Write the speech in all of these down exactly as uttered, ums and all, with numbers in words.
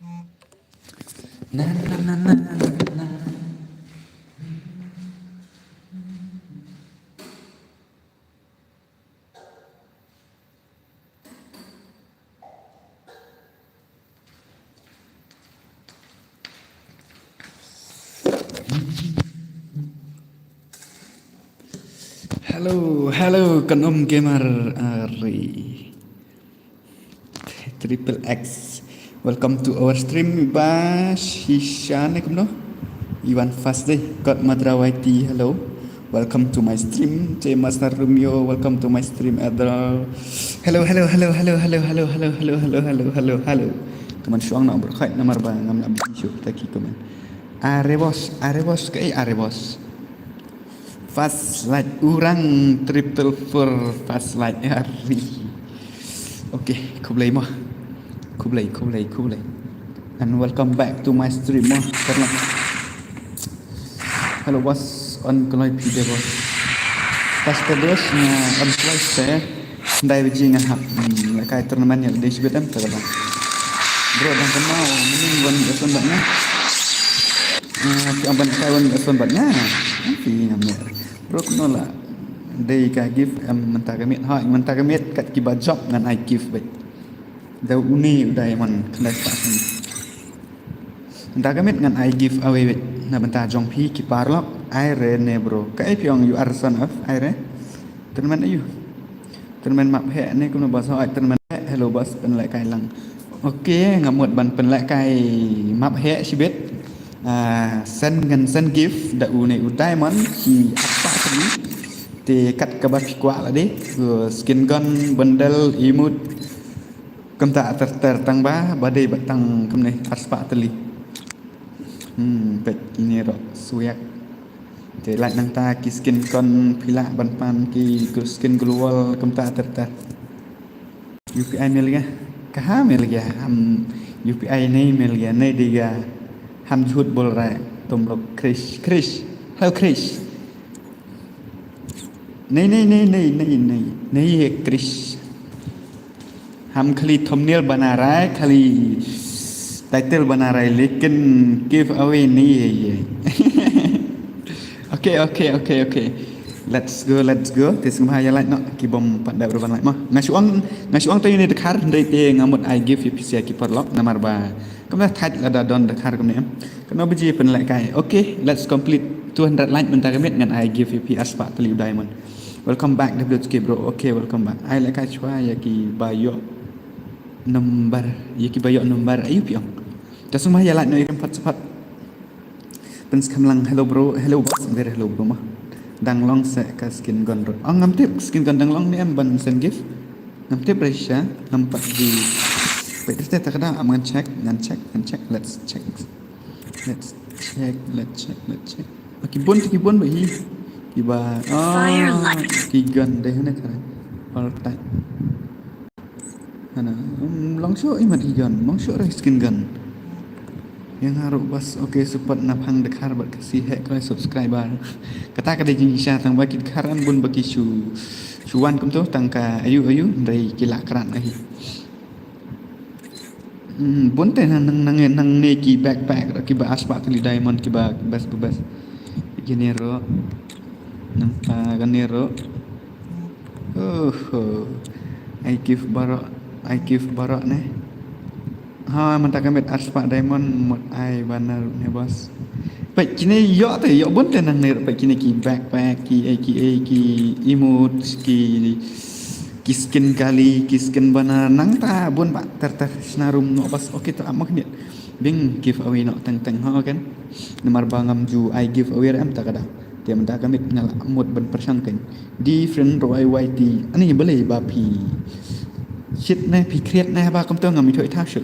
Na, na, na, na, na, na. Hello, hello, kan um gamer ari. Triple X. Welcome to our stream, ba shisha ne kumno? Iwan Fast deh. God Madra Y T, hello. Welcome to my stream. J Master Romeo, welcome to my stream, Adol. Hello, hello, hello, hello, hello, hello, hello, hello, hello, hello, hello, hello. Kaman shuang na berkhait namar ba ngam na biji shu taki kaman. Are boss, are boss, ke are boss. Fast light urang triple four fast light hari. Okay, khublei mo. Khublei, khublei, khublei. And welcome back to my stream mo. Karena hello boss, on kloi phi de boss. Pas te boss na on kloi te. Dai biji nga hap. Hmm, la kai tournament ya de shibit em ta ba. Bro dang kemau, mending wan eson bat nga. Ah, phi aban kai wan eson bat nga. Phi ngam ne. Bro kno la. Dei ka gift em mynta ka miet ha, mynta ka miet kat ki ba job ngan ai gift bad. Da uni u diamond khlai pa. Mynta ka miet ngan ai gift away bad. Na mynta jong phi ki parlok ai re ne bro. Ka ai phi ong you are son of ai re. Tournament ayu. Tournament map heh ne kumno boss, hoi tournament heh. Hello boss, pynleh kai lang. Okay, nga mut ban pynleh kai map heh shibit. Ah, send ngan send gift da u ne u diamond ki apa tadi. Te kat kaba phi kwah lade. Skin gun, bundle, emote. Kumta ter ter tang ba, ba dei ba tang kumne arspah tylli. Hmm, peit kine ro suyak. Te lait nangta ki skin kon phi lah ban pan ki skin global kumta ter ter. U P I mil gya. Kaha mil gya. Ham U P I nahi mil gya, nahi diya. Ham jhut bol raha hai tum log, Krish. Krish. Hello Krish. Nahi, nahi, nahi, nahi, nahi, nahi, nahi hai Krish. Ham khali thumbnail bana raha hai, khali title bana raha hai, lekin giveaway nahi hai ye. Okay, okay, okay, okay. Let's go, let's go. Te sngewbha ïa like noh, ki bym pat dep ruh ban like mo. Nga shu ong, nga shu ong to ïa une dkhar, hynrei te nga mut ai gift ïa phi sha ki paralok, namar ba kumba thait lada don dkhar kumne em. Kano baje pynlehkai. Okay, let's complete two hundred like mynta ka miet ngan ai gift ïa phi arspah tylli u diamond. Welcome back W T K bro. Okay, welcome back. Ai lehkai shuwa ïa ki ba ïoh number, ïa ki ba ïoh number. Ayu phi ong. Te sngewbha ïa like noh ïa ki pat pat. Pynskhem lang, hello bro, hello boss, very hello bro mo. Dang long seh ka skin gun ruh. Oh, ngam tip skin gun dang long ne em ban send gift. Ngam tip re sha, ngam pat di. Wait, te ta ka da, am ngan check, ngan check, ngan check, let's check. Let's check, let's check, let's check. Oh, ki bun te ki bun ba hi. Ki ba, oh, ki gun dei hane ka. All time. Hana, um, long shuh i mat i gun, long shuh re skin gun. Ïa nga ruh bas, okay, support na phang dkhar bad ka si heh koi subscriber. Kata ka dei jingshisha tang ba ki dkhar an bun ba ki shu, shu wan kumto tang ka ayu ayu, hynrei ki lah krat ahi. Hmm, bun te nang, nang, nang, nangne ki backpack, ki ba arspah tylli diamond, ki ba best, ba best. Kine ruh. Nangta kane ruh. Oh, oh. Ai gift baroh, ai gift baroh ne. Ha, mynta ka miet arspah diamond, mut ai banner ne boss. Peit kine ïoh te, ïoh bun te nangne, peit kine ki backpack, ki, eh, ki, eh, ki emotes, ki, ki skin gali, ki skin banner, nangta bun ba ter ter shna room noh boss. Okay, to ap ma kine. Bing giveaway noh teng teng ha kan. Namar ba ngam ju ai giveaway re em ta ka da. Te mynta ka miet nga la mut ban pyrshang kan. Different roi Y T. Ani balei ba phi. Shit ne phi create ne ba kumto ngam ithuh ithuh shit.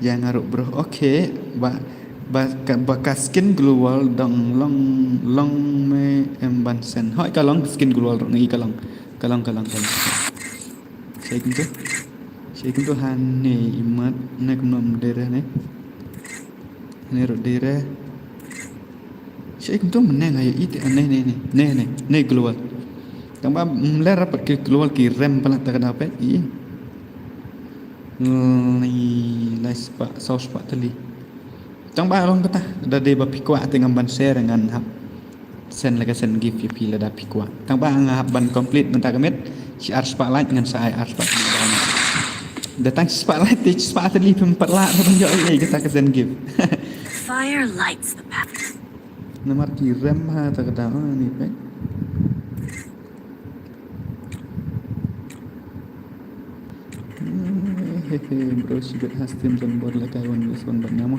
Ïa nga ruh bro. Okay. Ba, ba ka, ba ka skin global dang long, long me em ban send. Hoi ka long skin global ruh ngi ka long. Ka long, ka long, ka long. Shai kumto. Shai kumto hane imat ne kumno mdere ne. Hane ruh dere. Shai kumto mne nga ïa ite ne, ne, ne, ne, ne, ne global. Tang ba mler rapat ki global ki rem palat ta ka da peit i. Ni lai spah, saw spah tylli. Tang ba long kata, da dei ba phi kwah te ngam ban share ngan hap send la ka send gift ïa phi lada phi kwah. Tang ba nga hap ban complete mynta ka miet shi ar spah like ngan sa ai ar spah tylli. Da tang shi spah like te shi spah tylli phim pat lah ban ïoh ei ei kata ka send gift. Fire lights the path. Namar ki rem ha ta ka da ni pek. Hehe, bro, shibit ha stream jon bor lehkai one vs one bad nga mo.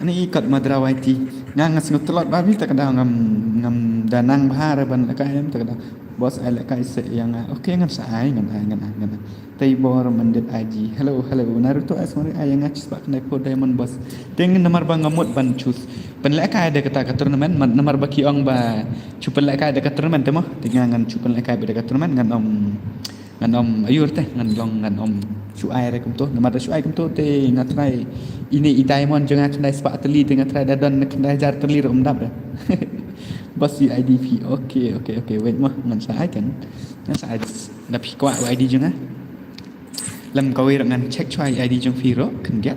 Ani i kat Madra Y T. Nga nga sngewtlot ba bi ta ka da ngam ngam da nang bha re ban lehkai em ta ka da. Boss ai lehkai se ïa nga. Okay, ngan sa ai, ngan ai, ngan ai, ngan ai. Tei bor mandit I G. Hello, hello. Naruto as mari ai ïa nga shi spah khyndai phew diamond boss. Te namar ba nga mut ban choose. Pynlehkai da kata ka tournament, man- namar ba ki ong ba shu pynlehkai da ka tournament te mo. Te nga ngan shu pynlehkai beit da ka tournament ngan ym ngan ym aiur te, ngan long ngan ym shu ai re kumto. Namar da shu ai kumto te nga trai ine i diamond jong nga khyndai spah tylli te nga trai da don khyndai hajar tylli ruh ym dap re. Boss, U I D phi. Okay, okay, okay. Wait mo, ngan sa ai kan. Ngan sa ai da phi kwah U I D jong nga. Lem kawei ruh ngan check shuwa U I D jong phi ruh, khyndiat.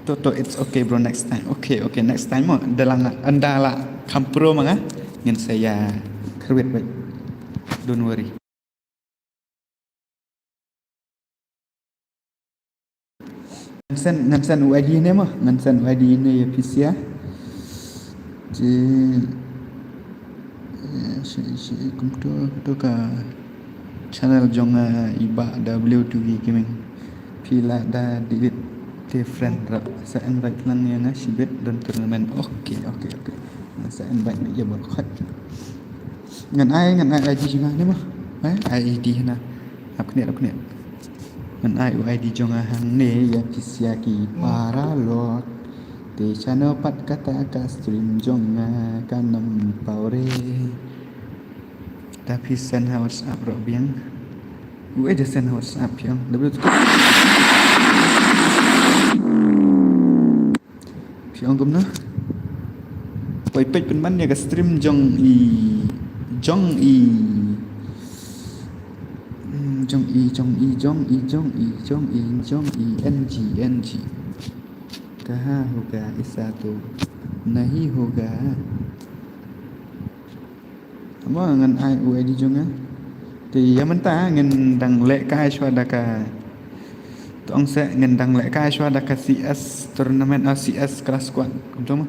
To, to, it's okay, bro, next time. Okay, okay, next time mo, da la nga, ynda la kham pro ma nga, ngan sa ïa kyrwit beit. Don't worry. Ngan send, ngan send U I D ne mo, ngan send U I D ne ïa phi sha. Ji, eh, shi, shi, kumto, kumto ka channel jong, eh, i Bah W two K Gaming. Phi la da delete te friend ruh. Sa invite lang ïa nga shibit don tournament. Okay, okay, okay. Sa invite ïa bad khot. Ngan ai, ngan ai I D jong nga ne mo. Ai, ai I D hana. Hap kniat, hap kniat. Ngan ai U I D jong nga hangne ïa phi sha ki paralok. Te shano pat kata ka stream jong nga kan ym paw re. Da phi send ha WhatsApp ruh biang. Uei da send ha WhatsApp biang. Da phi ong kumno? Poi peit pynban ïa ka stream jong i, jong i, hmm, jong i, jong i, jong i, jong i, jong i, jong i, N G, N G. Kaha hoga, aisa to nahi hoga. Mo ngan ai U I D jong nga. Te ïa mynta ngan dang lehkai shuwa da ka. To ong se ngan dang lehkai shuwa da ka C S tournament, ah, C S clash squad. Kumto mo.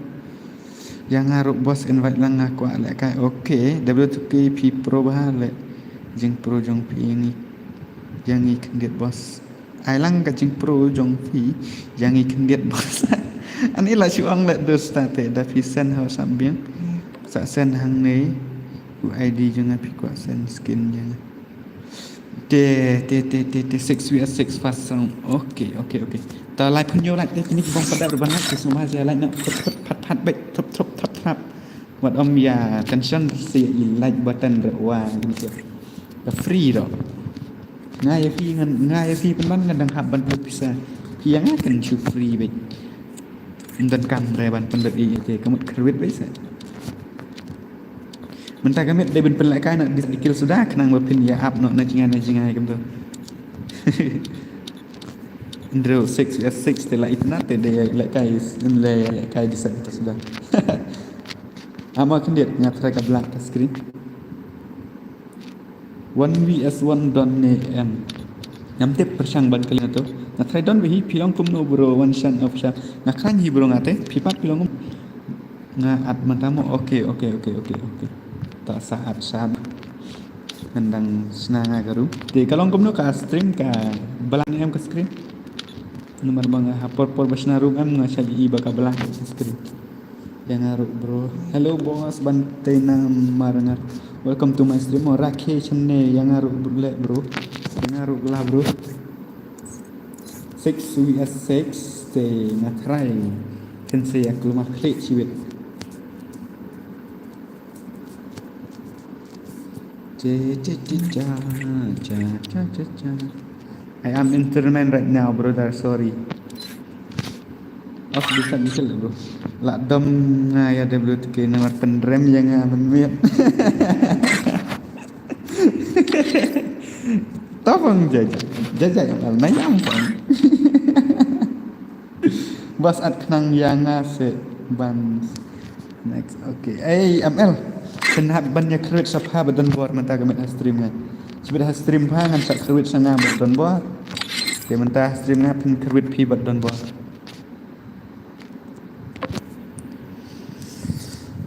Ïa nga ruh boss invite lang nga kwah lehkai. Okay, W two K phi pro bha leh. Jingpro jong phi ïa ngi. Ïa ngi khyndiat boss. Ai lang ka jingpro jong phi ïa ngi khyndiat boss. Ani la shu ong leh dos ta te da phi send ha WhatsApp biang. Sa send hangne U I D jong nga phi kwah send skin ïa nga. Te, te, te, te, te, six vs six fast round. Okay, okay, okay. Ta lai pynïoh lai te kini ki bang pada ruban lai te semua hasil lai na phat phat phat bet thop thop thap thap. Wat ym ïa tension se i like button re wa. Ka free ruh. Nga ïa phi ngan, nga ïa phi pynban ngan dang hap ban pynlut pisa. Phi ïa nga kan shu free beit. Ym donkam re ban pynlut ïa te ka mut kyrwit beit sa. Mynta ka miet dei ban pynlehkai na dis dikil suda khnang ba phin ïa ap noh na jingai na jingai kumto. Andrew six vs six te la itna te dei lehkai, lehkai dis dikil suda. Ama khyndiat nga try ka black ka screen. One vs one don ne em. Ngam tip pyrshang ban kylli na to. Nga try don bha hi phi long kumno bro, one shot of shot. Nga khlaiñ hi bro nga te. Phi pat phi long kum. Nga at mynta mo. Okay, okay, okay, okay, okay. Ta sa at sa. Ngan dang shna nga ka room. Te ka long kumno ka stream ka blang em ka screen. Namar ba nga ha por por ba shna room em nga shait i ba ka blang ka screen. Ïa nga ruh bro. Hello boss, ban tei namar nga. Welcome to my stream. Oh, Rakhe channel ïa nga ruh bro, leh bro. Ïa nga ruh la bro. Six vs six te nga try. Ken se ïa kluma klik chiwit. Cha, cha, cha, cha. I am in tournament right now, brother. Sorry. Off bisa misil, bro. La dom nga ïa W two K namar pynrem ïa nga mynmiet. Topong jaja. Jaja yang al nayam pang. Bas at khnang ïa nga se ban next. Okay. Ei, M L. Pynhap ban ïa khrwit sa pha ba don bor mynta ka met ha stream nga. Shibit ha stream pha ngan sa khrwit sa nga ba don bor. Te mynta ha stream nga phin khrwit phi ba don bor.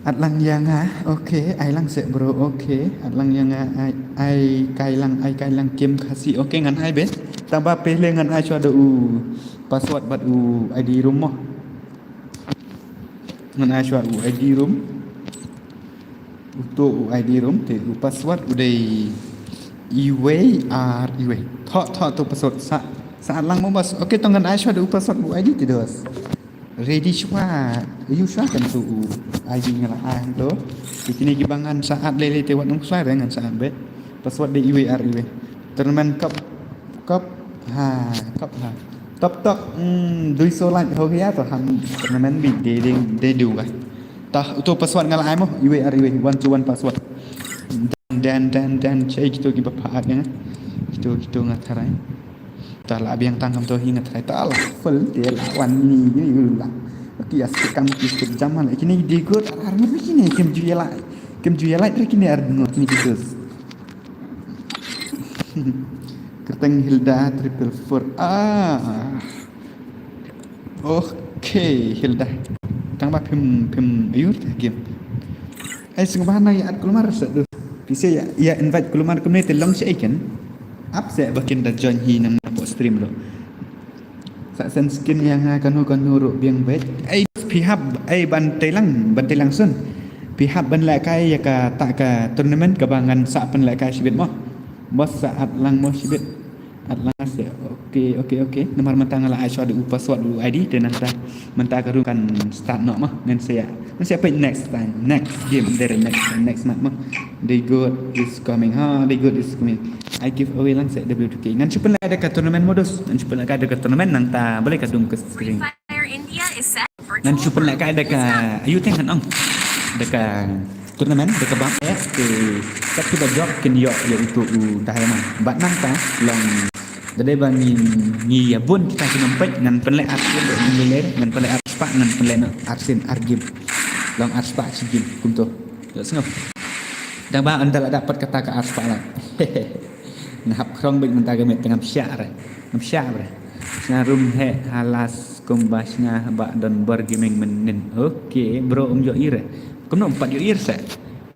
At lang ïa nga. Okay, ai lang se bro. Okay, at lang ïa nga. Ai, ai kai lang, ai kai lang Kim Khasi. Okay, ngan ai be. Tang ba pehle ngan ai shuwa da u password bad u I D room mo. Ngan ai shuwa u I D room. Uto u I D room te u password u dei iwei ar iwei. Tho tho to password sa sa lang mo bas. Okay, to ngan ai shuwa da u password u I D te dos. Ready shuwa. Yu shuwa kan tu u I D nga la ai to. Kine ki ba ngan sa at lele te wat nang shuwa ngan sa at be. Password dei iwei ar iwei. Tournament cup cup ha cup ha. Top top. Hmm, dui so like ho ya to han tournament bi de de de du ga. Tah, uto password nga la ai mo, iwei ar iwei, one to one password. Dan dan dan dan, chai kito ki ba pha at nga. Kito kito nga tharai. Tah la biang tang kam to hi nga tharai. Tah la full te la wan ni ni la. Ki as kam ki skit jam la. Kini di good ar ar ni kini kim ju la. Kim ju la kini ar ngo kini kito. Kerteng Hilda triple four. Ah. Okay, Hilda. Tang ba phim phim ayur ta game. Ai sing ba na ya at kulmar sa du. Pise ya ya invite kulmar kumne te long sa iken. Ap se ba kin da join hi nang na po stream lo. Sa send skin ya nga kanu kanu ru biang bet. Ai phi hap ai ban telang ban telang sun. Phi hap ban lehkai ya ka ta ka tournament ka ba ngan sa pynlehkai shibit mo. Bos sa at lang mo shibit. At lang se. Okay, okay, okay. Namar mynta nga la ai shuwa da u password u I D te nangta mynta ka room kan start noh mo. Ngan sa ya. Ngan sa ya peit next time. Next game. There next time. Next month mo. They good is coming. Ha, they good is coming. I give away lang se W two K. Ngan shu pynlehkai da ka tournament modus. Ngan shu pynlehkai da ka tournament nangta balei ka dum ka screen. Ngan shu pynlehkai da ka ayu teng kan ong. Da ka tournament da ka bang eh ke kat ki ba jop kin ïoh ïa uto u diamond. Bad nangta long da dei ba ngi ngi ïa bun kita ki nang peit ngan pynleh ar sien da ngi ler ngan pynleh ar spah ngan pynleh na ar sien ar game. Long ar spah shi game kumto. Ïa sngap. Dang ba anda la dapat kata ka ar spah la. Nga hap khrong bad mynta ka met ngam shah re. Ngam shah re. Sna room he halas kumba sna ba don bor gaming mynnin. Okay, bro um ïoh ire. Kumno um pat ïoh ire se.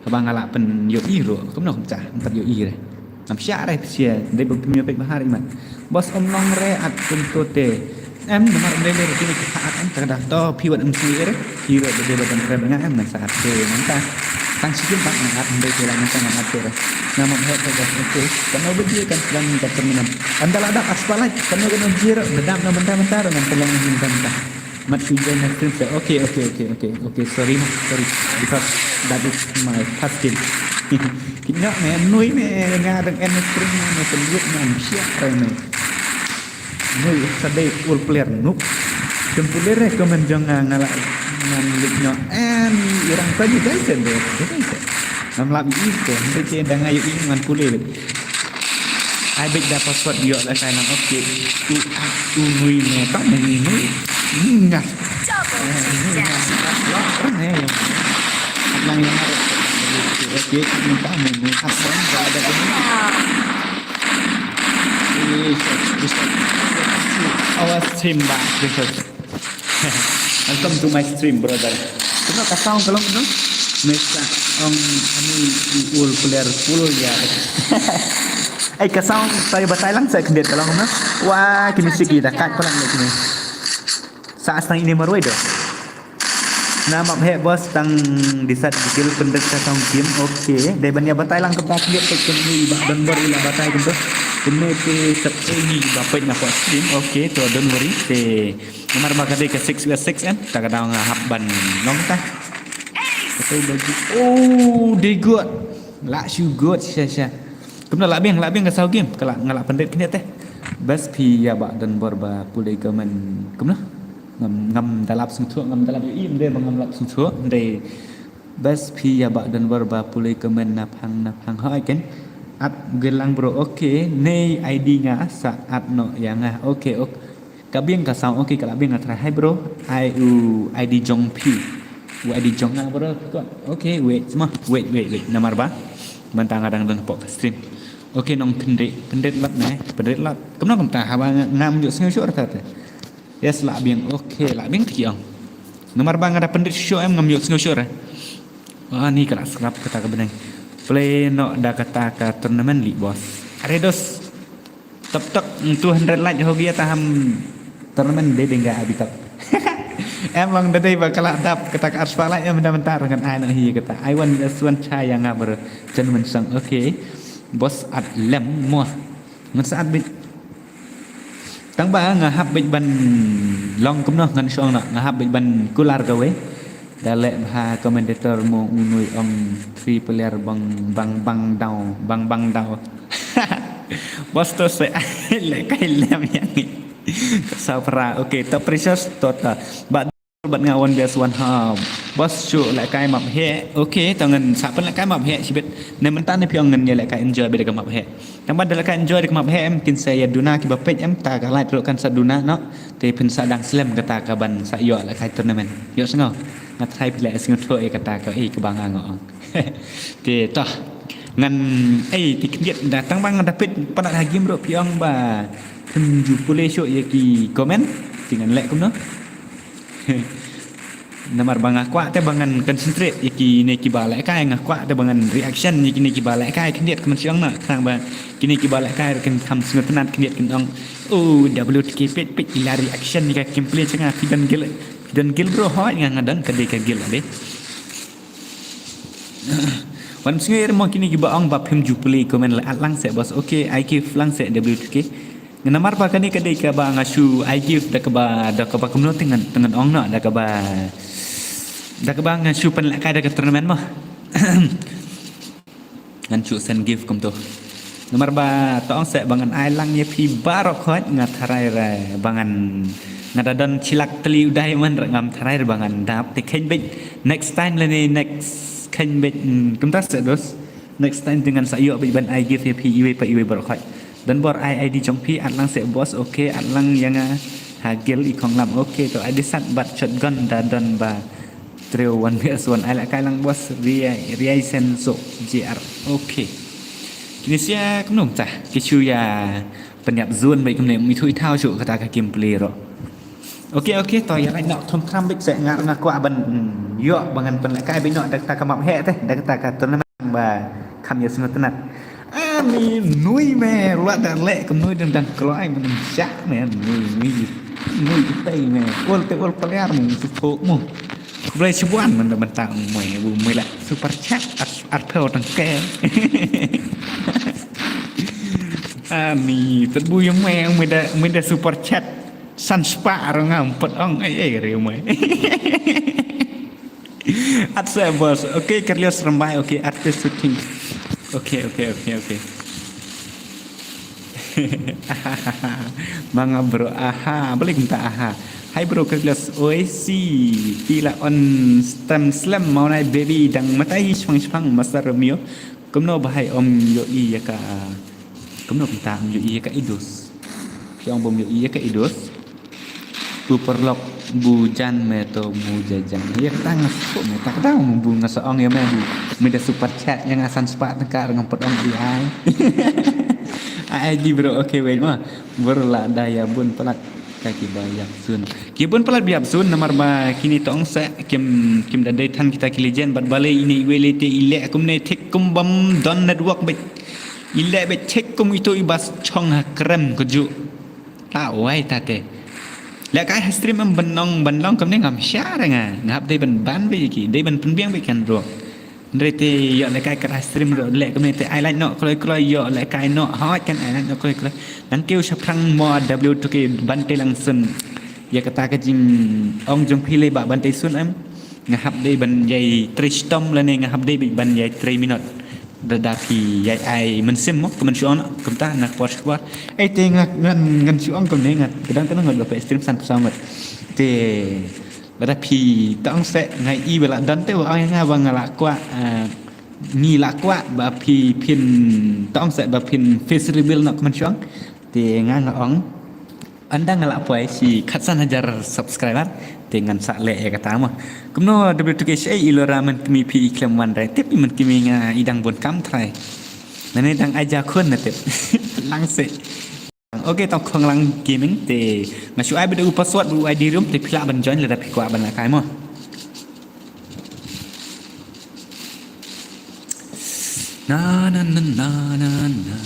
Haba nga la pyn ïoh ire. Kumno kumta um pat ïoh ire. Ngam shah re psia dei ba pynïoh pek bahar imat. Bos um long re at kumto te. Em namar um lei lei kine ki pha at em ta ka dah to phi wat em sngewsih re. Phi re dei ba ban kren nga em ngan sa at te nangta. Tang shi kim pat ngan at em dei te la nangta ngan at te re. Nga map heh te dah em te. Kan no biji kan kren ka terminal. Em da la dap as palai. Kan no kan no biji re da dap no benta benta re ngan tolong ni benta benta. Mat shu join na stream se. Okay, okay, okay, okay. Okay, sorry ma, sorry. Because that is my first game. Ki nyok me nui me nga dang en stream me pynwit me siap re me. Nui sa dei ul player noob. Kem pule re comment jong nga nga la ngan lik nyok. Em irang ka ju dai sen de. Dai sen. Ngam lap i ko. Dei che dang ayu i ngan pule. Ai bit da password ïoh la kai nang okay. U u nui ne ka nui nui. Nga. Nang yang. Okay, ka nui nui. Apa yang ada ini? Our stream back. Welcome to my stream, brother. Kumno ka sound ka long kumno? Mesa ong ani ul player full ya. Ai ka sound tai batai lang sa khyndiat ka long kumno? Wah, kini siki da kat palang ni kini. Sa astang ini marwai do. Namap he bos tang disat gil pendek ka sound game. Okay, dei ban ya batai lang ka back liat tek kini ba don bor ila batai kumno. Kumno te sep ini ba pet na stream. Okay, to don't worry. Te Namar ba ka dei ka six versus six em, ta ka daw nga hap ban long ta. Ka tu baju. Oh, they good. La shu good sha sha. Kumno la biang, la biang ka saw game, ka la nga la pendek kine te. Bas phi ya ba don bor ba pulai ka man. Kumno? Ngam ngam dalap sung thu, ngam dalap yu im dei ba ngam lap sung thu, dei. Bas phi ya ba don bor ba pulai ka man na phang na phang. Ha ken. At gelang bro. Okay, nei I D nga sa at no ya nga. Okay, okay. Ka biang ka sound, okay, ka la biang. Nga try. Hi bro, ai u ID jong phi. U ID jong nga bro. Okay, wait, sma. Wait, wait, wait. Namar ba mynta nga dang don hapoh ka stream. Okay, nongpynrit, pynrit lad ne, pynrit lad. Kumno kumta haba nga, ngam ïohsngew shuh rta te. Yes, la biang. Okay, la biang te ki ong. Namar ba nga da pynrit shuh em, ngam ïohsngew shuh re. Ah, ni ka la scrap kata ka bneng. Play noh da kata ka tournament li boss. Are dos. Tok tok, two hundred like ho gya ta ham tournament de denga abhi tak. Em long da dei ba ka la dap kata ka arspah like em da mynta ngan ai noh hi kata. I want S one cha ïa nga bro. Chen Mynsong. Okay. Boss at lem mo. Ngan sa at bit. Tang ba nga hap bit ban long kumno ngan shong na. Nga hap bit ban kular kawei. Da leh bha commentator mo u nui ong three player bang, bang, bang daw, bang, bang daw. Boss to se leh kai lem ïa ngi. Sa pra, okay, to Precious to ta. Ba, bad nga one versus one hap. Boss shu leh kai map heh. Okay, to ngan sa pynleh kai map heh shibit. Ne mynta ne phi ong ngan ïa leh kai enjoy bad ka map heh. Tang ba da leh kai enjoy da ka map heh em kin sa ïa duna kiba peit em ta ka light ruh kan sa duna noh. Te phin sa dang slem kata ka ban sa ïoh leh kai tournament. Ïohsngew. Nga try phi leh sngewthuh ïa kata ka, eh, kaba nga ong. Te to. Ngan, eh, te khyndiat da tang ba nga da peit palat ha game ruh phi ong ba phim ju pule shuh ïa ki comment. Te ngan leh kumno. Namar ba nga kwah te ba ngan concentrate ïa kine kiba leh kai, nga kwah te ba ngan reaction ïa kine kiba leh kai. Khyndiat kumne shong na, khnang ba kine kiba leh kai ruh kin kham sngewtynnat, khyndiat kin ong, "Oh, W T K peit, peit ila reaction ïa ka gameplay jong nga." Phi don guild, phi don guild bro, hooid nga, nga don, ka dei ka guild de. Wan sngew mo kine kiba ong ba phim ju pule comment, leh at lang seh boss. Okay, ai give lang seh W T K. Namar ba kane ka dei kaba nga shu ai gift da kaba, da kaba kumno te ngan, te ngan ong noh, da kaba, da kaba nga shu pynleh kai da ka tournament mo. Ngan shu send gift kumto. Namar ba to ong seh ba ngan ai lang ïa phi baroh khoit, nga tharai re ba ngan, nga da don shi lak tylli u diamond re, ngam tharai re ba ngan dap. Te kheiñ beit next time lane next kheiñ beit, mm, kumta seh dos. Next time te ngan sa ïoh beit ban ai gift ïa phi iwei pa iwei baroh khoit. Don bor ai ID jong phi, at lang seh boss. Okay, at lang ïa nga ha guild i khonglam. Okay, to ai di sat bad shotgun da don ba treo one versus one. Ai leh kai lang boss, Riai, Riai Senso J R. Okay. Kine sia kumno ta ki shu ïa pynïap zone beit kumne, um ithuh ithaw shuh kata ka gameplay ruh. Okay, okay, to ïa leh noh thum thram beit seh, nga, nga kwah ban, mm, ïoh ba ngan pynleh kai beit noh da kata ka map heh te, da kata ka tournament ba kham ïa sngewtynnat. Ani nui me, ruat da leh kumno dang dang kloi me, dang shah me, nui, nui, nui tei me. Ol te ol player mo, tu thok mo. Khublei shibun mynta mynta mo, bu mo leh super chat ar, arphew tyngka. Ani, tut bu ïa me, me da, me da super chat. San spah ruh ngam pat ong, ei, ei, riu me. At seh boss. Okay, Carlos Rambai. Okay, artist shooting. Okay, okay, okay, okay. Manga bro, aha, balik minta aha. Hi bro, Carlos. Oi si, phi la on stem slem, mau nai baby dang matai shpang shpang, Master Romeo. Kumno ba hai om ïohi ïa ka, kumno kumta om ïohi ïa ka Eidos. Phi ong bym ïohi ïa ka Eidos. U paralok bu jan me to mu jajan. Ïa kata nga suk me ta kata bu nga sa ong ïa me bu. Me da super chat ïa nga san spah tyngka ruh ngam pat ong ïa ai. Ai di bro, okay wait ma. Bro la da ïa bun palat. Ka kiba ïap sun. Ki bun palat ba ïap sun namar ba kine to ong seh kim, kim da dei than kita ki legend bad balei ine iwei lei te i leh kumne thik kum bym don network beit. I leh beit thik kum ito i bas chong ha krem ka ju. Ta wai ta te. Leh kai ha stream em ban ong ban long kumne ngam sha re nga. Nga hap dei ban ban beit ki, dei ban pynbiang beit kan bro. Hynrei te ïoh leh kai ka stream ruh leh kumne te ai like noh kloi kloi, ïoh leh kai noh hoi kan ai like noh kloi kloi. Nang kiew shaphrang mo W two K ban te lang sun. Ïa kata ka jingong jong phi lei ba ban te sun em. Nga hap dei ban ïai trei shitom lane nga hap dei ban ïai trei minot. Da da phi ïai ai mynsiem mo kumne shu ong kumta na por shu por. Ei te nga ngan ngan shu ong kumne nga. Kadang kadang ngan ba pe stream san phew saw ngat. Te lada phi tong seh nga i ba la don te ba ong nga ba nga la kwah, eh, ngi la kwah ba phi phin tong seh ba phin face reveal noh kumne shu ong. Te nga nga ong Ynda nga lah poi shi khatsan hajar subscriber te ngan sa leh ïa kata mo. Kumno W two K shaei i Lora, man kmie phi i khlem wan re, tip i man kmie nga i dang bun kam trai. Nane dang ai ja khun na tip. Lang se. Ok, tang Khonglang Gaming te nga shu ai bad u password, u I D room te phi lah ban join lada phi kwah ban lehkai mo. Na na na na na na.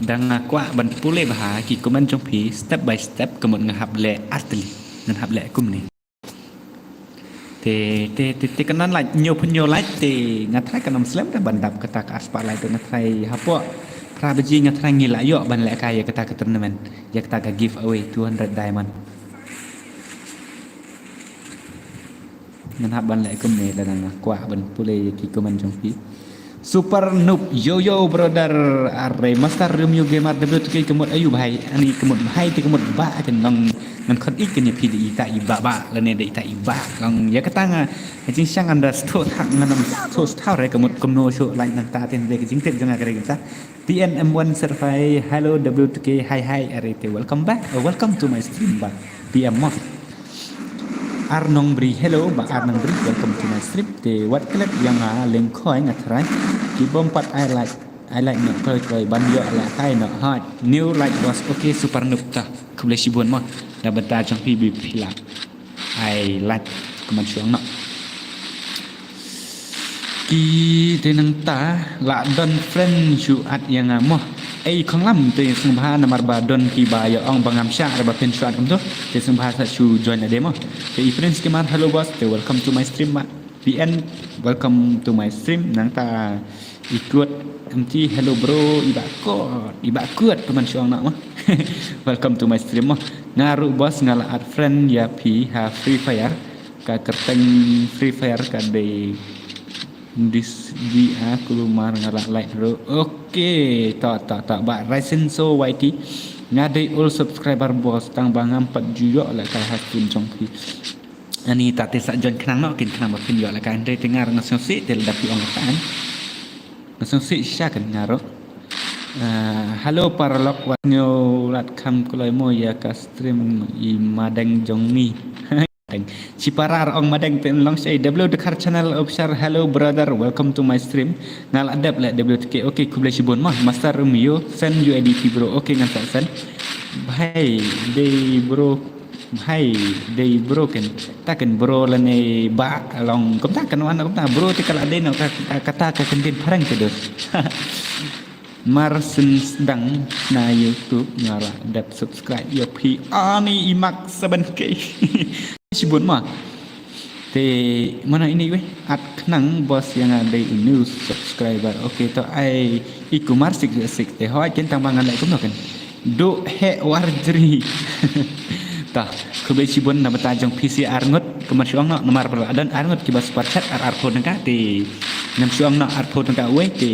Dang nga kwah ban pule bha ki comment jong phi step by step, ka mut nga hap leh artylli, ngan hap leh kumne. Te te te te ka nan lait, ñiew pynñiew lait te nga trai ka nam slem da ban dap kata ka ar spah lait te nga trai hapoh phra baje nga trai ngi lah ïoh ban lehkai ïa kata ka tournament, ïa kata ka giveaway two hundred diamond. Ngan hap ban leh kumne lada nga kwah ban pule ïa ki comment jong phi. Super Noob, yo yo brother, are Master Romeo Gamer W two K, ka mut aiu bhai, ani ka mut bhai te ka mut bah, kan long ngan khot ik kan ïa phi da ita i bah bah lane da ita i bah long ïa kata nga. Ka jingshisha ngan da sdang thak ngan ym sdang sdang re ka mut kumno shu lait nangta te hynrei ka jingtip jong nga ka dei kata. P N M one survey, hello W two K, hi hi, are te welcome back, uh, welcome to my stream bah P M mo. Ar Nongbri, hello bah Ar Nongbri, welcome to my stream. Te wat klet ïa nga leng khoi nga trai. Ki bym pat ai like, ai like noh kloi kloi ban ïoh lehkai noh hot. New like was okay, Super Noob ta. Khublei shibun mo. Na bynta jong phi ba phi lah ai like kumne shuh noh. Ki te nangta lah don friend shu add ïa nga mo. Ei Khonglam te sngewbha namar ba don kiba ïa ong ba ngam shah re ba phin shu add kumto. Te sngewbha sa shu join ade mo. Te i Prince Gamer, hello boss, te welcome to my stream ma. P N, welcome to my stream. Nangta i Kut M T, hello bro, i Bah Kut, i Bah Kut kumne shu ong noh mo. Welcome to my stream mo. Nga ruh boss nga la add friend ïa phi ha Free Fire. Ka kyrteng Free Fire ka dei Dis di a kulmar nga la like ruh. Ok, ta ta ta bah Raisin So Y T. Nga dei old subscriber boss tang ba ngam pat ju ïoh lehkai ha stream jong phi. Ani ta te sa join khnang noh kin khnang ba phin ïoh lehkai, hynrei te nga ruh nga sngewsih te lada phi ong kata. Nga sngewsih shisha kan nga ruh. Ah, hello paralok, wat ngew lad kham kloi mo ïa ka stream i Madeng jong ngi. Madeng. Shipara ong Madeng te long shaei. W Dkhar Channel Official, hello brother, welcome to my stream. Nga la dep leh W T K. Ok, khublei shibun mo. Master Romeo, send U I D phi bro. Ok, ngan sa send. Bhai, dei bro. Bhai, dei bro ken. Ta ken bro lane ba long. Kumta kan wan kumta bro te ka la dei noh ka, ka, kata ka kyntien phareng te dos. Mar syn sdang na YouTube nga la dep subscribe ïa phi ani i mak seven K. Shibun ma. Te mana ini weh at khnang boss ïa nga dei u new subscriber. Ok to ai i Kumar six six te hoi ken tang ba ngan leh kumno ken. Duh heh war jri. Ta khublei shibun na bynta jong phi shi ar ngut kumne shu ong noh namar ba la don ar ngut kiba super chat ar arphew tyngka te ngam shu ong noh arphew tyngka wei te.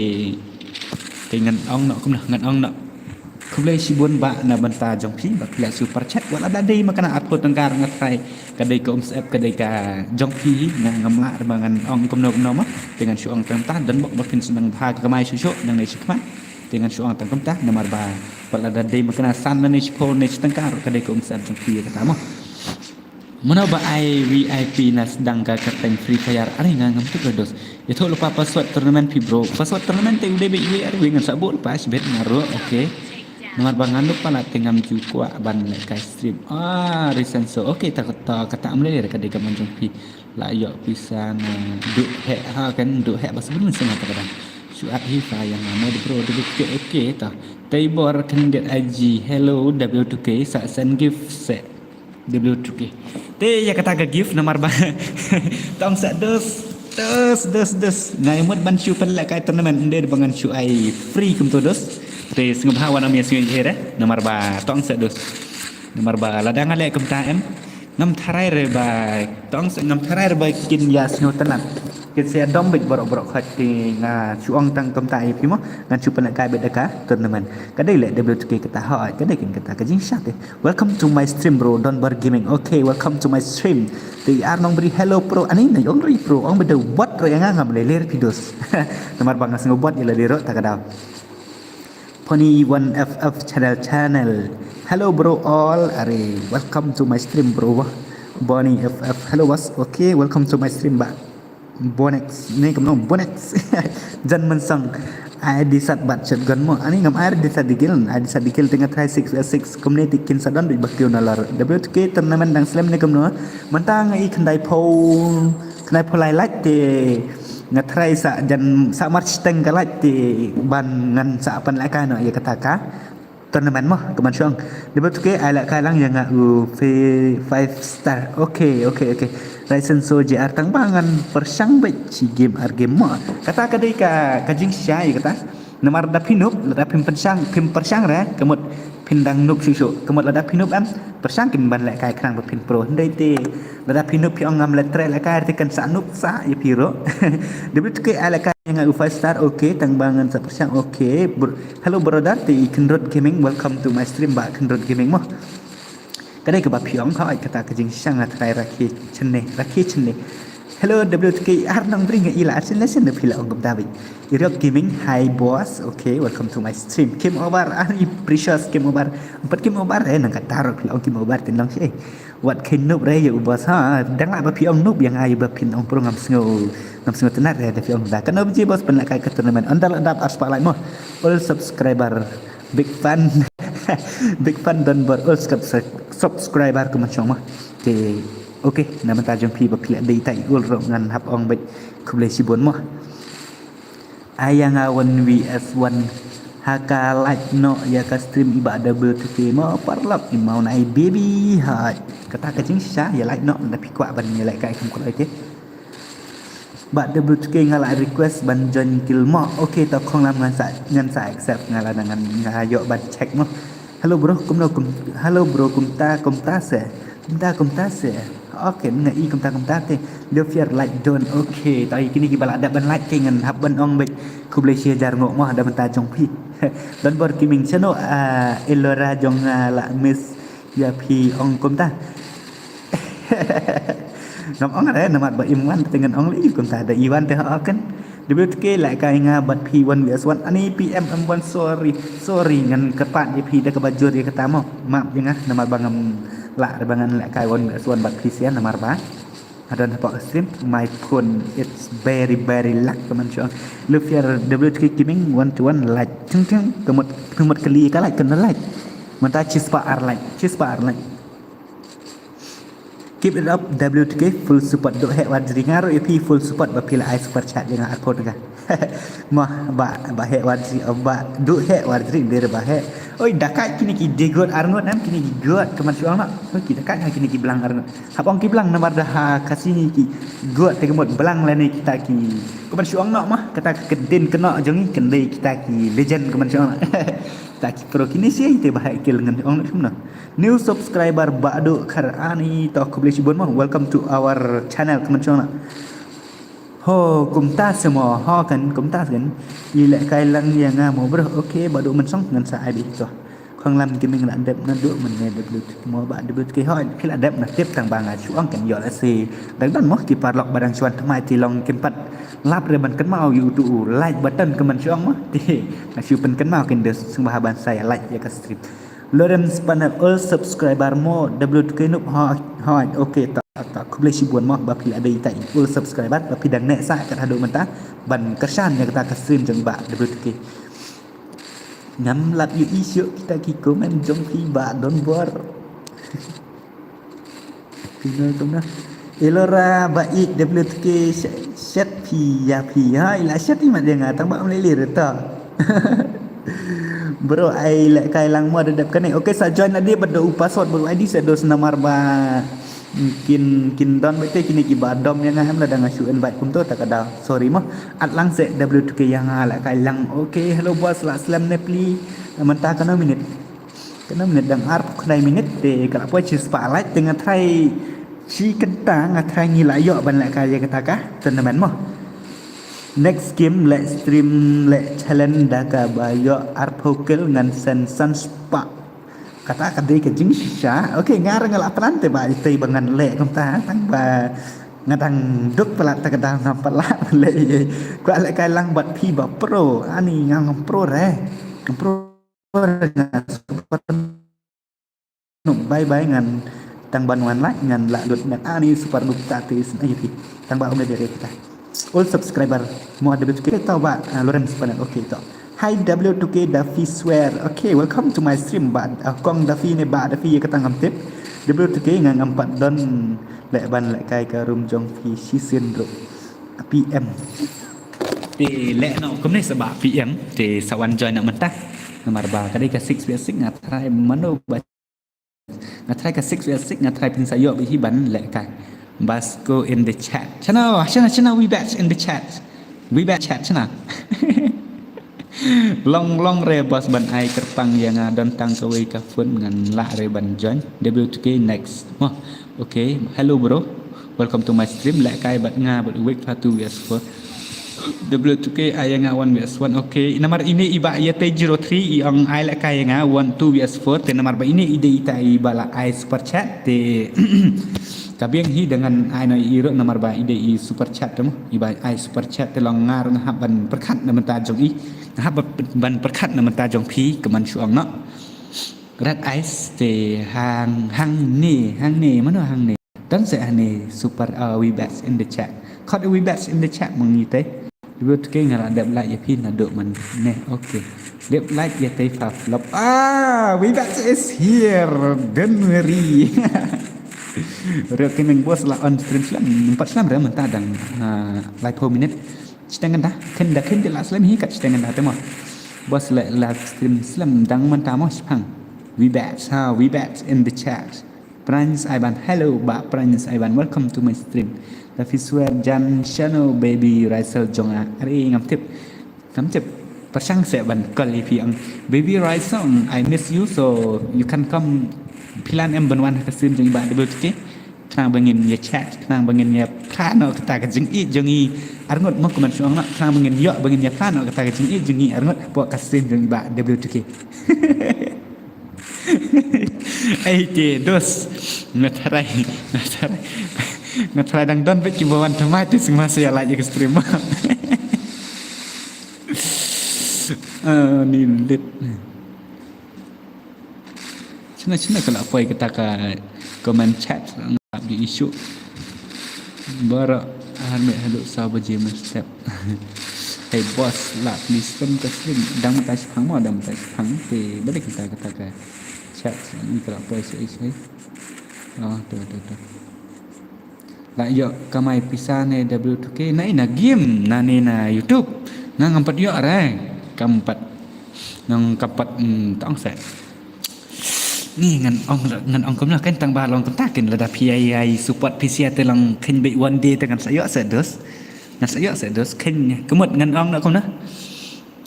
Te ngan ong noh kumno ngan ong noh. Khublei shibun bah na bynta jong phi ba phi la super chat wat la da dei ma kane arphew tyngka nga trai ka dei ka um sep ka dei ka jong phi nga ngam lah ba ngan ong kumno kumno ma te ngan shu ong tang ta don bok ba phin sdang bha ka kamai shu shu nang nei shi khmat te ngan shu ong tang kumta namar ba wat la da dei ma kane san ne shiphew ne shi tyngka ka dei ka um sep jong phi kata ma. Mano ba ai V I P na sdang ka kyrteng Free Fire. Are nga ngam tip re dos. Ïathuh lypa password tournament phi bro. Password tournament te u dei beit wei are wei ngan sa buh lypa shibit nga ruh. Ok. Namar ba ngan lypa la te ngam ju kwah ban leh kai stream. Ah, Resenso. Ok, ta kata kata am leh ka dei ka man jong phi. La ïoh pisa na duh heh ha kan duh heh ba sbun sing ha ta ka dang. Shu at hi fa yang mo bro dei beit ke ok ta. Taibor Kendit I G. Hello W two K sa send gift se. W two K. Te ïa kata ka gift namar ba tong sa dos dos dos dos nga ïa mut ban shu pynleh kai tournament ynde ba ngan shu ai free kumto dos. Te sngewbha wan am ïa sngewbha namar ba tong sa dos. Namar ba lada nga leh kumta em ngam tharai re ba tong sa ngam tharai re ba kin ïa sngewtynnat. Kit sa dom beit baroh baroh khat te nga shu ong tang kumta ïa phi mo ngan shu pynleh kai beit da ka tournament. Ka dei leh W two K kata hoi ka dei kin kata ka jingshisha te. Welcome to my stream bro Donbor Gaming. Ok welcome to my stream. Te ar nong bri hello bro ani na ong ri bro ong beit da wat ro ïa nga ngam leh ler phi dos. Namar ba nga sngew wat ïa la ler ro ta ka daw. Pony one F F channel channel. Hello bro all, are welcome to my stream bro. Bonnie F F, hello boss. Okay, welcome to my stream ba. Bonex, ne kam no Bonex. Jan Mansang. Ai di sat bat shotgun mo. Ani ngam ai di sat digil, ai di sat digil tengah try six vs six community kin sadon di bakio nalar. W two K tournament dang slem ne kam no. Mentang i khyndai phew, khyndai phew lai like te nga try sa jan sa march teng ka like te ban ngan sa pan lai ka no ya kata ka. Tournament mo, kaman shong. Di ba tu ke ai la kai lang ya nga u fe five star. Okay, okay, okay. License so J R tang ba ngan pershang ba chi game ar game mo. Kata ka dei ka ka jing sha ya kata. Namar da phi nup, la da phi pershang, phi pershang re, kamut phin dang nup shu shu. Kamut la da phi nup am, pershang kin ban le kai khnang ba phin pro. Hindai te la da phi nup phi ong ngam le tre le kai te kan sa nup sa ya phi ro. Di ba tu ke ai la kai ya nga u five star. Okay, tang ba ngan sa pershang. Okay. Hello brother, ti Khyndrot Gaming, welcome to my stream ba Khyndrot Gaming mo. Kadai ka ba phi ong kha ai kata ka jing shang a trai rakhi chenne, rakhi chenne. Hello W two K, ar nang bring i la ar chenne chenne phi la ong gum dawi. Iriok Gaming, hi boss. Okay, welcome to my stream. Kim Obar, ar i precious Kim Obar. Empat Kim Obar eh nang kata rok phi la ong Kim Obar tin long shi. Wat khin nup re ya u boss ha. Dang la ba phi ong nup yang ai ba phin ong pro ngam sngew. Ngam sngew tenat re da phi ong da. Kan ob ji boss pen la kai ka tournament. Andal adap ar spotlight mo. All subscriber. Big fan. Big fan don bor ul subscriber ka man shong mo. Te okay, na menta jong phi ba phi la dei tai ul ro ngan hap ong bek khublei shibun mo. Ai ya nga one vs one. Haka like no ya ka stream iba double two K mo parlok i mau nai baby hai. Kata ka jing sha ya like no da phi kwah ban ya like kai kum kulai ke. Ba W two K nga la request ban join guild mo. Okay, to khong lam ngan sa ngan sa accept nga la ngan nga yo ban check mo. Hello bro, kumno kum hello bro, kumta kumta se. Kumta kumta se. Okay, nga i kumta kumta te. Lo fear like don. Okay, to kini ki ba la dap ban like ke ngan hap ban ong bek. Khublei shi hajar ngok mo da menta jong phi. Don bor kiming chano Elora jong la miss ya phi ong kumta. Ngam ong re namar ba im wan te ngan ong le kumta da i wan te ha kan. W two K la kai nga bat phi one vs one ani P M M one sorry. Sorry ngan kyrpad ya phi da ka bajur ya kata mo. Map ya nga namar ba ngam la re ba ngan la kai one vs one bat phi sia namar ba. Adon hapoh stream my phone it's very very lag kaman shong. Lu fear W two K gaming one to one like. Ting ting kemut kemut kali ka like kena like. Menta chispa ar like. Chispa ar like. Keep it up W two K full support doh heh warjri nga ro ipi full support ba pila ai super chat dengan arpot ga. Mah ba ba heh warjri ba doh heh warjri der ba heh. Oi dakai kini ki degot arngot nam kini ki got kaman shong na. Oi ki dakai kini ki belang arngot. Hap ong ki belang namar da ha kasi ki got te kemut belang lane kita ki. Kaman shong na mah kata kedin kena jong kendai kita ki legend kaman shong na. Kita ki pro kini si te ba heh kil ngan ong na. New subscriber Badu Kharani to khublei shibun mo. Welcome to our channel kaman shong na. Ho kumta se mo ho kan kumta kan. I le kai lang ya nga mo bro. Okay Badu man shong ngan sa ai bi to. Khong lam ki ming la dep na du man ne dep lut mo ba dep lut ki ho ki la dep na tip tang ba nga chuang kan yo la se. Dang dan mo ki parlok ba dang chuan tmai ti long kim pat lap re ban kan mau yu tu like button kaman shong mo. Ti nga shu pen kan mau kin des sung ba ban sa ya like ya ka stream. Lorem Spanner all subscriber mo W two K nup ha ha okay ta ta khublei shibun mo ba phi la dei ta all subscriber ba phi dang ne sa ka hadu menta ban kershan ya kata ka stream jong ba W two K. Ngam lap yu i shu kita ki comment jong phi ba don bor. Pino tum na. Elora ba ik W two K shet phi ya phi ha ila shet i mat ya nga tang ba am lele reta. Bro ai le kai lang mo da dep kane. Okay sa join adi ba do u password bro I D sa do namar ba kin kin don ba te kini ki ba dom ya nga hem la da nga shu invite kum to ta ka da sorry mo. At lang se W two K ya nga la kai lang. Okay hello boss la slem ne pli. Menta kano minute. Kano minute dang ar phew khyndai minute te ka la poi chi spotlight te nga try chi kynta nga try ngi la yo ban la kai ya kata ka tournament mo. Next game le stream le challenge da ka ba yo ar phew kill ngan sen san spot. Kata ka dei ka jing shisha. Okay nga rang la plan te ba ite ba ngan le kumta tang ba nga dang duk pala ta ka dang ngam pala le. Kwa le kai lang bat phi ba pro ani nga ngam pro re. Ngam pro re nga super Bye bye ngan tang ban wan like ngan lah lut ngan ani super noob ta te sn ai ti. Tang ba um de re kita. All subscriber mo ada betul kita ba ah, Lawrence panel okay to. Hi W two K Duffy swear. Okay, welcome to my stream ba uh, kong Duffy ne ba Duffy ya katang am tip. W two K ngan ngam pat don le ban le kai ka room jong phi shi sin ro. P M. Te le no kumne sa ba P M te sa wan join na mentah. Namar ba kadai ka six vs six nga try mano ba nga try ka six vs six nga try pin sa yo bi hi ban le kai. Basko in the chat. Chana chana chana we batch in the chat. We batch chat chana. Long long re boss ban ai kerpang ya nga don tang kawei ka phone ngan lah re ban join. W two K next. Mo. Okay. Hello bro. Welcome to my stream. Lek kai bat nga bat wek pa two vs four. W two K ai ya nga one vs one. Okay. Namar ini iba ya te zero three i ong ai lek kai ya nga one two vs four. Te namar ba ini ide ita iba la ai super chat te. Ka biang hi dengan ai no i ro namar ba ide i super chat te mo. Iba ai super chat te long ngar nga hap ban perkhat na menta jong i. Nga hap ban perkhat na menta jong phi keman shu ong no. Red Eyes te hang hang ne hang ne mano hang ne. Don se hang ne super uh, we bats in the chat. Khot we bats in the chat mong ni te. Ibu tu ke ngala dep like ya phi na dok man ne. Okay. Dep like ya te fa flop. Ah, we bats is here. Don't worry. Rek kemeng bos la on stream slam. Empat slam dah mentah dang uh, like four minute. Chiteng dah ken dah ken de la slam hi kat chiteng dah te mo. Bos le live stream slam dang mentah mo sipang. We bats ha, we bats in the chat. Prince Ivan, hello ba Prince Ivan, welcome to my stream. Dafi swear jan channel baby Raisel jong a are ngam tip. Ngam tip. Persang se ban call ipi ang baby Raisel, I miss you so you can come pilan em ban wan ha ka stream jong i ba W T K. Khnang ba ngin ïa chat, khnang ba ngin ïa plan noh kata ka jingïeit jong i arngut mo kumne shu ong noh, khnang ba ngin ïoh ba ngin ïa plan noh kata ka jingïeit jong i arngut hapoh ka stream jong i ba W T K. Ai te dos. Nga tharai, nga tharai. Nga tharai dang don bad ki ba wan thymmai te sngewbha sa ïa like ïa ka stream. Ah, ni lit. Shana shana ka la poi kata ka comment chat nga ap di issue. Baroh har met haduh saw baje mynstep. Hey boss, lah please kan ka stream dang mynta shipang mo, dang mynta shipang te ba dei kita kata ka chat ni ka la poi sa issue. Oh, tu tu tu. La ïoh kamai pisa ne W two K na ina game na ne na YouTube. Nga ngam pat ïoh re. Kam pat. Nang kam pat mm, tong se. Ni ngan ong ngan ong kumno kan tang ba long kumta kin lada phi ai ai support phi sia te long khin bit one day te ngan sa ïoh se dos. Ngan sa ïoh se dos khin kemut ngan ong na kumno.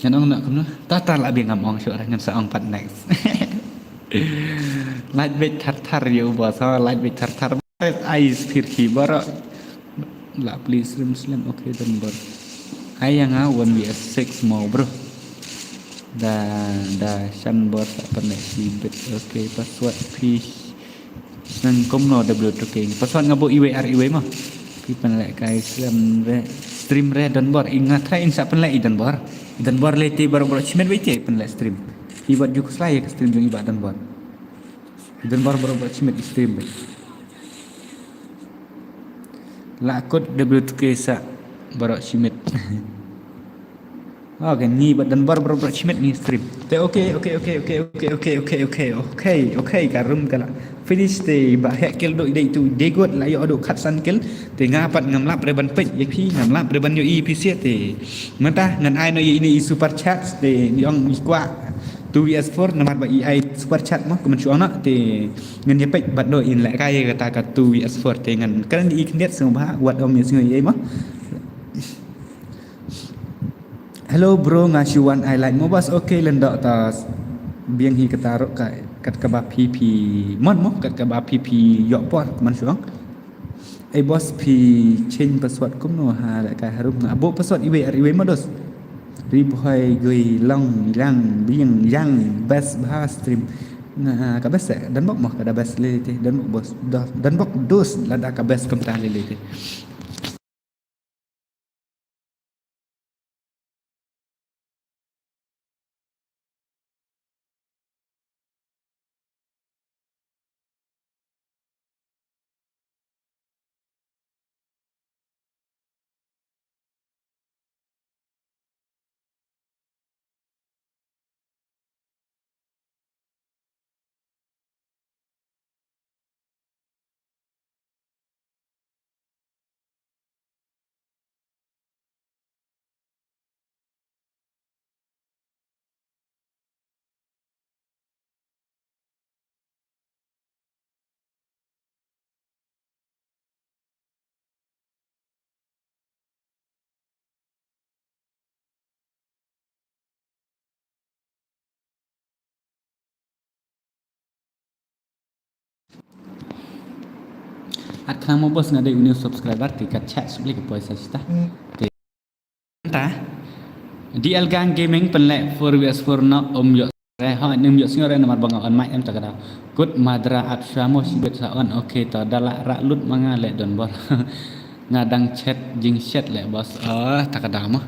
Ngan ong na kumno. Ta ta la bi ngam ong shu ngan sa ong pat next. Light bit thar thar ïa u boss ha light bit thar thar. Ai spir ki baroh. La please rim slam okay done bor. Ai ïa nga one v six mo bro. Da da shan bor sa pynleh shi bit okay password phi. Nang kumno W two K password nga buh iwei ar iwei mo. Phi pynleh kai slam re stream re done bor i nga try in sa pynleh i done bor. I done bor leh te baroh baroh shimet wei te pynleh stream. Phi wat ju khuslai ïa ka stream jong i ba done bor. Done bor baroh baroh shimet i stream bad. La kut W two K sa baroh shimet. Okay, ngi bad done bor baroh baroh shimet ngi stream. Te okay, okay, okay, okay, okay, okay, okay, okay, okay, okay, ka room ka la finish te ba heh kill do i dei tu i dei got la ïoh do khatsan kill. Te nga pat ngam lap re ban peit ïa phi ngam lap re ban ïoh i phi sia te. Mynta ngan ai no ïa ine i super chat te i ong i kwah. Two V S four namar ba i ai super chat mo kumne shu ong na te ngan ïa peit bad do in leh kai kata ka two V S four te ngan kren i khyndiat sngewbha wat ong ïa sngew i mo. Hello bro nga shu wan ai like mo bas okay lendok ta biang hi kata rok ka kat ka ba phi phi mon mo kat ka ba phi phi yok por kumne shu ong. Ei boss phi change password kumno ha la ka harum nga buh password iwei ar iwei ma dos. Ri bhoi goi long yang biang yang best bha stream. Nga ka best eh dan bok mo ka da best le te dan bok boss dan bok dos lada ka best kumta le le te. At khnang mo boss nga dei u new subscriber te ka chat sbli ka poisa sita. Te ta. D L Gang Gaming pynleh four versus four no um yok re ha nym yok sngor re namar ba nga on mic em ta ka da. Kut madra at shamo sibet sa on, okay ta da la ra lut ma nga leh don bor. Nga dang chat jing chat leh boss. Ah ta ka da mo.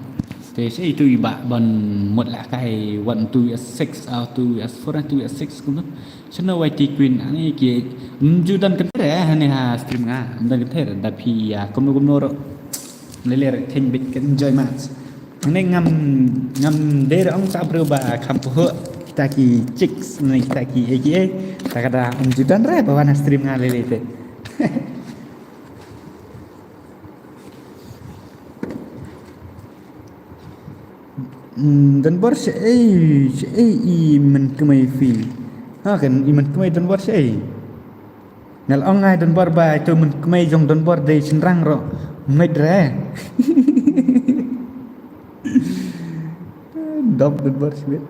Te se itu iba ban mut la kai one two versus six ah two versus four two versus six kum. Sino Y T Queen ani ki mju dan kan re hani ha stream nga. Dan kan re da phi ya kumno kumno ro. Lele re thing bit kan enjoy match. Ani ngam ngam dei re ong ta bro ba kham puhu kita ki chicks ni kita ki A K A. Ta ka da mju dan re ba wan ha stream nga lele te. Donbor shaei shaei i mynkmai phi. Ha kan i mynkmai donbor shaei. Ngal ong ai donbor ba ito mynkmai jong donbor dei shynrang ro. Mait re. Dop donbor shibit.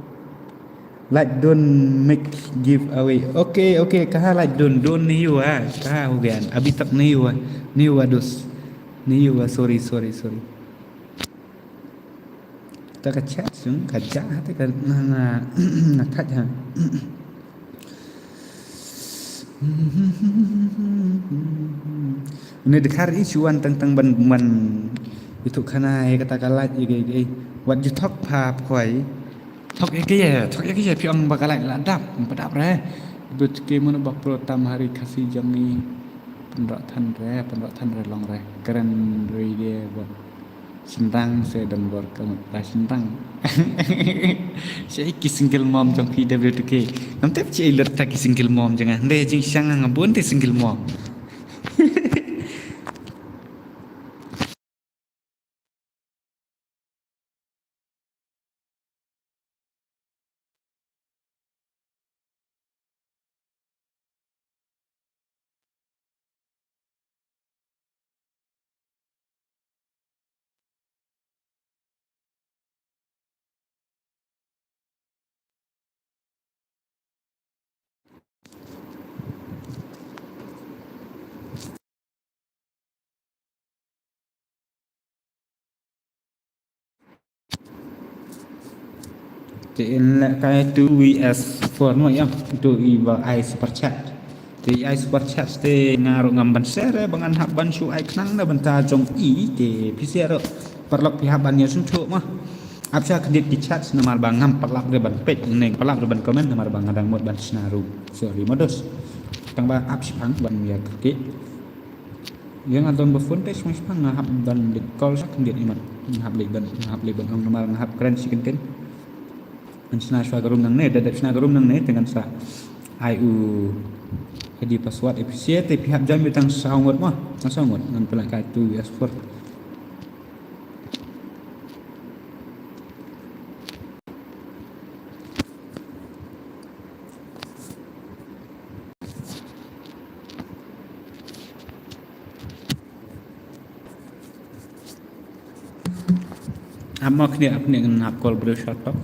Like don't make giveaway. Okay okay kaha like don't don't ni yu ah kaha hugan abi tak ni yu ah ni yu ah dos ni yu ah sorry sorry sorry. Ta ka chat sung ka ja ha ta ka na na na thaj ha. Ne de khar i chuan tang tang ban ban itu khana e kata ka laj i ge ge wat ju thok pha phoi. Thok e ke ye thok e ke ye phi ong ba ka laj la dap pa dap re. Dut ke mun ba pro tam hari khasi jong ni. Pynrok than re pynrok than re long re kren re ye wat. Shynrang se donbor ka mut ba shynrang. Shaei ki single mom jong P W two K. Ngam tip shaei lut ta ki single mom jong nga. Nde jingshang nga bun te single mom. Te in leh kai two V S four mo ïa tu i ba ai super chat. Te i ai super chat te nga ruh ngam ban share ba ngan hap ban shu ai khnang na bynta jong i te phi share ruh. Paralok phi hap ban ïa sngewthuh mo. Ap sha khyndiat ki chat namar ba ngam paralok re ban peit ne paralok re ban comment namar ba nga dang mut ban shna ruh. Sorry mo dos. Tang ba ap shipang ban ïa kyrkieh. Ïa nga don ba phone te shong shipang nga hap ban leit call sha khyndiat imat nga hap leit ban nga hap leit ban ong namar nga hap kren shi kyntien. Ngan shna shwa ka room nangne da dep shna ka room nangne te ngan sa ai u I D password A P C te phi hap join beit tang saw ngut mo tang saw ngut ngan pynlait kai tu S four. Ap mo khniat ap khniat ngan hap call briew sha tok.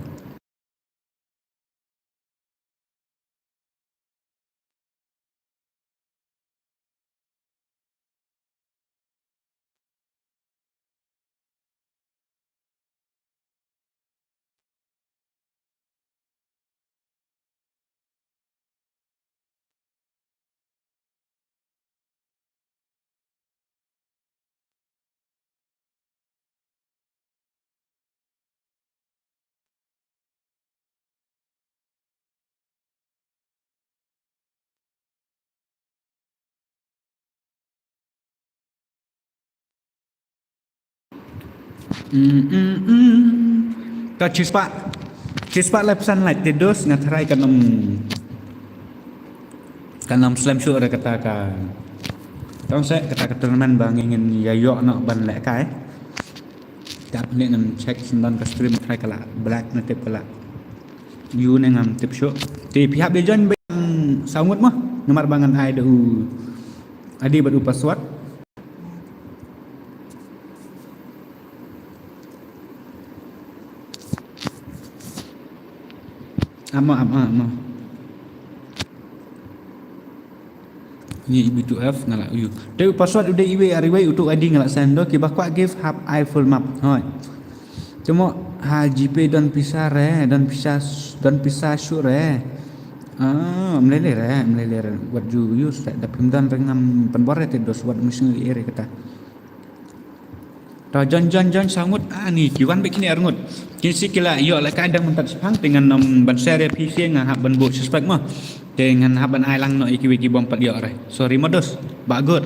Ka chispah chispah lep san lai te dos nga tharai kan ym kan ym slem shuh re kata ka tang se kata ka tournament ba ngin ïa ïoh noh ban leh kai. Tap ne ngam check sendon ka stream try ka la black na tip ka la. Yu ne ngam tip shuh. Te phi hap de join ba saw ngut mo. Namar ba ngan ai da u I D bad u password. Amo amo amo. Ni ibi tu F nga la u. Te u password u dei iwei ar iwei, utu I D nga la send. Kiba kwah gift hap ai full map. Hoi. Te mo ha GPay don pisa re, don pisa, don pisa shuh re. Ah, mlele re, mlele re. Wat ju use re, da phim don re ngam pynbor re te dos wat missing area kata. To jon jon jon saw ngut, ah, ni ki wan bad kine ar ngut. Kine shi ki la ïoh la ka dang mynta shaphang te ngan ym ban share ïa phi shi, nga hap ban buh suspect mo. Te ngan hap ban ai lang noh ïa kiwei ki bym pat ïoh re. Sorry mo dos. Ba good.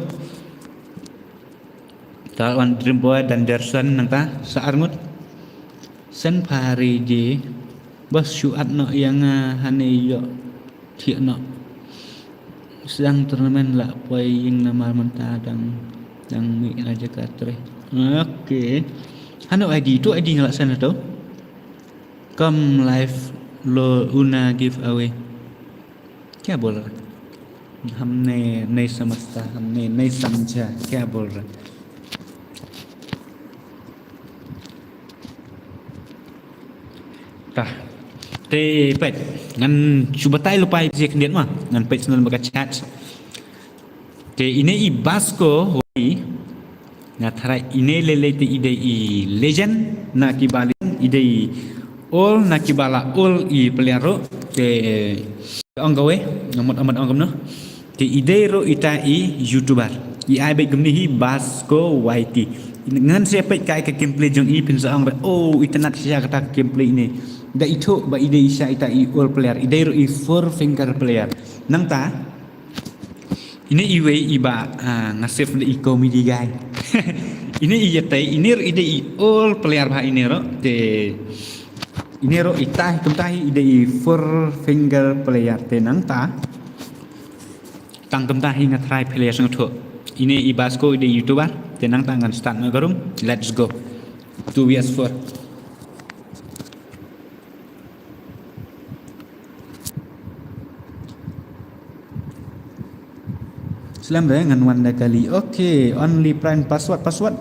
Ta wan Dream Boy Dangerson nangta sa ar ngut. Sen phari ji. Bas shu at noh ïa nga hane ïoh thiah noh. Sdang tournament la poi ïing namar mynta dang, dang mih na jaka trei. Okay. Hano I D, tu I D nga la send to. Come live lo una giveaway. Kya bol raha? Humne nahi samajhta, humne nahi samjha. Kya bol raha? Tah. Te peit. Ngan shu batai lypa ïa phi khyndiat ma. Ngan peit shen bad ka chat. Te ine i Basko Wai. Nga tharai ine lei lei te i dei i legend na ki ba legend, i dei i old na ki ba la old i player ruh. Te ong kawei, nga mut amat ong kumno. Te i dei ruh ita i YouTuber. I ai beit kumne hi Basko Y T. Ngan sa peit kai ka gameplay jong i phin sa ong re, oh, itynnad shisha kata ka gameplay ine. Da ithuh ba i dei shisha ita i old player. I dei ruh i four finger player. Nangta ine iwei i ba, ah, nga save da i comedy guy. Ine i ïatei, ine ruh i dei i old player bha ine ruh. Te ine ruh ita hi kumta hi i dei i four finger player te nangta. Tang kumta hi nga tharai phi la ïa sngewthuh. Ine i Basko i dei YouTuber te nangta ngan start noh ka room. Let's go. Two V S four. Slem re ngan wan da kali. Okay, only prime password, password.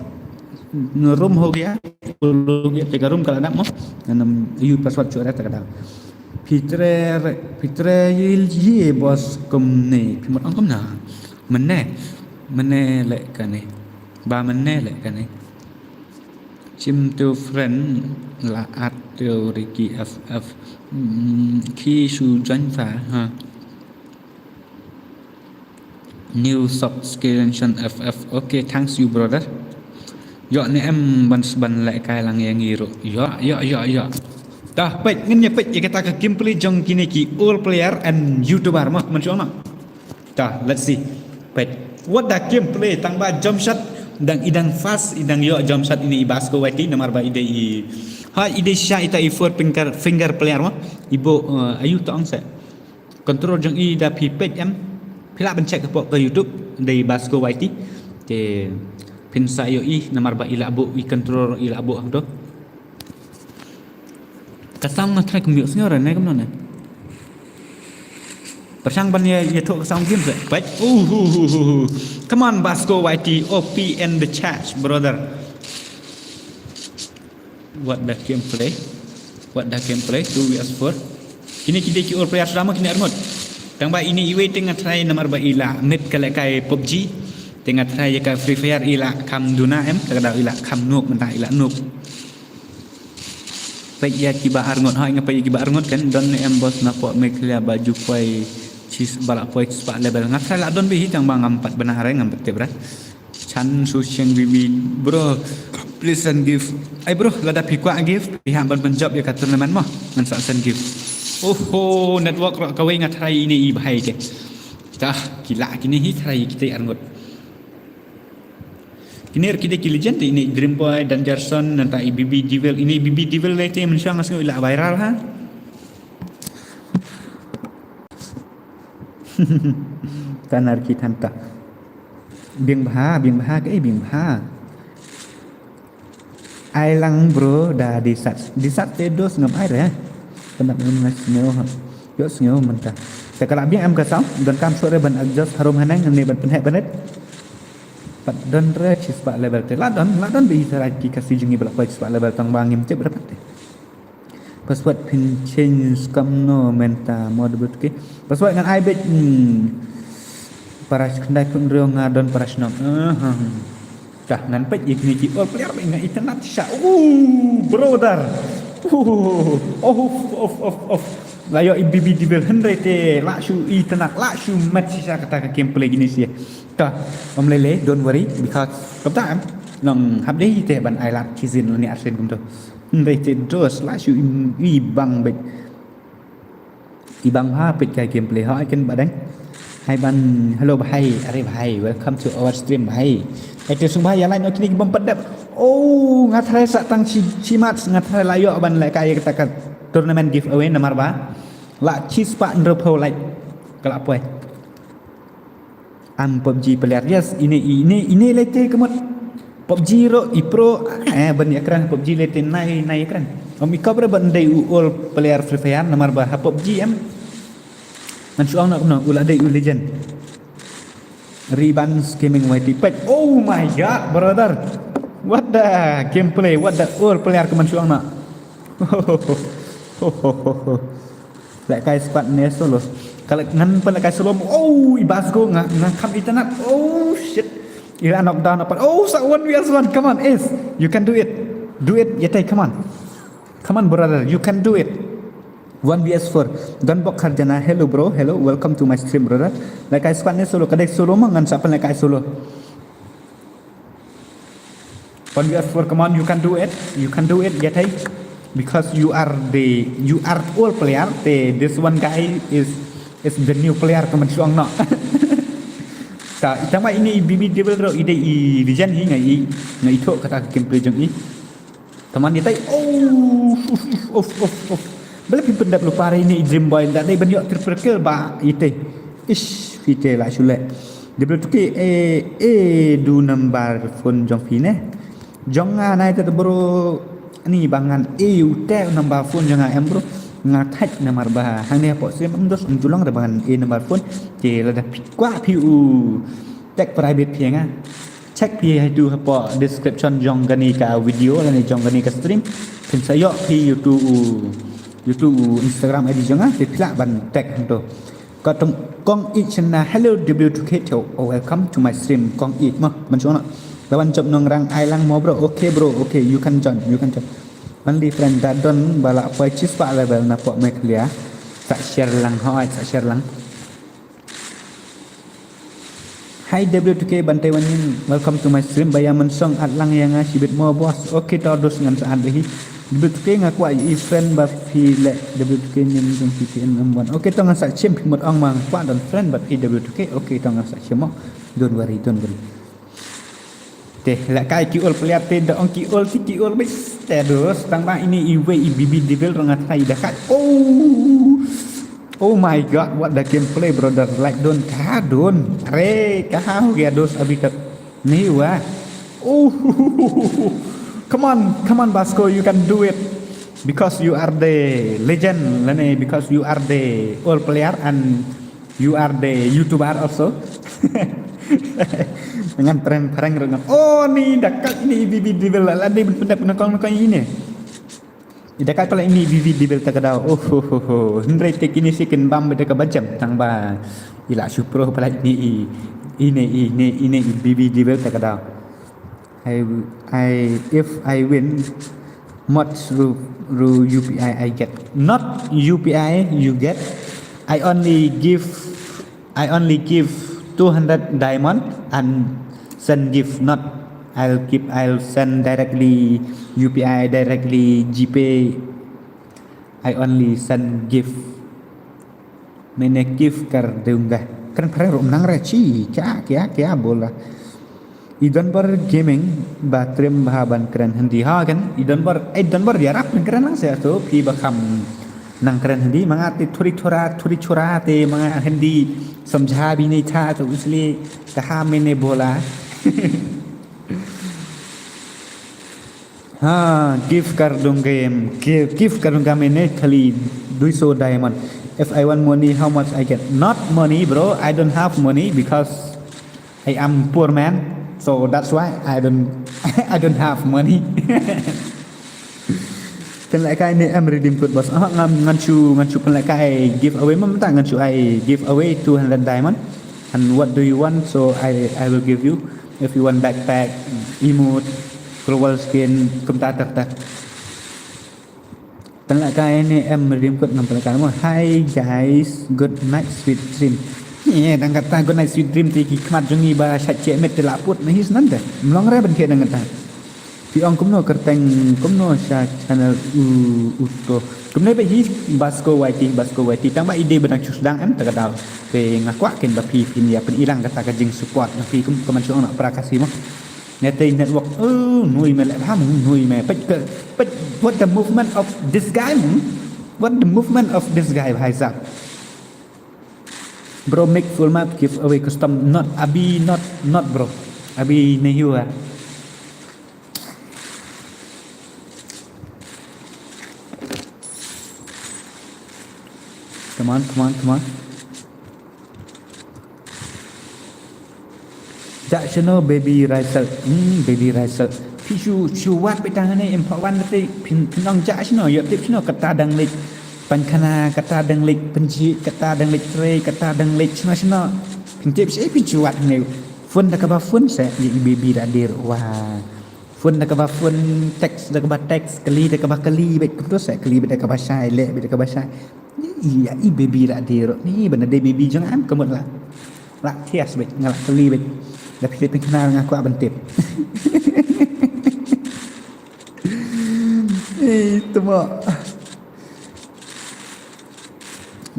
Room ho gaya. Ho gaya te ka room ka la dap mo. Ngan ym ïoh password chuh re te ka dap. Phi trei re, phi trei ye boss kumne. Phi mut ong kumna. Mynne. Mynne leh kane. Ba mynne leh kane. Chim to friend la add to Ricky F F. Hmm, ki shu join fa ha. New subscription F F. Okay, thanks you brother. Ïoh ne em ban ban leh kai lang ïa ngi ruh. Ïoh, ïoh, ïoh, ïoh. Tah, peit, ngin ïa peit ïa kata ka gameplay jong kine ki old player and YouTuber mo, mynshuwa mo. Tah, let's see. Peit. Wat da gameplay tang ba jump shot dang i dang fast, i dang ïoh jump shot ine i Basko Y T namar ba i dei i. Ha, i dei shisha ita i four finger, finger player mo. I buh, uh, ayu to ong se. Control jong i da phi peit em. Phi lah ban check hapoh ka YouTube dei Basko Y T. Te phin sa ïohi namar ba i lah buh i control i lah buh hangto. Ka sound nga try kumjuh sngew re ne kumno ne. Pyrshang ban ïa, ïathuh ka sound game se. Peit. Uhuhuhu. Come on Basko Y T, O P in the chat, brother. What the gameplay? What the gameplay? Two V S four. Kine ki dei ki old player sdang ma kine arngut. Tang ba ine iwei te nga try namar ba i la map ka lehkai PUBG. Te nga try ïa ka Free Fire i la kham duna em, te ka dei i la kham noob mynta i la noob. Peit ïa ki ba arngut, hoi nga peit ïa ki ba arngut kan don ne em boss na pok Meghalaya ba ju poi chis ba la poi chispah level. Nga try la don beit hi tang ba ngam pat bna re ngam pat tip re. Chan su sheng bibi bro. Please send gift. Ai bro, lada phi kwah gift phi hap ban pynjop ïa ka tournament mo. Ngan sa send gift. Oho, network ruh kawei nga try ine i bhai te. Tah, ki la kine hi try kita arngut. Kine ki dei ki legend ine Dream Boy, Dangerson, nangta i B B Devil, ine B B Devil lei te mynshuwa nga sngew i la viral ha. Tanar ki thanta. Biang bha, biang bha, kaei biang bha. Ai lang bro da disat. Disat te dos ngam ai re. Kynap ngam nga sngew ha. Ïoh sngew mynta. Te ka la biang em ka sound, donkam shuh re ban adjust harum haneng ne ban pynheh bynriew. Pat don re chispah level te. La don, la don beit tharai ki Khasi jong ngi ba la poi chispah level tang ba ngim tip re pat te. Password phin change kumno mynta mod bit ki. Password ngan ai beit, hmm. Para khyndai phew hynriew nga don para shnong. Aha. Tah ngan peit ïa kine ki all player ba nga itynnad shisha. Oh brother. Oh, oh, oh, oh, oh. La ïoh i B B Devil hynrei te la shu itynnad, la shu met shisha kata ka gameplay kine shi. Tah, ym lei lei, don't worry, because kumta em. Nang hap dei te ban ai lad ki sien lane ar sien kumta. Hynrei te dos la shu i, i bang beit. I bang ha peit ka gameplay ha kan ba dang. Hai ban, hello bhai, are bhai, welcome to our stream bhai. Ai te sngewbha ïa like noh kine ki bym pat dep. Oh, nga tharai sa tang shi, shi match, nga tharai la ïoh ban lehkai ïa kata ka tournament giveaway namar ba la shi spah hynriewphew like. Ka la poi. Am PUBG player, yes, ine, ine, ine lei te ka mut. PUBG ruh i pro, eh, ban ïakren PUBG lei te nai, nai ïakren. Ym i kop re ban dei u all player Free Fire namar ba ha PUBG em. Ngan shu ong noh kumno, u la dei u legend. Ribans Gaming Y T peit. Oh my god, brother. What the gameplay, what the all player ka man shu ong noh. Lehkai squad ne solo. Ka leh ngan pynlehkai solo. Oh, i Basco nga, nga kham itynnad. Oh shit. I la knock down pat. Oh, sa one versus one. Come on, Ace. You can do it. Do it, Yatei, come on. Come on, brother. You can do it. One versus four. Don Bok Kharjana. Hello, bro. Hello. Welcome to my stream, brother. Lehkai squad ne solo. Ka dei solo mo ngan sa pynlehkai solo. One versus four, come on, you can do it. You can do it, Yatei. Because you are the, you are all player. The, this one guy is, is the new player, ka man shu ong noh. Tah, i tang ba ine i B B Devil ruh i dei i legend hi nga i, nga ithuh kata ka gameplay jong i. Tang ba ine i, oh, uf, uf, uf, uf, uf. Balei phi pyndep lypa re ine i Dream Boy, ynda dei ban ïoh triple kill ba ite. Ish, phi te la shu leh. W two K, eh, eh, du number phone jong phi ne. Jong nga nai te bro, ni ba ngan, eh, u te number phone jong nga em bro. Nga thait namar ba hangne hapoh stream em dos, em tu long re ba ngan, eh, number phone. Te lada phi kwah phi u tag private phi nga. Check phi ha tu hapoh description jong kane ka video lane jong kane ka stream. Phin sa ïoh phi ïa utu u, ïa utu u Instagram I D jong nga, te phi lah ban tag hangto. Ka tong Kong Ih Chynna, hello W two K, oh, welcome to my stream Kong Ih mo, man shu ong noh. Lawan Jop Nongrang ai lang mo bro. Okay bro, okay, you can join, you can join. Only friend da don ba la poi shispah level na pok Meghalaya. Sa share lang hoi, sa share lang. Hi W two K Bantai Wanin, welcome to my stream. Ba ïa mynsong add lang ïa nga shibit mo boss. Okay to dos ngan sa add hi. W two K nga kwah ïa i friend ba phi leh W two K nim jong phi P N M one. Okay to ngan sa shim phi mut ong ma nga kwah don friend bad phi W two K. Okay to ngan sa shim mo. Don't worry, don't worry. Te lehkai ki all player te da ong ki all ki ki all bes. Te dos tang ba ine iwei i B B Devil ruh nga tharai i da kat. Oh. Oh my god, what the gameplay, brother. Like don ka don. Are ka ha ho gaya dos abhi tak nahi hua. Oh. Come on, come on Basco, you can do it. Because you are the legend lane because you are the all player and you are the YouTuber also. Ngan prank prank ruh ngan. Oh ni da kat ine i B B Devil la dei ban pyndep na kong na kong ine. I da kat pala ine i B B Devil ta ka daw. Oh ho ho ho. Hynrei te kine shi kin bam bad da ka bajam tang ba i la shu pro pala ine i, ine ine ine i B B Devil ta ka daw. I, I, if I win, much ru, ru U P I I get? Not U P I you get. I only give, I only give two hundred diamond and send gift. Not I'll keep, I'll send directly U P I, directly GPay. I only send gift. Maine gift kar dunga. Kren phareng ruh nang re chi kya kya kya bola. I Donbor Gaming ba trim bha ban kren Hindi ha kan. I Donbor, eh, Donbor ïarap ban kren lang se to phi ba kham nang kren Hindi ma nga te thuri thura thuri chura te ma nga Hindi samjha bhi nahi tha to isliye kaha maine bola. Ha, gift kar dunga, gift, gift kar dunga maine khali dui so diamond. If I want money, how much I get? Not money, bro. I don't have money because I am poor man. So that's why I don't, I don't have money. Pynlehkai ne em redeem code boss. Ah, ngan, ngan shu, ngan shu pynlehkai giveaway, mynta ngan shu ai giveaway two hundred diamond. And what do you want? So I, I will give you. If you want backpack, emote, global skin, kumta tak tak. Pynlehkai ne em rim kut ngam pynlehkai mo. Hi guys, good night, sweet dream. Ye, dang kata good night, sweet dream te ki khmat jong ngi ba sha che met te la put na his nan te. Mlong re ban khe dang kata. Phi ong kumno kyrteng kumno sha channel u uto. Kumne ba hi Basko Y T, Basko Y T. Tang ba ide ba dang chus dang em ta ka dal. Te nga kwah ken ba phi phin ya pyn ilang kata ka jing support na phi kum kaman chong na pra kasi mo. Nete network, oh, nui me le ham, nui me. Pet ke, pet, what the movement of this guy, hmm? What the movement of this guy, bhai sahab? Bro, make full map giveaway custom. Not, abhi, not, not, bro. Abhi nahi hua. Come on, come on, come on. Jah shano baby Raisal. Hmm, baby Raisal. Phi shu, shu wad beit tang hane em pha wan te phin, phin ong jah shano, ïoh tip shano kata dang leit. Pynkhana kata dang leit pynjih, kata dang leit trei, kata dang leit shano shano. Phin tip shi phin shu wad hane. Phone da kaba phone se, ye i baby da dir. Wah. Phone da kaba phone, text da kaba text, kali da kaba kali, beit kumto se, kali beit da kaba shai, leh beit da kaba shai. Ïa i baby da dir. Ni bana de baby jong am kamut la. La thias beit, nga la kali beit. Da phi pynkhana nga kwah ban tip. Eh, tuma.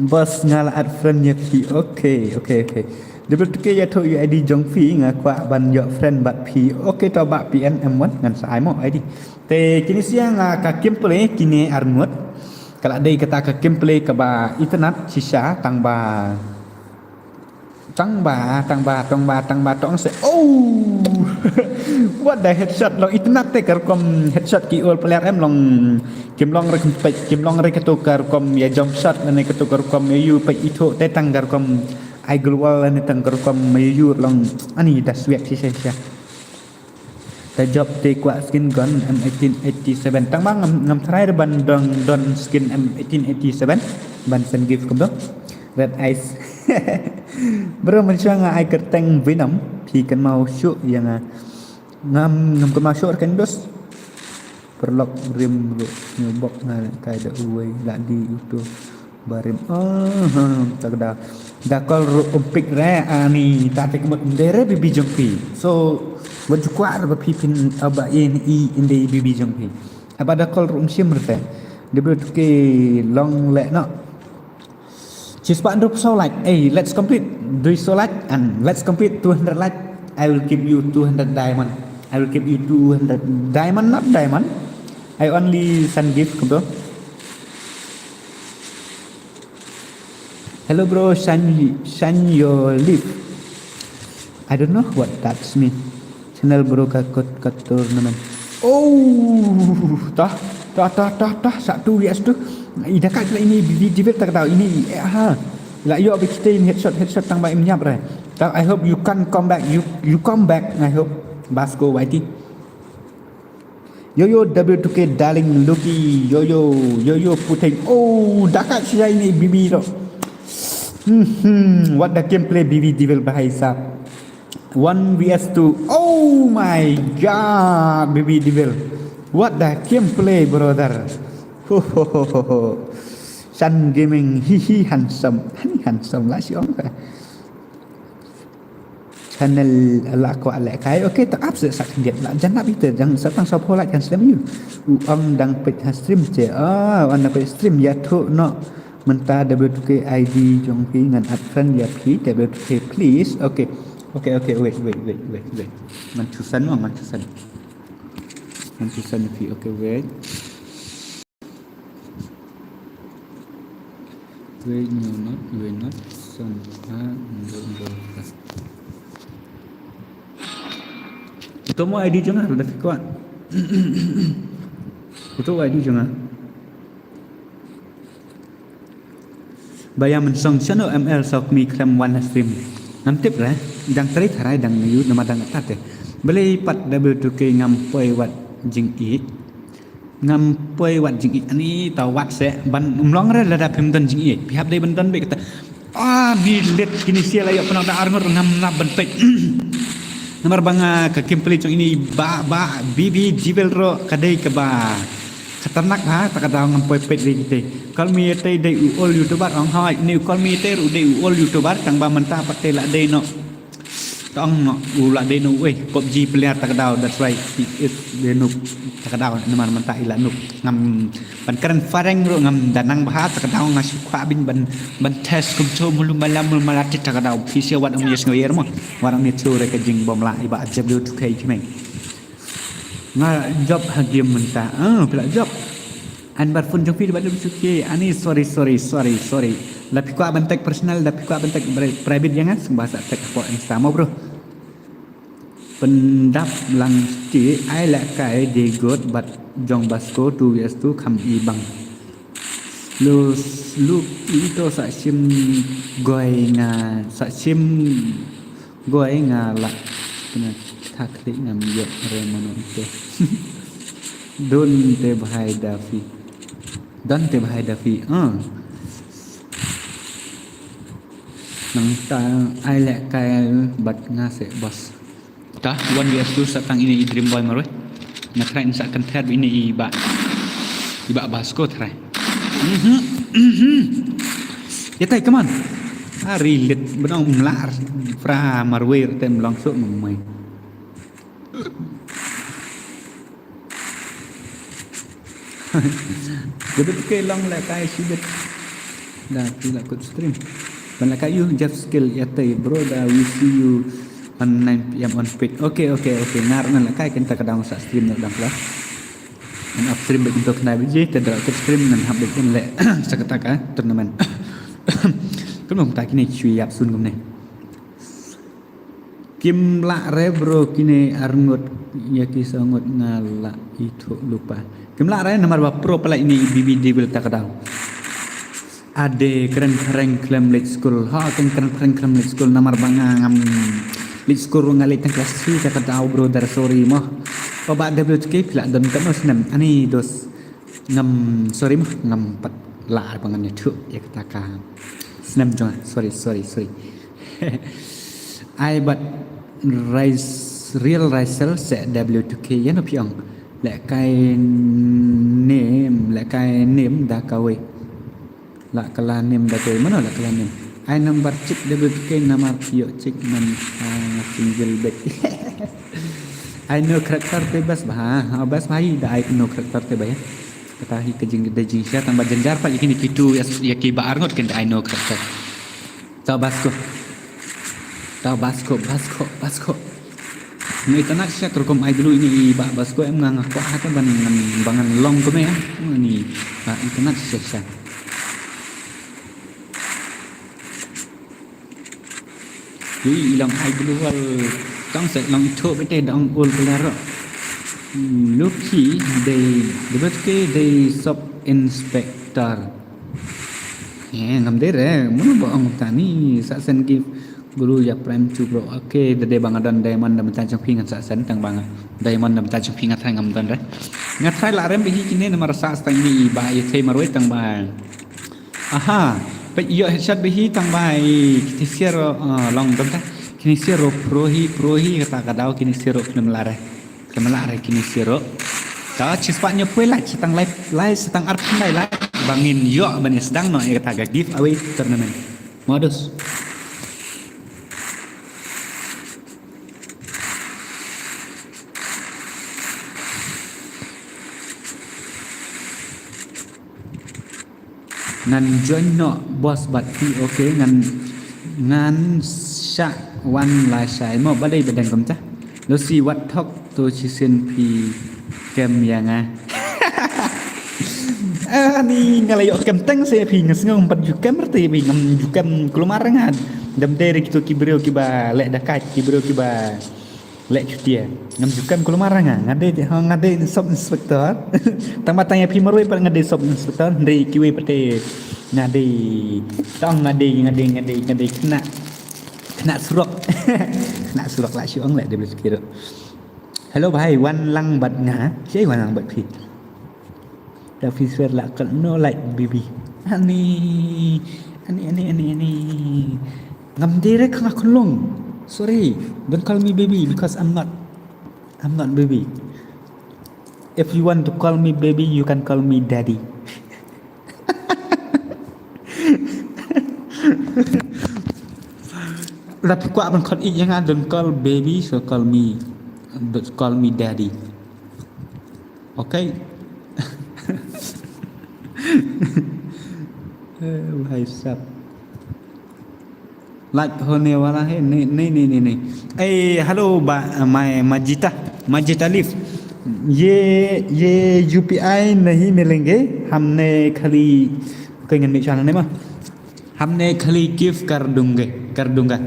Boss nga la add friend ïa phi. Okay, okay, okay. Double two K ïathuh ïa I D jong phi, nga kwah ban ïoh friend bad phi. Okay, to ba P N M one ngan sa ai mo I D. Te kine sia nga ka gameplay kine arngut. Ka la dei kata ka gameplay kaba itynnad shisha tang ba Tang ba, tang ba, tang ba, tang ba, tong se. Oh! What the headshot long itynnad te ka rukom headshot ki ol player em long kim long re kim peit, kim long re kato ka rukom ïa jump shot lane kato ka rukom ïa yu peit ithuh te tang ka rukom ai global lane tang ka rukom ïa yu long ani da swiak shisha shisha. Ta jop te kwah skin gun M eighteen eighty-seven. Tang ba ngam, ngam try ban don, don skin M eighteen eighty-seven ban send gift kumto. Red Eyes. Bro, mynshuwa nga ai kyrteng Venom, phi kynmaw shuh ïa nga. Ngam, ngam kynmaw shuh re ken dos. Paralok rim ruh, ngi bok nga kai da uwei la di uto. Barim, oh, hmm, tak da. Da call ruh um pick re, ani, ta te kmut ndere baby jong phi. So, wat ju kwah re ba phi phin, ah, ba in i inde baby jong phi. Aba da call ruh um shim re te. Debut ke long le no. Chispah hynriewphew saw like. Hey, let's complete. Dui saw like and let's complete two hundred like. I will give you two hundred diamond. I will give you two hundred diamond, not diamond. I only send gift kumto. Hello bro, shine, shine your life. I don't know what that's mean. Channel bro ka kot ka tournament. Oh, tah, tah, tah, tah, tah, satu V S tu. Ida ka jela ini B V Devil tak tahu ini, eh, ha. La yo be kita ini headshot, headshot tang ba im nyap re. Tak, I hope you can come back, you, you come back, I hope. Basko Y T. Yo, yo, W two K darling Lucky, yo, yo, yo, yo, Puteng. Oh, dakat sih ini B B tu. Hmm, hmm, what the gameplay B B Devil bahai sap. One V S two. Oh my god, B B Devil. What the gameplay, brother. Ho, ho, ho, ho, ho. Sun Gaming, hihi, handsome. Hani handsome lah si ong. Channel la kwah leh kai. Okay, tak ap se sak dia. La janap ite jang satang sop holat kan slem you. U ong dang peit ha stream che. Ah, wan dang peit stream ïathuh noh. Mynta W two K I D jong phi ngan add friend ïa phi W two K please. Okay. Okay, okay, wait, wait, wait, wait, wait. Ngan chusan mo, ngan chusan. Ngan chusan phi. Okay, wait. Wait, no, not, wait, not. Son, ha, ndo, ndo, ha. Ito mo I D jong nga, da fi kwah. Ito I D jong nga. Ba ïa mynsong shano M L sok mi khlem wan ha stream. Ngam tip re, dang trei tharai dang yu nama dang atat te. Balei pat W two K ngam poi wat jingïeit. Ngam poi wat jingïeit ani ta wat se ban ym long re lada phim don jingïeit. Phi hap dei ban don beit kata. Ah, mi lit kine sia la ïoh pynlong da arngut ngam nap ban peit. Namar ba nga ka gameplay jong ine i ba ba B B Devil ruh ka dei kaba khatarnak ha, ta ka daw ngam poi peit ri kite. Call me ïa te dei u ol YouTuber ong hoi, ine u Call me ïa te ruh dei u ol YouTuber tang ba mynta pat te la dei noh. Tang noh u la dei noh, eh, PUBG player ta ka daw, that's why he is the noob ta ka daw, namar mynta i la noob. Ngam ban kren phareng ruh ngam da nang bha, ta ka daw nga shu kwah byn ban ban test kumto mulu mala mulu mala te ta ka daw. Phi sia wat ym ïa sngew ïa mo. Wat ym ïa sngew re ka jingbym lah i ba jep lu tu kai kmeng. Nga jop ha game mynta. Ah, phi la jop. An bar phone jong phi ba dum suki. Ani sorry sorry sorry sorry. La phi kwah ban tag personal, la phi kwah ban tag pri- private ïa nga, sngewbha sa tag hapoh Insta mo bro. Pyndap lang siti ai lehkai de got bad jong Basko two vs two kham i bang. Lu lu ito sa shim goi nga sa shim goi nga la kena thakli ngam yok re mano ito. Don te bhai Dafi. Don te bhai Dafi. Ah. Nang ta ai lehkai bad nga se bos. Ta one vs two sa tang ine i Dream Boy marwei. Nga try in sa kan ter ine i ba i ba Basko try. Mhm. Mhm. Ya tai, come on. Ari lit benong mlar fra marwei tem long so mai. Debit ke long lehkai shibit. Da phi la kut stream. Ban lehkai you Jeff Skill ya tai bro, da we see you on nine p m on page. Okay okay okay. Ngar nan lehkai kenta ka dang sa stream na dang pla. An off stream bit untuk kena biji te da kut stream nan hap bit in le sa kata ka tournament. Kun mong ta kini chui yap sun kumne. Kim lah re bro kine arngut ya ki sangut nga lah itu lupa. Kim lah re namar ba pro pala ini B B D bil ta ka daw. Ade kren kren klem late school. Ha kren kren kren klem late school namar ba nga ngam late school nga late tang kelas three ta ka daw bro dar sorry mo. Ba ba W T K pila don ka no snem ani dos. Ngam sorry mo ngam pat lah ba ngan itu ya kata ka snem jong sorry sorry sorry. Ai bad rice real rice cell se W T K ya no piang. Lehkai nem lehkai nem da kawei. La kala nem da kawei mano la kala nem. Ai number chick W T K namar pio chick man single bed. Ai no character te bas ba ha bas ba da ai no character te ba ya. Kata hi ka jing da jing sha tang ba janjar pa ya kini kitu ya ki ba arngot ken da ai no character. Tau Basko. Tau Basko, Basko, Basko. Ngi tanak sha ka rukom ai dulu ini i ba Basko em nga nga kwah hata ban ngan bangan long kome ya. Ini ba i tanak sha sha. Ui i long ai dulu wal tang se long itu bete dong ul belaro. Lucky dei debet ke dei sub inspector. Eh, ngam dei re, mano ba ong tani sa sen gift guru ya prem chu bro. Okay, da dei ba nga don diamond da mynta jong phi ngan sa sen tang ba nga diamond da mynta jong phi nga thai ngam don re. Nga thai la rem bihi kine namar sa stang ni ba ya thai marwei tang ba. Aha, pe yo headshot bihi tang ba i kiti siar long don ta. Kini siar pro hi pro hi kata ka daw kini siar film la re. Kemela re kini siro. Ta chispa nyo pwe lai chitang lai lai chitang ar pindai lai. Bangin yo bani sedang no ya kata ga giveaway tournament. Modus. Ngan join noh bos bad phi okay ngan ngan sha wan la shai mo balei badeng kumta. Lo si wat thok to shisien phi kem ya nga. Ani nga la ïoh kem teng se phi nga sngew pat ju kem rte phi ngam ju kem kulmar nga. Dam dei re kito ki briew kiba leh dakat ki briew kiba leh chutia. Ngam ju kem kulmar nga nga dei ha nga dei sub inspector. Tang ba tang ya phi marwei pat nga dei sub inspector dei kiwei pat te nga dei tang nga dei nga dei nga dei nga dei kena kena surok. Kena surok la shu ong leh dei beli sekirok. Hello bhai wan lang bad nga. Siapa wan lang bad phi? Tapi swear lah kat no like baby. Ani Ani, ani, ani, ani. Ngam dei re kha nga khunlung. Sorry, don't call me baby because I'm not, I'm not baby. If you want to call me baby, you can call me daddy. Lada phi kwah ban khot ïeit ïa nga, don't call baby, so call me, don't call me daddy. Okay? Eh, bhai sahab. Like hone wala hai, nahi, nahi, nahi, nahi, nahi. Eh, hello, ba, my Majita, Majita Live. ये, ये यूपीआई नहीं मिलेंगे, हमने खाली, kei ngan mih shuwa ne ma. हमने खाली गिफ्ट कर दूंगे, कर दूंगा।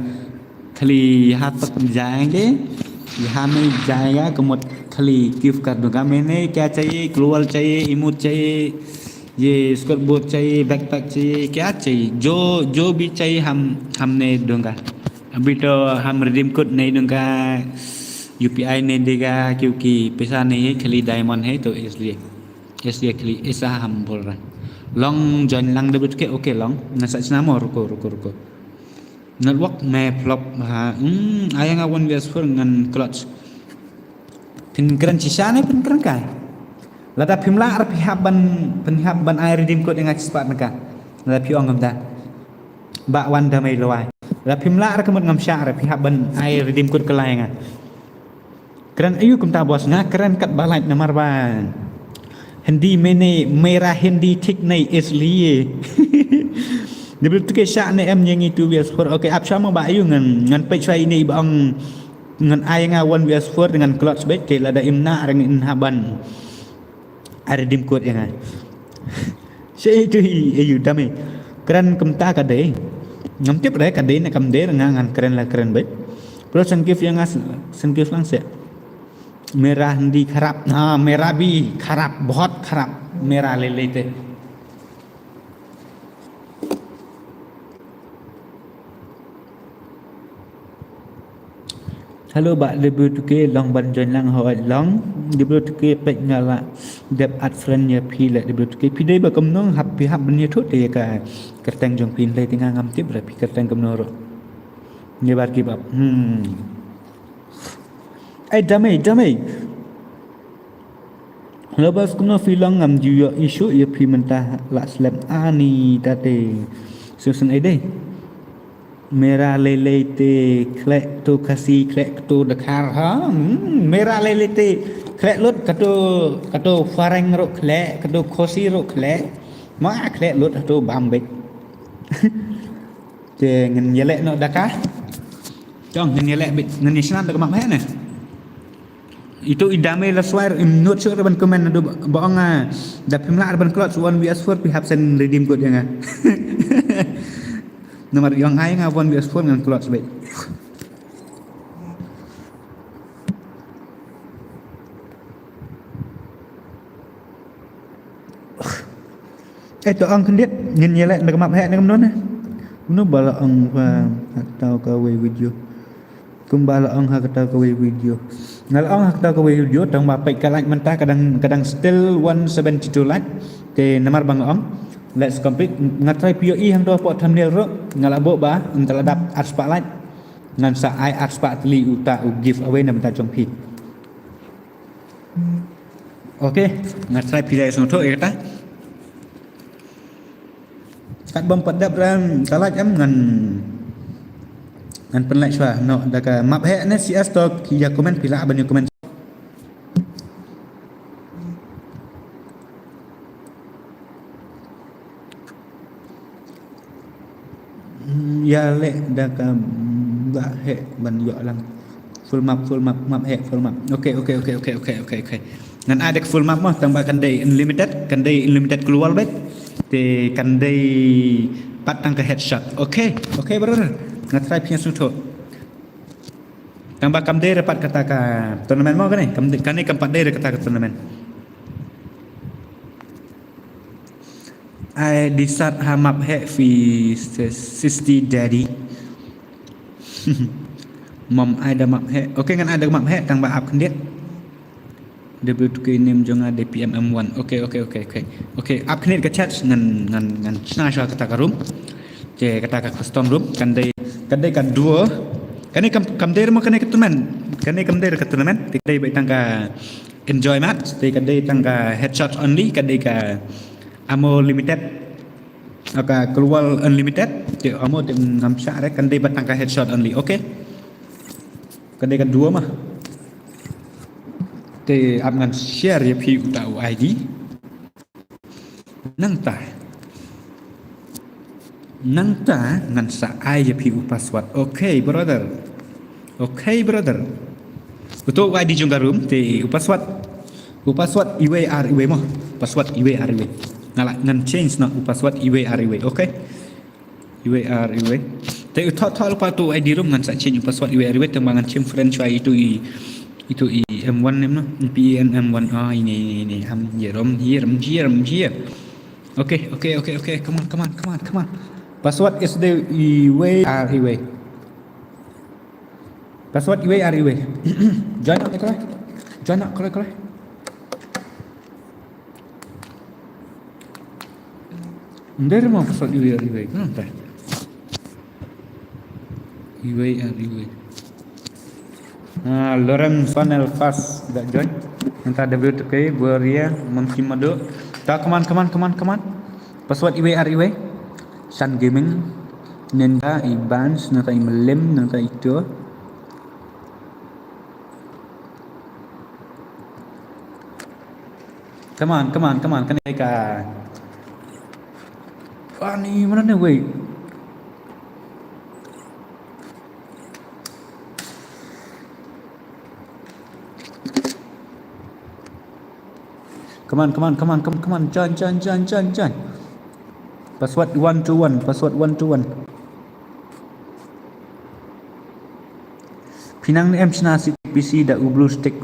खाली यहाँ तक जाएंगे, यहाँ नहीं जाएगा, ka mut खाली गिफ्ट कर दूंगा। मैंने क्या चाहिए, ग्लोबल चाहिए, इमोट चाहिए, ये स्कर्ट बोर्ड चाहिए, बैकपैक चाहिए, क्या चाहिए, जो, जो भी चाहिए हम, हमने दूंगा। अभी तो हम रिडीम कोड नहीं दूंगा, यूपीआई नहीं देगा, क्योंकि पैसा नहीं है, खाली डायमंड है, तो इसलिए, इसलिए खाली ऐसा हम बोल रहे हैं। Long join lang debut ke, okay, long. Nasa chnamo, ruko, ruko, ruko. Network me flop ha. Hmm, ai nga wan viewers for ngan clutch. Phin kren shisha ne phin kren kai. Lada phim lah re phi hap ban, phi hap ban ai redeem code ïa nga shispah tyngka. Lada phi ong kumta. Ba wan da mei lawai. Lada phim lah re ka mut ngam shah re phi hap ban ai redeem code kylla ïa nga. Kren aïu kumta boss, nga kren katba lait namar ba Hindi mene mera Hindi thik nahi isliye. Dei ba tu ke shah ne em ïa ngi tu viewers for. Okay, ap shuwa mo ba aïu ngan, ngan peit shuwa ine ba ong ngan ai nga wan viewers for ngan clutch beit, te lada im nah re ngin hap ban ai redeem code ïa nga. Sha itu hi, aïu dame. Kren kumta ka dei. Ngam tip re ka dei ne kam dei, nga ngan kren la kren beit. Pero send gift ïa nga, send gift lang seh. मेरा हिंदी खराब, हाँ, मेरा भी खराब, बहुत खराब, मेरा ले लेते। Hello, ba W two K, long ban join lang, hoi, long. W two K, peit nga la dep add friend ïa phi la W two K. Phi dei ba kumno, hap phi hap ban ïathuh te ïa ka kyrteng jong phi, lei te nga ngam tip re phi kyrteng kumno ruh. Never give up. Hmm. Ai dame, dame. Hello boss, kumno phi long, ngam ju ïoh issue ïa phi mynta, la slem ani tate. Susan ai dei. मेरा ले लेते, khleh to Khasi, khleh to Dkhar ha. Hmm, मेरा ले लेते, khleh lut kato, kato Phareng ruh khleh, kato Khasi ruh khleh. Ma khleh lut hato bam beit. Te ngin ïaleh noh da ka. Jong ngin ïaleh beit, ngin ïa shna da ka map heh ne. Itu i dame la swai, im nud shuh re ban comment naduh ba, ba ong, ah, da phim lah re ban clutch one V S four phi hap send redeem code ïa nga. Namar ong ai nga one V S four ngan clutch beit. Eh, to ong khyndiat, ngin ïaleh na ka map heh na kumno ne. Kumno ba la ong ha, ha kata kawei video. Kumba la ong ha kata kawei video. Nga la ong ha kata kawei video, tang ba peit ka like mynta ka dang, ka dang still one seventy-two like. Te namar ba nga ong, let's complete. Nga try phi ïohi hangto hapoh thumbnail ruh, nga la buh ba, ynda la dap arspah like. Ngan sa ai arspah tylli uta u giveaway na bynta jong phi. Okay, nga try phi da sngewthuh ïa kata. Kat bym pat dep re ka like em ngan, ngan pynlait shuwa noh da ka map heh ne C S to ïa comment phi lah ban ïa comment. Hmm, ïaleh da ka, hmm, ba heh ban ïoh lang. Full map, full map, map heh, full map. Okay, okay, okay. Ngan ai da ka full map mo, tang ba kan dei unlimited, kan dei unlimited global beit. Te kan dei pat tang ka headshot. Okay, okay brother. Nga try phi sngewthuh. Tang ba kam dei re pat kata ka tournament mo kane, kam dei, kane kam pat dei re kata ka tournament. Ai disat ha map heh phi sisti daddy. Mom ai da map heh. Okay, ngan ai da map heh tang ba ap khyndiat. W two K name jong nga dei P M M one. Okay, okay, okay, okay. Okay, ap khyndiat ka chat ngan, ngan, ngan shna shuwa kata ka room. Te kata ka custom room kan dei, kan dei ka duo. Kane kam, kam dei mo kane ka tournament. Kane kam dei ka tournament. Te ka dei beit tang ka enjoy match. Te ka dei tang ka headshot only, ka dei ka ammo limited. Ka global unlimited. Te ammo te ngam shah re, kan dei beit tang ka headshot only. Okay. Ka dei ka duo ma. Te ap ngan share ïa phi uta u I D. Nangta. Nangta ngan sa ai ïa phi u password. Okay brother. Okay brother. Uto u I D jong ka room te u password. U password iwei ar iwei mo. Password iwei ar iwei. Nga lah ngan change noh u password iwei ar iwei. Okay. Iwei ar iwei. Te u thoh thoh lypa uto u I D room ngan sa change u password iwei ar iwei tang ba ngan shim friend shuwa ïa uto i, ïa uto i M one ne em no. P E N M one. Ah, ine ine ine. Ham ïa rom ïa rom ïa rom ïa. Okay, okay, okay, okay. Come on, come on, come on, come on. Password is the iwei ar iwei. Password iwei ar iwei. Join up, kore. Join up, kore, kore. Ym dei mo password iwei ar iwei. Kan ym dei. Iwei ar iwei. Ah, Lawrence Fanel Fast da join. Nangta W two K, Boria, Monkey Mado. Ta, come on, come on, come on, come on. Password iwei ar iwei. Sun Gaming. Ninja, Ibans, nangta i Melim, nangta ito. Come on, come on, come on, kane ka. Ani, mana ne, wei. Come on, come on, come on, come, come on. Join, join, join, join, join. Password one two one, password one two one. Phi nang em shna si P C da u Blue Stick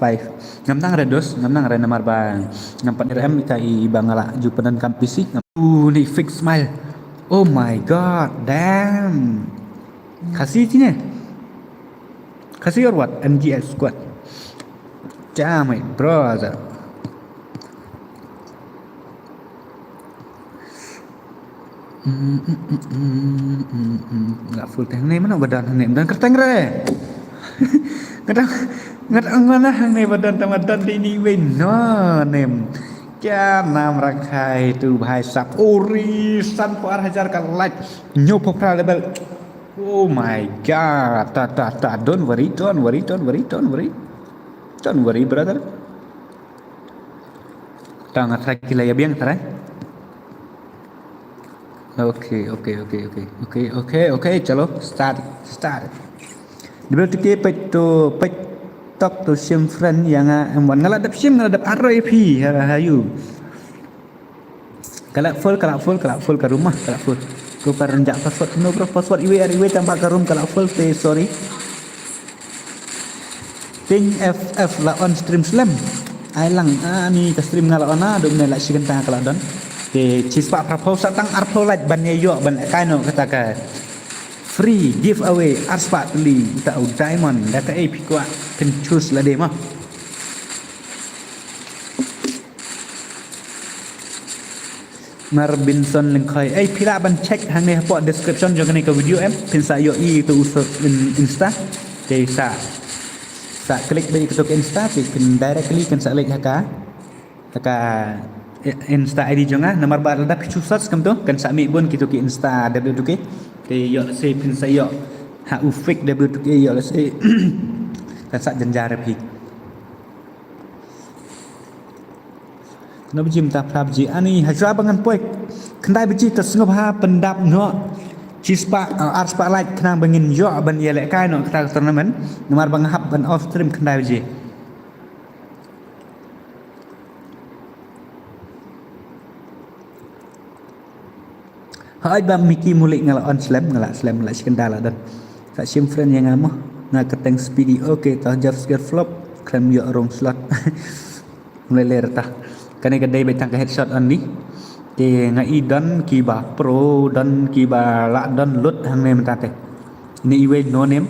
five. Ngam nang re dos, ngam nang re namar ba ngam pat re em ita i ba nga lah ju pyndonkam P C. Ngam, u ni fix smile. Oh my god, damn. Khasi tine. Khasi or what? N G S squad. Damn it, brother. Nga full tank ne, mana ba don ne, don kyrteng re. Ngat ngat ngana ne ba don, tama don di ni wei no nem. Kya nam rakhai tu bhai sab. Ori san po ar hajar ka like. Nyo po pra level. Oh my god. Ta ta ta, don't worry, don't worry, don't worry, don't worry. Don't worry, brother. Tang attack kila ya biang tarai. Okay, okay, okay, okay. Okay, okay, okay, chalo, start, start. Double ticket peit to, peit tok to shim friend yang a M one. Nga la dep shim, nga la dep aroi phi, ha, ha, you. Ka la full, ka la full, ka la full, ka room ah, ka la full. Ko ka rynjah password, no bro, password iwei ar iwei tang ba ka room ka la full te, sorry. Ting F F la on stream slem. Ai lang, ani ka stream nga la on a, dum ne la shi kynta ka la don. Te chispah phraphew sa tang arphew like ban ïa ïoh ban kai noh kata ka free giveaway arspah tylli ta u diamond. Da ka ei phi kwah phin choose lade ma. Marbinson Lyngkhoi. Ei, phi lah ban check hangne hapoh description jong kane ka video em. Phin sa ïohi ïa uto u Insta. Te sa, sa click beit ïa kato ka Insta, te phin directly kan sa leit ha ka, ha ka, eh, Insta I D jong nga. Namar ba lada phi shu search kumto, kan sa mih bun kito ki Insta W two K. Te ïoh lehse phin sa ïoh ha u fake W two K, ïoh lehse kan sa jynjar ïa phi. Khyndai baje mynta phra baje. Ani hajra ba ngan poi. Khyndai baje ta sngewbha pyndap noh. Chispah, uh, arspah like khnang ba ngin ïoh ban ïalehkai noh kata ka tournament. Namar ba nga hap ban off stream khyndai baje. Hooid ba Mickey Mulik nga la on slem, nga la slem, la shi kynta la don. Sa shim friend ïa nga mo. Nga kyrteng Speedy. Okay, ta Jeff Scare Flop. Khlem ïoh rung slot. Mlei ler ta. Kane ka dei beit tang ka headshot only. Te nga i don kiba pro, don kiba lah don lut hangne mynta te. Ine iwei no name.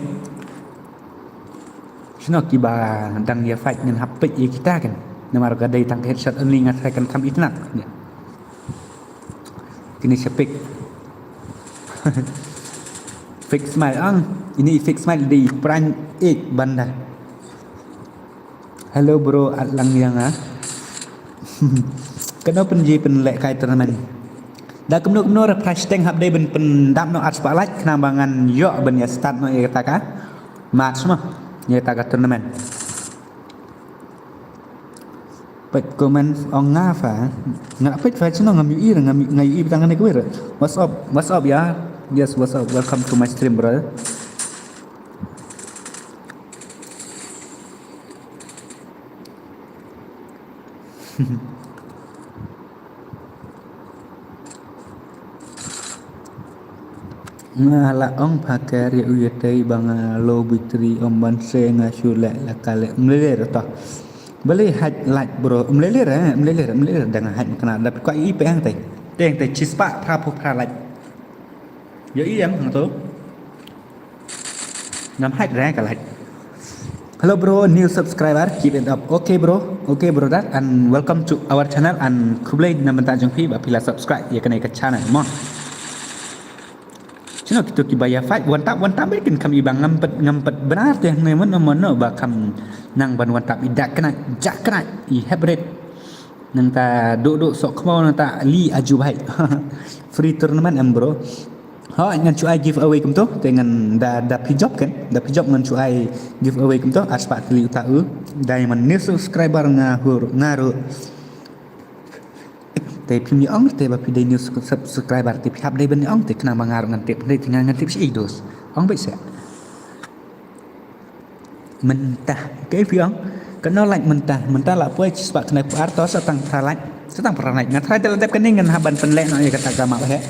Shano kiba dang ïa fight ngin hap peit ïa kita kan. Namar ka dei tang ka headshot only, nga tharai kan kham itynnad. Kine sha pick. Fake smile ang. Ini fake smile di prank ik banda. Hello bro, at lang yang ah. Kano pynji pynleh kai tournament. Da kumno kumno refresh teng hap dei ban pyndap no at spotlight khnang ba ngan ïoh ban ïa start no ïa kata ka match ma. Ïa kata ka tournament. Peit comment ong nga fa. Nga peit fa chino ngam ïohi, ngam nga ïohi btang ne kwir. What's up? What's up ya? Yes, what's up? Welcome to my stream, brother. Nga la ong pha ker ïa u ïatei ba nga low battery ym ban se nga shu leh la ka leh mleler to. Balei haj laj bro mleler eh mleler mleler da nga haj kena da phi kwah i peh hangtei. Teng tei chispah phra phew phra laj. Ïa i em hangto. Ngam hide re ka like. Hello bro, new subscriber, keep it up. Okay bro, okay brother, and welcome to our channel and khublei na bynta jong phi ba phi la subscribe ïa kane ka channel mo. Chino kito kiba ïa fight one tap one tap kin kam i ba ngam pat ngam pat benar te ne mon mon no ba kam nang ban one tap i dak kena jak kena i hebret. Nangta duk duk sok kmau nangta li aju bai. Free tournament em bro. Hooid ngan shu ai giveaway kumto te ngan da da phi jop kan da phi jop ngan shu ai giveaway kumto ar spah tylli uta u diamond new subscriber nga hur nga ruh. Te phim ïa ong te ba phi dei new subscriber te phi hap dei ban ïa ong te khnang ba nga ruh ngan tip dei te ngan ngan tip shi dos ong beit seh. Mynta. Kaei phi ong? Kano like mynta. Mynta la poi chispah khyndai phew ar to sa tang phra like. Sa tang phra like. Nga try te la dep kane ngan hap ban pynleh noh ïa kata ka map heh.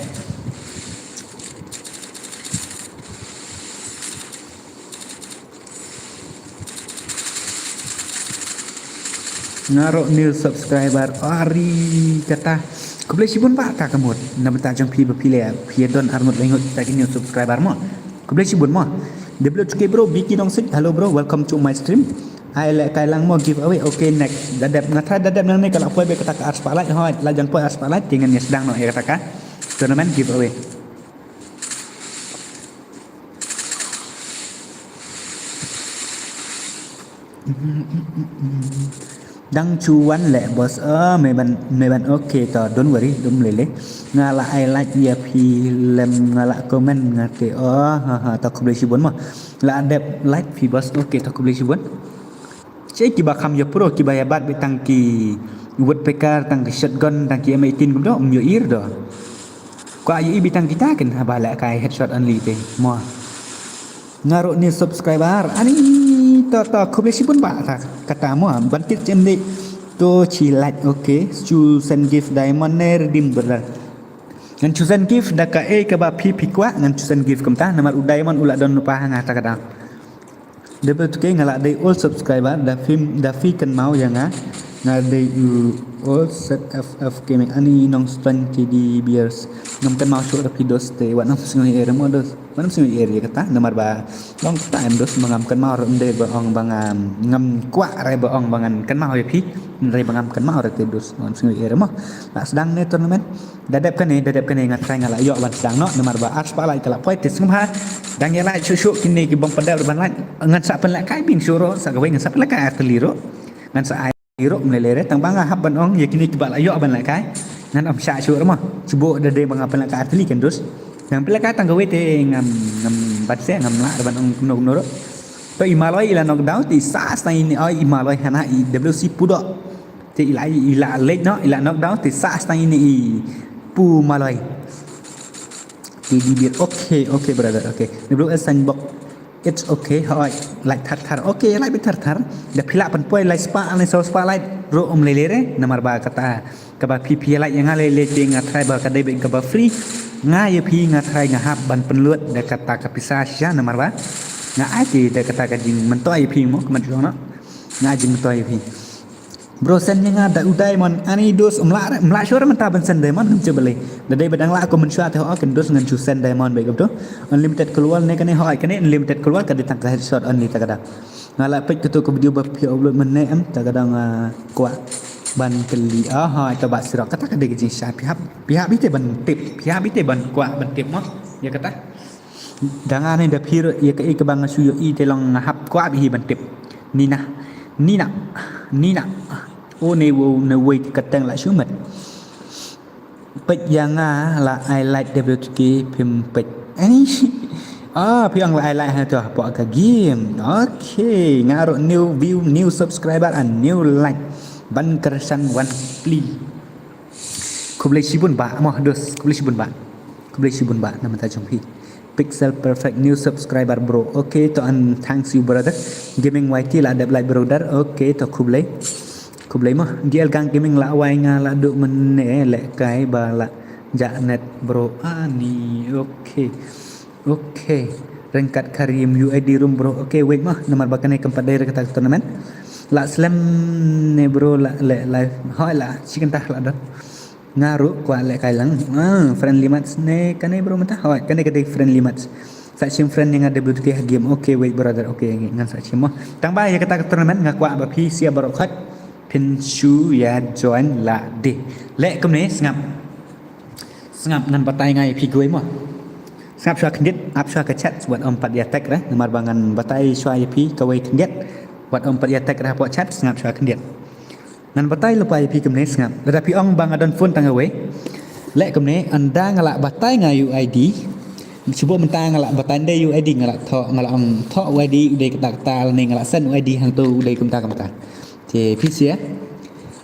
Nga ruh new subscriber ari kata. Khublei shibun ba ta ka mut. Na bynta jong phi ba phi leh phi don ar ngut lai ngut ta ki new subscriber mo. Khublei shibun mo. Dei blo chuke bro, Biki Dongsik. Hello bro, welcome to my stream. Ai leh kai lang mo giveaway. Okay, next. Da dep nga try da dep nangne ka la poi beit kata ka ar spah like. Hooid, la jan poi ar spah like te ngan ïa sdang noh ïa kata ka tournament giveaway. Dang shu wan leh boss. Oh, me ban me ban okay to, don't worry, don't lele. Nga la ai like ïa phi lem nga la comment nga te. Oh, ha ha, to khublei shibun mo. La dep like phi boss, okay to khublei shibun. Che kiba kham ïa pro kiba ïa bat beit tang ki woodpecker tang ki shotgun tang ki M eighteen kumto um ïohi do. Kwah ïohi beit tang kita kin haba leh kai headshot only te mo. Nga ruh ni subscriber ani to to khublei shibun ba ta kata mo ban tip chen dei to chi like okay chu send gift diamond ne redeem brother. Ngan chu send gift da kaei kaba phi phi kwah ngan chu send gift kumta namar u diamond u la don lypa ha nga ta kata. Dei ba tuke nga la dei old subscriber da film da fi kynmaw ïa nga. Nga dei u old Z F F gaming ani nong stan K D beers. Ngam kynmaw shuh da phi dos te wat nang sngew ïa mo dos. Wat nang sngew ïa kata namar ba long kata em dos ba ngam kynmaw ruh ndei ba ong ba ngam ngam kwah re ba ong ba ngan kynmaw ïa phi. Ndei ba ngam kynmaw re te dos ngam sngew ïa mo. La sdang ne tournament. Da dep kane da dep kane nga try nga la ïoh ban sdang noh namar ba ar spah like ka la poi te sngewbha. Dang ïa like shuh shuh kine ki bym pat dep ban like ngan sa pynleh kai bing shuh ruh sa kawei ngan sa pynleh kai ar tylli ruh. Ngan sa ai ruh mlei lei re tang ba nga hap ban ong ïa kine kiba la ïoh ban leh kai. Ngan ym shah shuh ruh mo shu buh da dei ba nga pynleh kai ar tylli kan dus. Ngan pynleh kai tang kawei te ngam ngam bat se ngam lah ruh ban ong kumno kumno ruh. To i Maloi i la knockdown te i sah stang ine oi i Maloi hana i W C Pudok. Te i la i la leit noh i la knockdown te sah stang ine i Pu Maloi. Te di bir okay okay brother okay. Ni bro es sign box. It's okay hoi. Like thar thar okay like bit thar thar. Da phi lah pynpoi like spah like saw spah like bro um lele re namar ba kata kaba phi phi like ïa nga lele te nga try ba ka dei bit kaba free. Nga ïa phi nga try nga hap ban pynlut da kata ka pisa sha namar ba nga ai te da kata ka jingmyntoi ïa phi mo ka mat jong noh. Nga ai jingmyntoi ïa phi. Bro send ïa nga da u diamond ani dos mla mla sure mynta ban send diamond ngam che balei. Da dei ba dang la ko mynshuwa te ho kan dos ngan chu send diamond beit kumto. Unlimited kulwal ne kane ho kane unlimited kulwal ka dei tang ka headshot only ta ka da. Nga la peit kato ka video ba phi upload mynne em ta ka da nga kwah ban kylli ah ha ka ba sirok kata ka dei ka jingshisha phi hap phi hap ite ban tip phi hap ite ban kwah ban tip mo. Ïa kata. Da nga ne da phi ruh ïa kaei kaba nga shu ïohi te long nga hap kwah bha hi ban tip. Nina. Nina. Nina. O ne wow ne wei ka teng la shu met. Peit ïa nga la ai like W two K phim peit. Ani. Ah, phi ong la ai like ha to hapoh ka game. Okay, nga ruh new view, new subscriber and new like. Ban kyrsan wan pli. Khublei shibun bah, mo dos, khublei shibun bah. Khublei shibun bah na bynta jong phi. Pixel Perfect new subscriber bro. Okay, to and thanks you brother. Gaming Y T la dep like brother. Okay, to khublei. Khublei mo. D L Gang Gaming la wai nga la duh mynne lehkai ba la jah net bro. Ani. Okay. Okay. Rengkat Karim U I D room bro. Okay, wait mo. Namar ba kane kam pat dei re kata ka tournament. La slem ne bro la le live. Hoi la. Shi kynta la don. Nga ruh kwah lehkai lang. Ah, friendly match ne kane bro mynta. Hoi, kane ka dei friendly match. Sa shim friend ïa nga W two K ha game. Okay, wait brother. Okay, ngan sa shim mo. Tang ba ïa kata ka tournament nga kwah ba phi sia baroh khoit. Phin shu ïa join la dei. Leh kumne sngap. Sngap ngan batai nga ïa phi kawei mo. Sngap shuwa khyndiat, ap shuwa ka chat, wat ym pat ïa tag re. Namar ba ngan batai shuwa ïa phi kawei khyndiat. Wat ym pat ïa tag re hapoh chat, sngap shuwa khyndiat. Ngan batai lypa ïa phi kumne sngap. Lada phi ong ba nga don phone tang kawei. Leh kumne, ynda nga la batai nga U I D. Shu buh mynta nga la batai dei U I D nga la thoh, nga la ong thoh U I D u dei kata kata lane nga la send U I D hangto u dei kumta kumta. Te phi sia.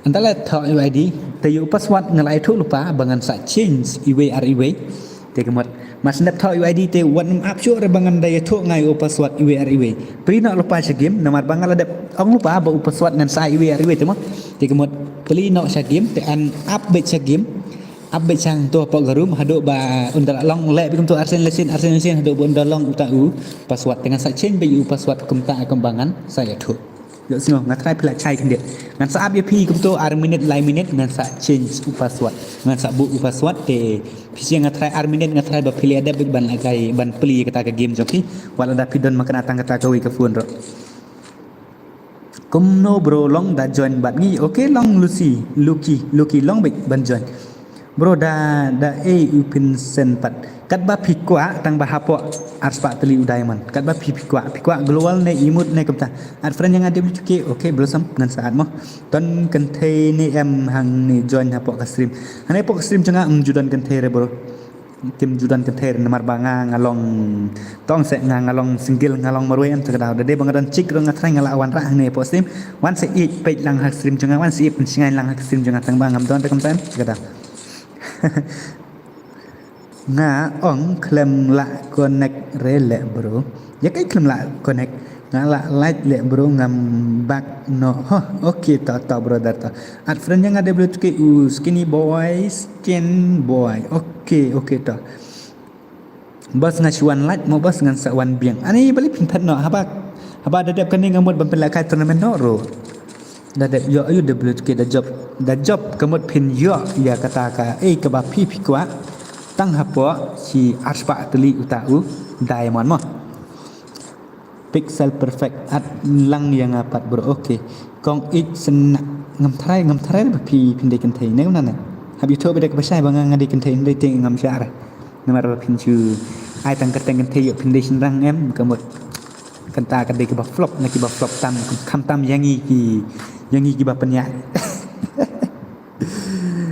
Ynda la thoh U I D, te ïa u password nga la ïathuh lypa ba ngan sa change iwei ar iwei. Te ka mut, mas nep thoh U I D te wat nym ap shuh re ba ngan da ïathuh nga ïa u password iwei ar iwei. Plie noh lypa sha game, namar ba nga la dep ong lypa ba u password ngan sa iwei ar iwei te mo. Te ka mut, plie noh sha game, te yn ap beit sha game. Ap beit sha hangto hapoh ka room, haduh ba un da la long leh beit kumto arsien lehsien, arsien lehsien, haduh ba un da long uta u password. Te ngan sa change beit u password kumta kumba ngan sa ïathuh. Ïoh sngew, nga trai phi la chai khyndiat. Ngan sa ap ïa phi kumto ar minit, lai minit, ngan sa change u password. Ngan sa buh u password te phi sia nga trai ar minit, nga trai ba phi la dep ban lehkai, ban plie kata ka game jong phi. Wat lada phi don ma kane tang kata kawei ka phone ruh. Kumno bro long da join bad ngi. Okay, long Lucy, Lucky, Lucky long beit ban join. Bro da, da ei u phin send pat. Katba phi kwah tang ba hapoh arspah tylli u diamond. Katba phi, phi kwah, phi kwah global ne emote ne kumta. Add friend ïa nga W two K. Okay, Blossom ngan sa add mo. Don kynthei ne em hangne join hapoh ka stream. Hangne hapoh ka stream jong nga ym ju don kynthei re bro. Kim ju don kynthei re namar ba nga nga long tong se nga, nga long single, nga long marwei em te ka daw. Da dei ba nga don chick ruh nga trai nga la wanrah hangne hapoh stream. Wan sa ïeit peit lang ha stream jong nga, wan sa ïeit pynshngaiñ lang ha stream jong nga tang ba ngam don te kumta em te ka daw. Nga ong khlem lah connect re leh bro. Ïa kaei khlem lah connect? Nga lah like leh bro, ngam back noh. Huh, okay to, to brother to. Add friend ïa nga W two K u skinny boy, skin boy. Okay, okay to. Boss nga shu wan like mo boss ngan sa wan biang. Ani balei phin phet noh haba, haba da dep kane nga mut ban pynlehkai tournament noh ruh. Da dep ïoh aïu W two K da jop. Da jop ka mut phin ïoh ïa kata kaei kaba phi phi kwah. Tang hapoh shi arspah tylli uta u diamond mo. Pixel Perfect add lang ïa nga pat bro. Okay. Kong ich sna ngam tharai, ngam tharai ba phi phin dei kynthei ne kumno ne. Hap ïathuh ba dei kaba shai ba nga nga dei kynthei, dei te ngam shah re. Namar ba phin shu ai tang kyrteng kynthei ïoh phin dei shynrang em ka mut. Kata ka dei kaba flop na kiba flop tam, kham tam ïa ngi ki, ïa ngi kiba pynïaid.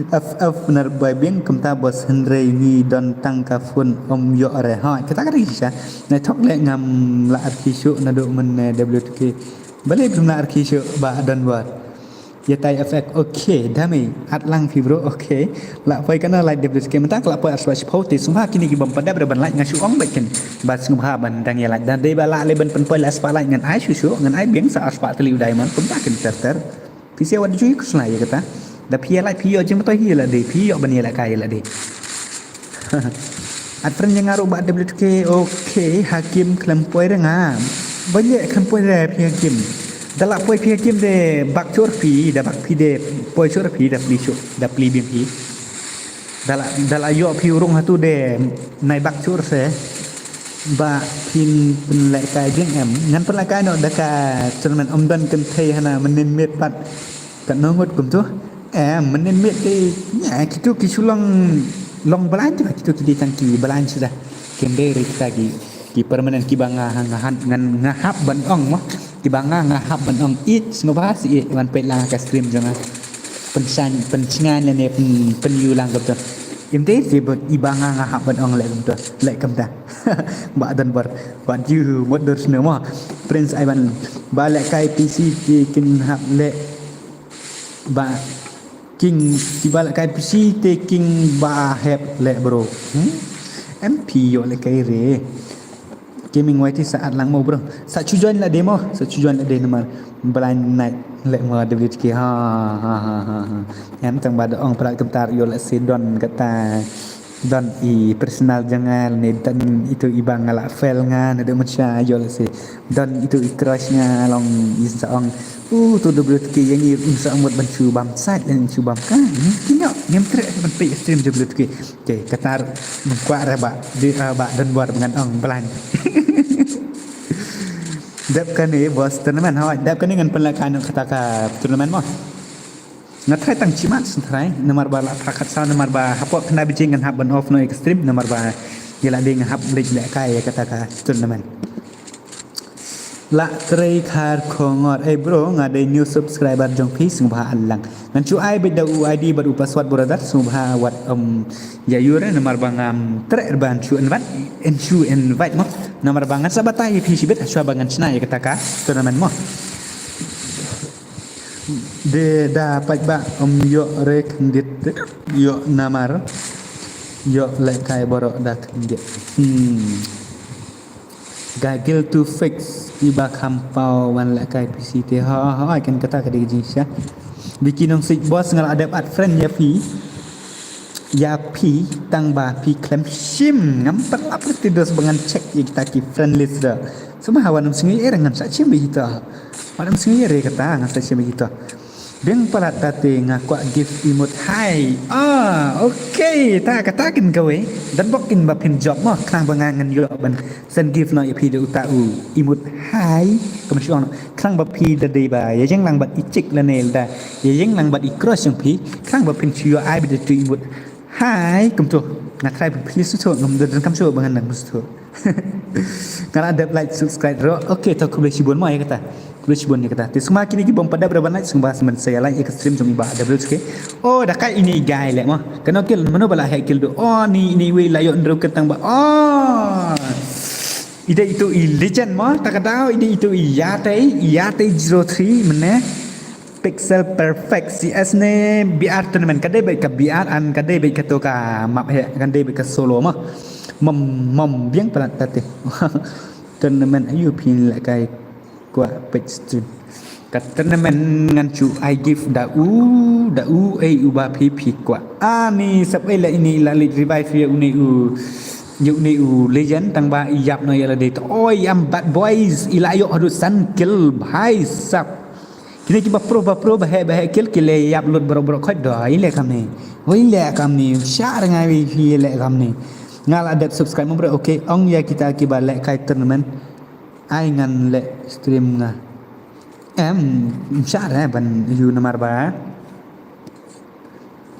F F nar bai biang kumta boss hynrei ngi don tang ka phone ym ïoh re. Ha, kata ka dei shisha. Nai thok leh ngam lah arki shuh naduh mynne W two K. Balei bym lah arki shuh ba don wat. Ïa tai F F, okay, dame, add lang phi bro, okay. Lah poi kane like W two K mynta ka lah poi arspah shiphew te sngewbha kine ki bym pat dep re ban like nga shu ong beit kin. Ba sngewbha ban dang ïa like. Da dei ba lah leh ban pynpoi lah spah like ngan ai shuh shuh, ngan ai biang sa arspah tylli u diamond kumta kin ter ter. Phi sia wat ju ïa khuslai ïa kata. Da phi ïa like phi ïoh jingmyntoi hi ïa lade, phi ïoh ban ïa lehkai ïa lade. Add friend ïa nga ruh bad W two K, okay, Hakim khlem poi re nga. Ba ïa khlem poi re phi Hakim. Da lah poi phi Hakim de bak shuh phi, da bak phi de poi shuh phi, da plie shuh, da plie biang phi. Da lah, da lah ïoh phi u rung hatu de nai bak shuh se. Ba phin pynlehkai biang em. Ngan pynlehkai noh da ka tournament ym don kynthei hana mynnin miet pat. Katno ngut kumtu. Em, mynnin miet te ïa kitu ki shu long, long blind te kitu ki dei tang ki blind shuh da. Kim dei ri kita ki, ki permanent kiba nga, nga, nga, nga hap ban ong mo. Kiba nga, nga hap ban ong ïeit, sngewbha shu ïeit wan peit lang ka stream jong nga. Pynshang, pynshngaiñ lane pyn, pynïoh lang kumta. Im dei te ba, iba nga, nga hap ban ong leh kumta, leh kumta. Ba don bor, ba ju mut dur snu mo. Prince Ivan, ba leh kai P C te kin hap leh. Ba kin, kiba leh kai P C te kin ba hap leh bro. Hmm? M P ïoh leh kai re. Gaming Y T sa at lang mo bro. Sa shu join lade mo. Sa shu join lade namar blind night leh mo W T K. Ha ha ha ha. Em tang ba da ong pra kumta ïoh lehse don kata. Don i personal jong nga ne don itu iba nga la fail nga ne de mucha ïoh lehse. Don itu i crush nga long i sa ong. Uh, tu W T K ïa ngi un sa mut ban shu bam sait lane shu bam ka. Hmm, ki ngam, ngam treh ban peit stream W T K. Okay, kata ruh kwah re ba, di, ah, ba don bor ngan ong blind. Dep kane boss tournament, hoi, dep kane ngan pynleh kai noh kata ka tournament mo. Nga try tang chimat syn try, namar ba la phra khat saw, namar ba hapoh khyndai baje ngan hap ban off noh ïa ka stream, namar ba ïa la dei nga hap leit leh kai ïa kata ka tournament. La trei khar khongor. Eh bro, nga dei new subscriber jong phi, sngewbha ai lang. Ngan shu ai beit da u I D bad u password brother, sngewbha wat, um, ïa ïur namar ba ngam treh ban shu invite, in shu invite mo. Namar ba ngan sa batai ïa phi shibit, shuwa ba ngan shna ïa kata ka tournament mo. De da paidbah, um, ïoh re khyndiat, ïoh namar ïoh leh kai baroh da khyndiat. Hmm. Gagil to fix iba kham paw wan leh kai P C te. Ha ha, kan kata ka dei jingshisha. Biki nong sik boss nga la dep add friend ïa phi. Ïa phi tang ba phi khlem shim, ngam pat lap te dos ba ngan check ïa kita ki friend list da. Sngewbha wat nym sngew ïa re ngan sa shim beit kita. Wat nym sngew ïa re kata ngan sa shim beit kita. Biang palat da te nga kwah gift emote hai. Ah, okay, ta kata kin kawei. Dan bok kin ba phin jop mo, khnang ba nga ngan ïoh ban send gift noh ïa phi da uta u emote hai. Ka mynshuwa noh, khnang ba phi da dei ba ïa jinglang bad i chick lane da ïa jinglang bad i crush jong phi, khnang ba phin shu ïoh ai beit da tu emote hai. Kumto, nga try ba phi shu shu ngam da donkam shu ba ngan dang shu. Nga la dep like, subscribe ruh. Okay, to khublei shibun mo ïa kata. Khublei shibun ïa kata. Te sngewbha kine ki bym pat dep ruh ban like, sngewbha sngewbha sa ïa like ïa ka stream jong i Bah W T K. Oh, da kai ine i guy leh mo. Kano kill, mano ba la heh kill do. Oh, ni, ni wei la ïoh ndru kyrteng ba. Oh. Ide itu i legend mo, ta ka daw, ide itu i Yatei, Yatei zero three, mene. Pixel Perfect C S ne B R tournament, ka dei beit ka B R and ka dei beit kato ka map he, ka dei beit ka solo mo. Mom, mom, biang palat tate. Tournament ayu phi leh kai kwah page stream. Ka tournament ngan shu ai gift da u, da u, ei uba phi phi kwah. Ani sap ei la ini la leit revive ïa une u, ïa une u legend tang ba ïap noh ïa lade. Oi am bad boys, i la ïoh haduh san kill bhai sap. Kine kiba pro ba pro ba heh ba heh kill ki leh ïap lut baroh baroh khoit da i leh kamne. Oi leh kamne, shah rngai wi phi leh kamne. Nga la dep subscribe mo bro, okay, ong ïa kita kiba leh kai tournament. Ai ngan leh stream nga. Em, shah re ban ïu namar ba.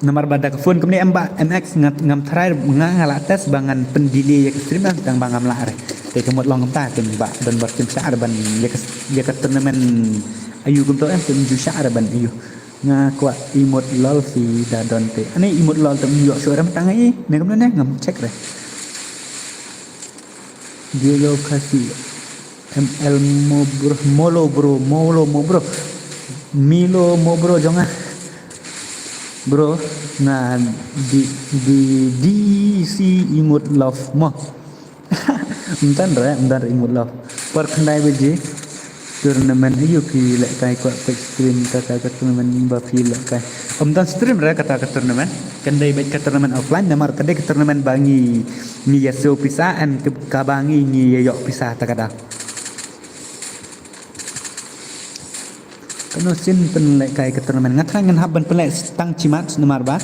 Namar ba da ka phone kumne em ba M X nga ngam try nga nga la test ba ngan pyn delay ïa ka stream tang ba ngam lah re. Te ka mut long kumta kin ba don bar kin shah re ban ïa ka ïa ka tournament ayu kumto em kin ju shah re ban ayu. Nga kwah emote lol phi da don te. Ani emote lol te ym ïoh shuh re tang ai. Ne kumne ne ngam check re. Diego Khasi M L mo bro, molo bro, molo mo bro. Milo mo bro jong nga. Bro, nga di di di si emote love mo. Ym tang re, ym tang re emote love. Por khyndai baje. Tournament ayu phi leh kai kwah peit stream kata ka tournament ba phi leh kai. Ym tang stream re kata ka tournament. Kan dei beit ka tournament offline namar ka dei ka tournament ba ngi ngi ïa siew pisa and ka, kaba ngi ngi ïa ïoh pisa ta ka da. Kano sien pynleh kai ka tournament nga thrang ngan hap ban pynleh tang chimat namar ba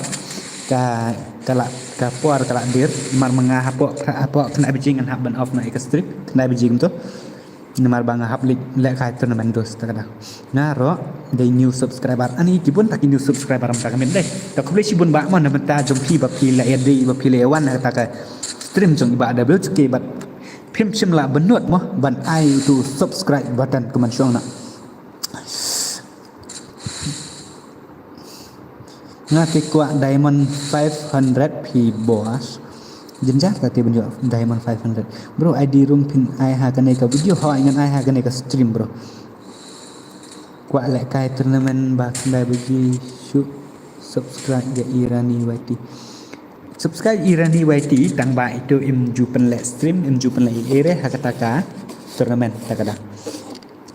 ka ka la ka por ka la dir namar ma nga hapoh hapoh khyndai baje ngan hap ban off na ka stream khyndai baje kumto. Namar ba nga hap leh leh kai tournament dos ta ka da. Nga ro dei new subscriber ani ki bun ta ki new subscriber am ta ka met dei. Ta khublei shibun ba mo na bynta jong phi ba phi leh ïa dei ba phi leh ïa wan na ta ka stream jong i Bah W two K bad phim shym la bynnud mo ban ai utu subscribe button kumne shong na. Nga te kwah diamond five hundred phi boss. Jynjar ka te ban ïoh diamond five hundred. Bro, I D room phin ai ha kane ka video, hooid ngan ai ha kane ka stream, bro. Kwah lehkai tournament ba khyndai baje shuh. Subscribe ïa Irani Y T. Subscribe Irani Y T tang ba ito im ju pynleh stream, im ju pynleh i ere ha kata ka tournament ta ka da.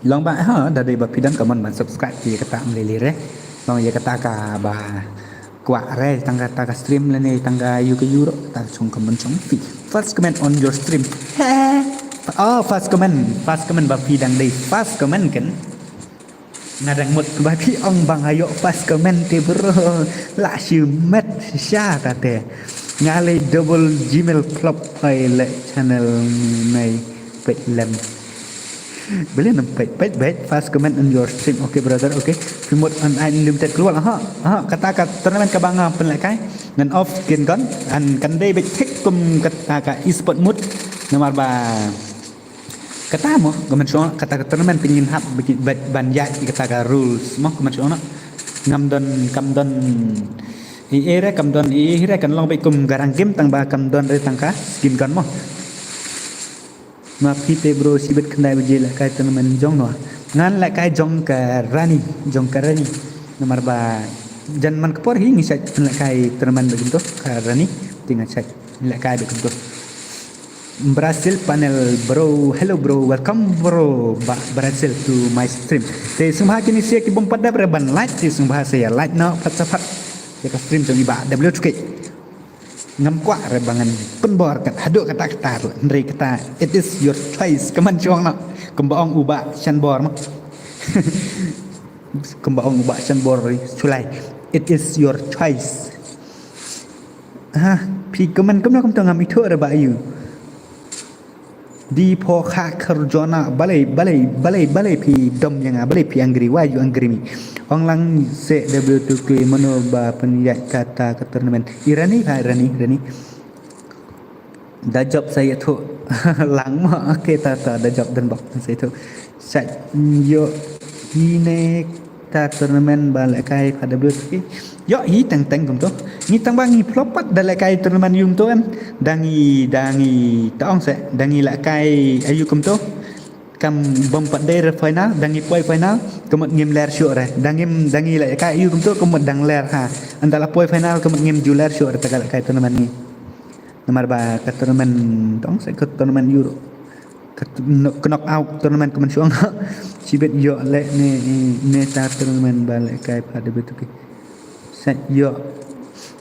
Long ba ha da dei ba phi don ka mon ban subscribe ïa kata ym lei lei re. Long ïa kata ka ba kwah re tang kata ka stream lane tang ka ïu ka ïu ruh kata ka shong ka mon shong phi. First comment on your stream. He. Oh, first comment. First comment ba phi dang dei first comment kan. Nga dang mut ba phi ong ba nga ïoh first comment te bro. La shimet sha ta te. Nga leh double Gmail flop ai leh channel nai peit lem. Beli nam peit peit peit first comment on your stream. Okay brother, okay. Phi mut an ai limited keluar. Aha, aha, kata ka tournament ka ba nga pynlehkai. Ngan off kin kon an kan dei beit thik kum kata ka esport mode. Namar ba kata mo, kumne shong kata ka tournament phin ïa hap beit ban ïa kata ka rules mo, kumne shong na. Ngam don, kam don i ere, kam don i ere kan long beit kum garang game tang ba kam don re tang ka skin gun mo. Ma phi te bro, shibit khyndai baje lehkai tournament jong no. Ngan lehkai jong ka Rani, jong ka Rani. Namar ba jan man ka por hi ngi shait lehkai tournament ba jong to ka Rani. Te nga shait lehkai ba jong to. Brazil panel bro, hello bro, welcome bro. Ba Brazil to my stream. Te sngewbha kine sia ki bym pat dep re ban like, te sngewbha sa ïa like noh pat sa pat ïa ka stream jong i Bah W two K. Ngam kwah re ba ngan pynbor kat haduh kata kata ruh. Hynrei kata it is your choice. Kumne shong noh. Kumba ong u Bah Shanbor mo. Kumba ong u Bah Shanbor ri sulai. It is your choice. Ha, phi kumne kumno kumto ngam ithuh re ba ïu. Di pho kha khar jona balei balei balei balei phi dom ïa nga, balei phi angry, why you angry me? Ong lang se W two K mano ba pynïaid kata ka tournament. Irani ha, Irani, Irani. Da jop sa ïathuh lang mo. Okay, ta ta da jop dang bok sa ïathuh. Sa ïoh hi ne ta tournament ba lehkai pha W two K. Ïoh hi teng teng kumto. Ngi tang ba ngi flop pat da lehkai tournament ïum to kan. Da ngi da ngi ta ong se da ngi lehkai aïu kumto. Kam bym pat dei re final, da ngi poi final, ka mut ngim ler shuh re. Da ngim da ngi lehkai aïu kumto, ka mut dang ler ha. Ynda la poi final, ka mut ngim ju ler shuh re ta ka lehkai tournament ngi. Namar ba ka tournament tong se ka tournament Euro. Ka knock out tournament kumne shong. Shibit ïoh leh ne ne ta tournament ba lehkai pha W two K. Sa ïoh.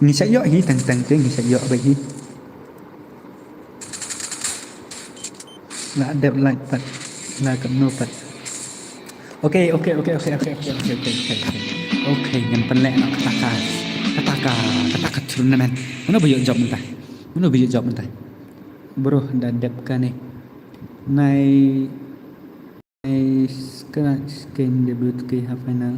Ngi sa ïoh hi tang tang te ngi sa ïoh beit hi. La dep like pat. La kat no pat. Okay, okay, okay, okay, okay, okay, okay, okay, okay, okay. Okay, ngan pynleh noh kata ka, kata ka, kata ka tournament. Mano ba ïoh jop mynta? Mano ba ïoh jop mynta? Bro, da dep kane. Nai, nai scratch game W two K ha final.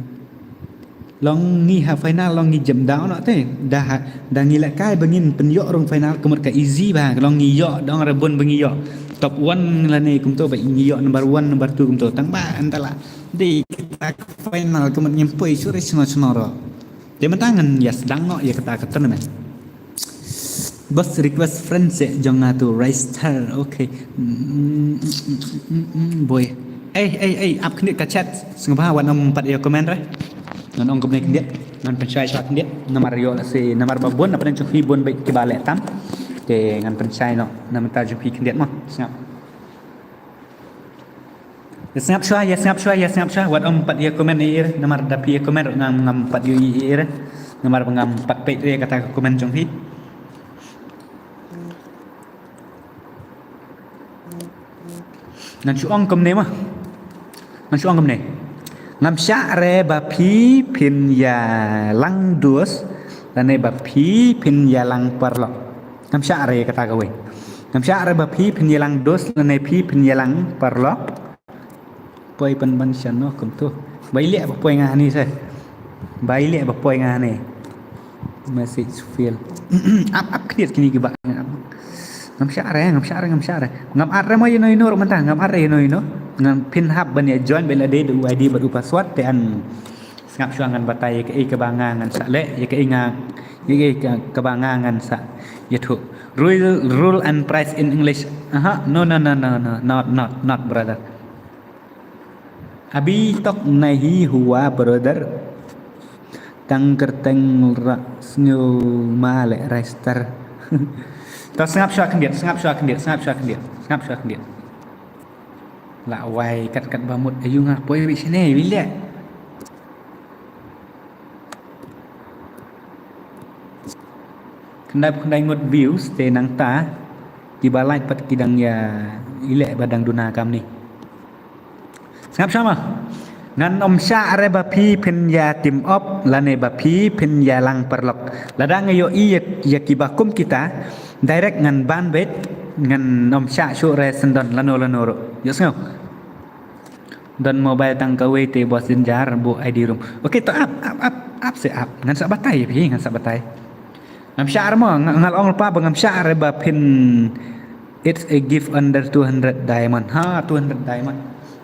Long ngi ha final long ngi jem down noh te. Da ha, da ngi lehkai ba ngin pynïoh rung final ka mut ka easy ba. Long ngi ïoh dong re bun ba ngi ïoh top one lane kumto ba ngi ïoh number one, number two kumto. Tang ba ynda la dei kata ka final ka mut ngim poi shuh re sno sno ro. Te mynta ngan ïa sdang noh ïa kata ka tournament. Bos request friend se jong nga tu Rice Star. Okay. Mm, mm, mm, mm, mm, boy. Eh, eh, eh, ap khyndiat ka chat. Sngewbha wat nym pat ïa comment re. Ngan ong kumne khyndiat. Ngan pynshai shwa khyndiat. Namar ïoh lehse namar ba bun na pdeng jong phi bun beit kiba leh tam. Te ngan pynshai noh. Namar ta jong phi khyndiat mo. Sngap. Ïa sngap shwa, ïa sngap shwa, ïa sngap shwa. Wat ym pat ïa comment ïa ir, namar da phi ïa comment ruh ngam ngam pat ïa ir. Namar ba ngam pat peit ïa kata ka comment jong phi. Ngan shu ong kumne ma. Ngan shu ong kumne. Ngam shah re ba phi phin ïa lang dus lane ba phi phin ïa lang paralok. Ngam shah re kata kawei. Ngam shah re ba phi phin ïa lang dus lane phi phin ïa lang paralok. Poi pynban shan noh kumto. Bai leh ba poi nga hani se. Bai leh ba poi nga hani. Message fail. Ap ap khyndiat kine kiba. Ngam shah re, ngam shah re, ngam shah re. Ngam add re mo ïa no ïa no ruh mynta, ngam add re ïa no ïa no. Ngan phin hap ban ïa join bad lade da u I D bad u password te yn sngap shuwa ngan batai ïa kaei kaba nga ngan sa leh, ïa kaei nga, ïa kaei ka, kaba nga ngan sa ïathuh. Rule, rule and price in English. Aha, no, no, no, no, no, not, not, not, brother. Abhi tak nahi hua, brother. Tang kyrteng ra sngew ma leh register. To sngap shuwa khyndiat, sngap shuwa khyndiat, sngap shuwa khyndiat, sngap shuwa khyndiat. La wai kat kat ba mut ayu nga poi bishne bile. Khyndai phew khyndai ngut views te nangta kiba like pat ki dang ïa i leh ba dang duna kamni. Sngap shuwa ma. Ngan ym shah re ba phi phin ïa tim op lane ba phi phin ïa lang paralok. Lada nga ïohi ïa, ïa kiba kum kita direct ngan ban beit, ngan ym shah shuh re syndon lano lano ruh. Ïohsngew. Don mobile tang kawei te bos jynjar buh I D room. Okay, to ap, ap, ap, ap se ap. Ngan sa batai ïa phi, ngan sa batai. Ngam shah re mo, nga, nga la ong lypa ba ngam shah re ba phin, it's a gift under two hundred diamond. Ha, two hundred diamond.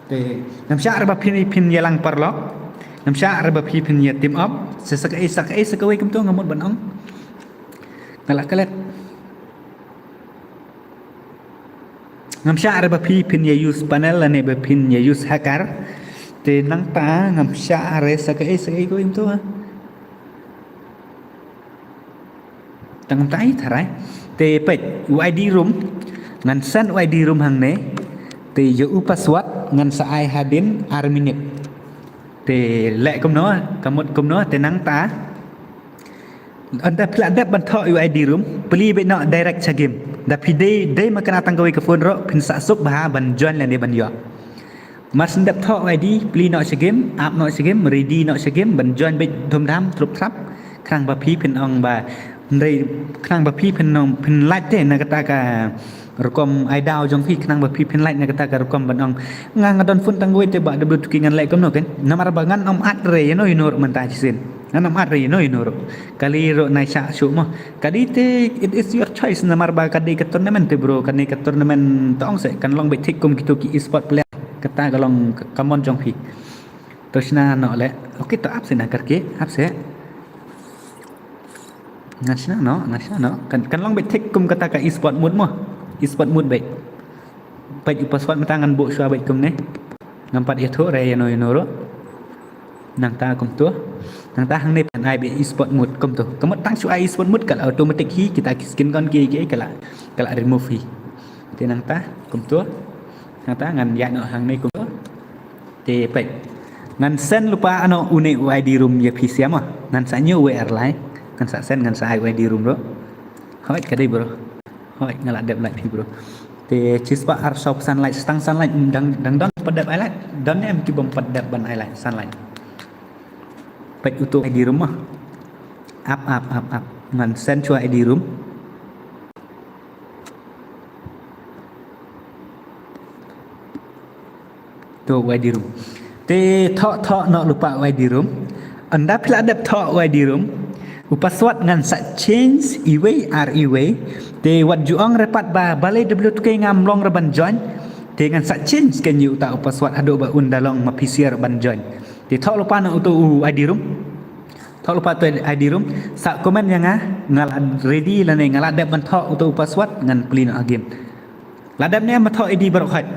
Te ngam shah re ba phin, phin ïa lang paralok. Ngam shah re ba phi phin ïa tim op. Sa, sa kaei, sa kaei, sa kawei kumto nga mut ban ong. Nga la klet. Ngam shah re ba phi phin ïa use panel lane ba phin ïa use hacker. Te nangta ngam shah re sa kaei sa kaei ko im tu ha. Tang tai tharai. Te peit u I D room. Ngan send u I D room hangne. Te ïa u password ngan sa ai hadien ar minit. Te leh kumno, ka mut kumno, te nangta. Ynda phi la dep ban thoh ïa u I D room, plie beit noh direct sha game. Da phi dei, dei ma kane tang kawei ka phone ruh, phin sa suk bha ban join lane ban ïoh. Mar shu dep thoh u I D, plie noh sha game, ap noh sha game, ready noh sha game, ban join beit dhum dham, trup trap, khnang ba phi phin ong ba, hynrei khnang ba phi phin ong, phin lait te na kata ka rukom ai daw jong phi khnang ba phi phin lait na kata ka rukom ban ong. Nga nga don phone tang kawei te ba W two K ngan leh kumno kan. Namar ba ngan ym add re ïa no ïa no ruh mynta shisien. Ngan ym add re ïa no ïa no ruh. Kali ruh nai shah shuh mo. Kali te it is your choice namar ba ka dei ka tournament te bro, kane ka tournament to ong se kan long beit thik kum kito ki esport player. Kata ka long ka mon jong phi. To shna noh leh. Okay, to ap se na karke, ap se. Nga shna noh, nga shna noh. Kan, kan long beit thik kum kata ka esport mode mo. Esport mode beit. Peit u password mynta ngan buh shuwa beit kumne. Ngam pat ïathuh re ïa no ïa no ruh. Nangta kumto. Nangta hangne phin ai beit esport mode kumto. Ka mut tang shu ai esport mode ka la automatic hi kita ki skin gun ki ki ka la, ka la remove hi. Te nangta kumto. Nangta ngan ïaid noh hangne kumto. Te peit. Ngan send lypa ano une u I D room ïa phi sha ma. Ngan sa ñiew wei ar lai. Ngan sa send ngan sa ai u I D room ruh. Hooid ka dei bro. Hooid nga la dep like phi bro. Te chispah ar saw phew san like, stang san like dang, dang don pat dep ai like. Don ne em ki bym pat dep ban ai like, san like. Peit uto I D room ma. Ap, ap, ap, ap. Ngan send shuwa I D room. To u I D room. Te thoh thoh noh lypa u I D room. Ynda phi la dep thoh u I D room. U password ngan sa change iwei ar iwei. Te wat ju ong re pat ba balei W two K ngam long re ban join. Te ngan sa change kane uta u password haduh ba un da long ma phi sha re ban join. Te thoh lypa noh uto u I D room. Thoh lypa uto I D room. Sa comment ïa nga, nga la ready lane nga la dep ban thoh uto u password ngan plie noh ha game. La dep ne em ban thoh I D baroh khoit.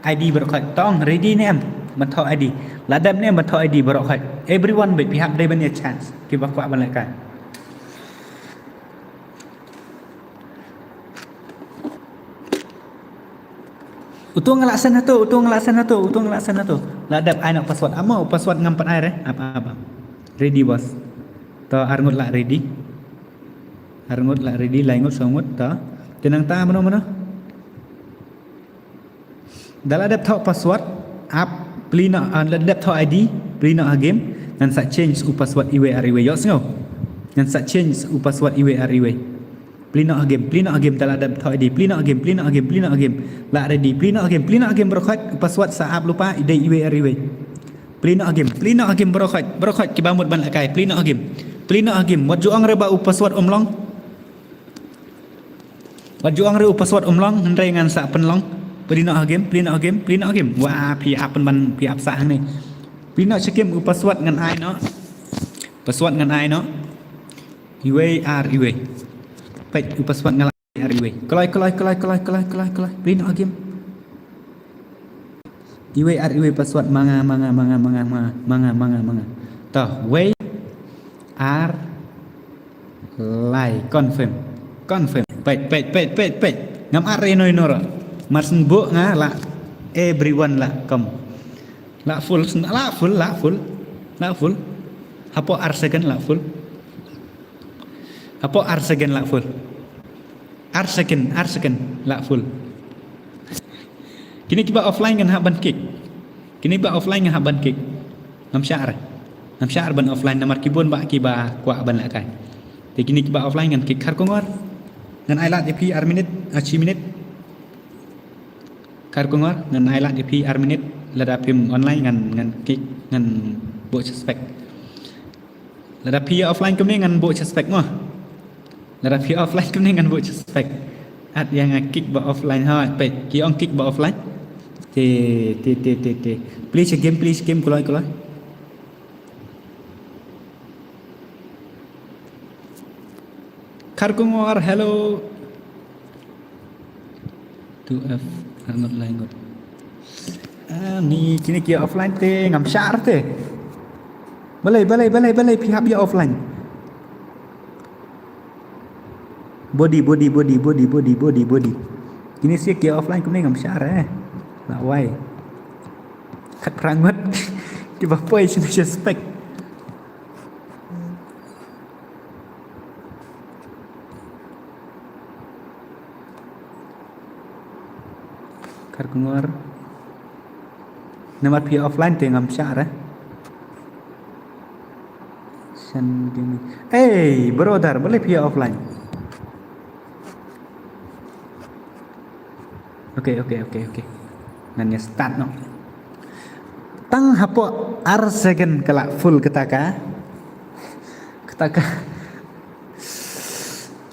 I D baroh khoit. To ong ready ne em ban thoh I D. La dep ne em ban thoh I D baroh khoit. Everyone beit phi hap dei ban ïa chance. Kiba kwah ban lehkai. Uto nga la send hato, uto nga la send hato, uto nga la send hato. La dep ai noh password. Amo password ngam pat ai re. Ap ap ap. Ready boss. To ar ngut la ready. Ar ngut la ready, lai ngut, saw ngut, to. Te nangta mano mano. Da la dep thoh password, ap plie noh, ah, la dep thoh I D, plie noh ha game, ngan sa change u password iwei ar iwei, ïohsngew. Ngan sa change u password iwei ar iwei. Plie noh ha game, plie noh ha game, da la dep thoh I D, plie noh ha game, plie noh ha game, plie noh ha game. La ready, plie noh ha game, plie noh ha game baroh khoit, u password sa ap lypa, i dei iwei ar iwei. Plie noh ha game, plie noh ha game baroh khoit, baroh khoit kiba mut ban lehkai, plie noh ha game. Plie noh ha game, wat ju ong re ba u password um long. Wat ju ong ruh u password um long, hynrei ngan sa pynlong. Plie noh ha game, plie noh ha game, plie noh ha game. Wa, phi ap pynban, phi ap sah hangne. Plie noh sha game, u password ngan ai noh. Password ngan ai noh. Iwei ar iwei. Peit, u password ngan ai ar iwei. Kloi, kloi, kloi, kloi, kloi, kloi, kloi. Plie noh ha game. Iwei ar iwei password manga, manga, manga, manga, manga, manga, manga, manga. To, wei ar lai, confirm. Confirm. Peit, peit, peit, peit, peit. Ngam ar ino ino ruh. Mar syn buh nga lah everyone lah come. Lah full, syn-, lah full, lah full. Lah full. Hapoh ar second lah full. Hapoh ar second lah full. Ar second, ar second lah full. Kine kiba offline ngan hap ban kick. Kine kiba offline ngan hap ban kick. Ngam shah re. Ngam shah re ban offline namar ki bun ba kiba kwah ban lehkai. Te kine kiba offline ngan kick. Khar kongor. Ngan ai lad ïa phi ar minit, ah, shi minit. Khar kongor, ngan ai lad ïa phi ar minit, lada phim online ngan, ngan kick, ngan buh suspect. Lada phi offline kumne ngan buh suspect mo. Lada phi offline kumne ngan buh suspect. At ïa nga kick ba offline ha, peit, ki ong kick ba offline. Te, te, te, te, te. Plie sha game, plie sha game, kloi, kloi. Khar kongor, hello. Two F, Arnold Laingot. Ah, ni, kine ki offline te, ngam shah re te. Balei, balei, balei, balei, phi hap ïa offline. Body, body, body, body, body, body, body. Kine shi ki offline kumne ngam shah re. Lah wai. Khatphra ngut. Kiba poi shi suspect. Khar kongor. Namar phi offline te ngam shah re. Shan gaming. Hey, brother, balei phi offline? Okay, okay, okay, okay. Ngan ïa start noh. Tang hapoh ar second ka lah full kata ka. Kata ka.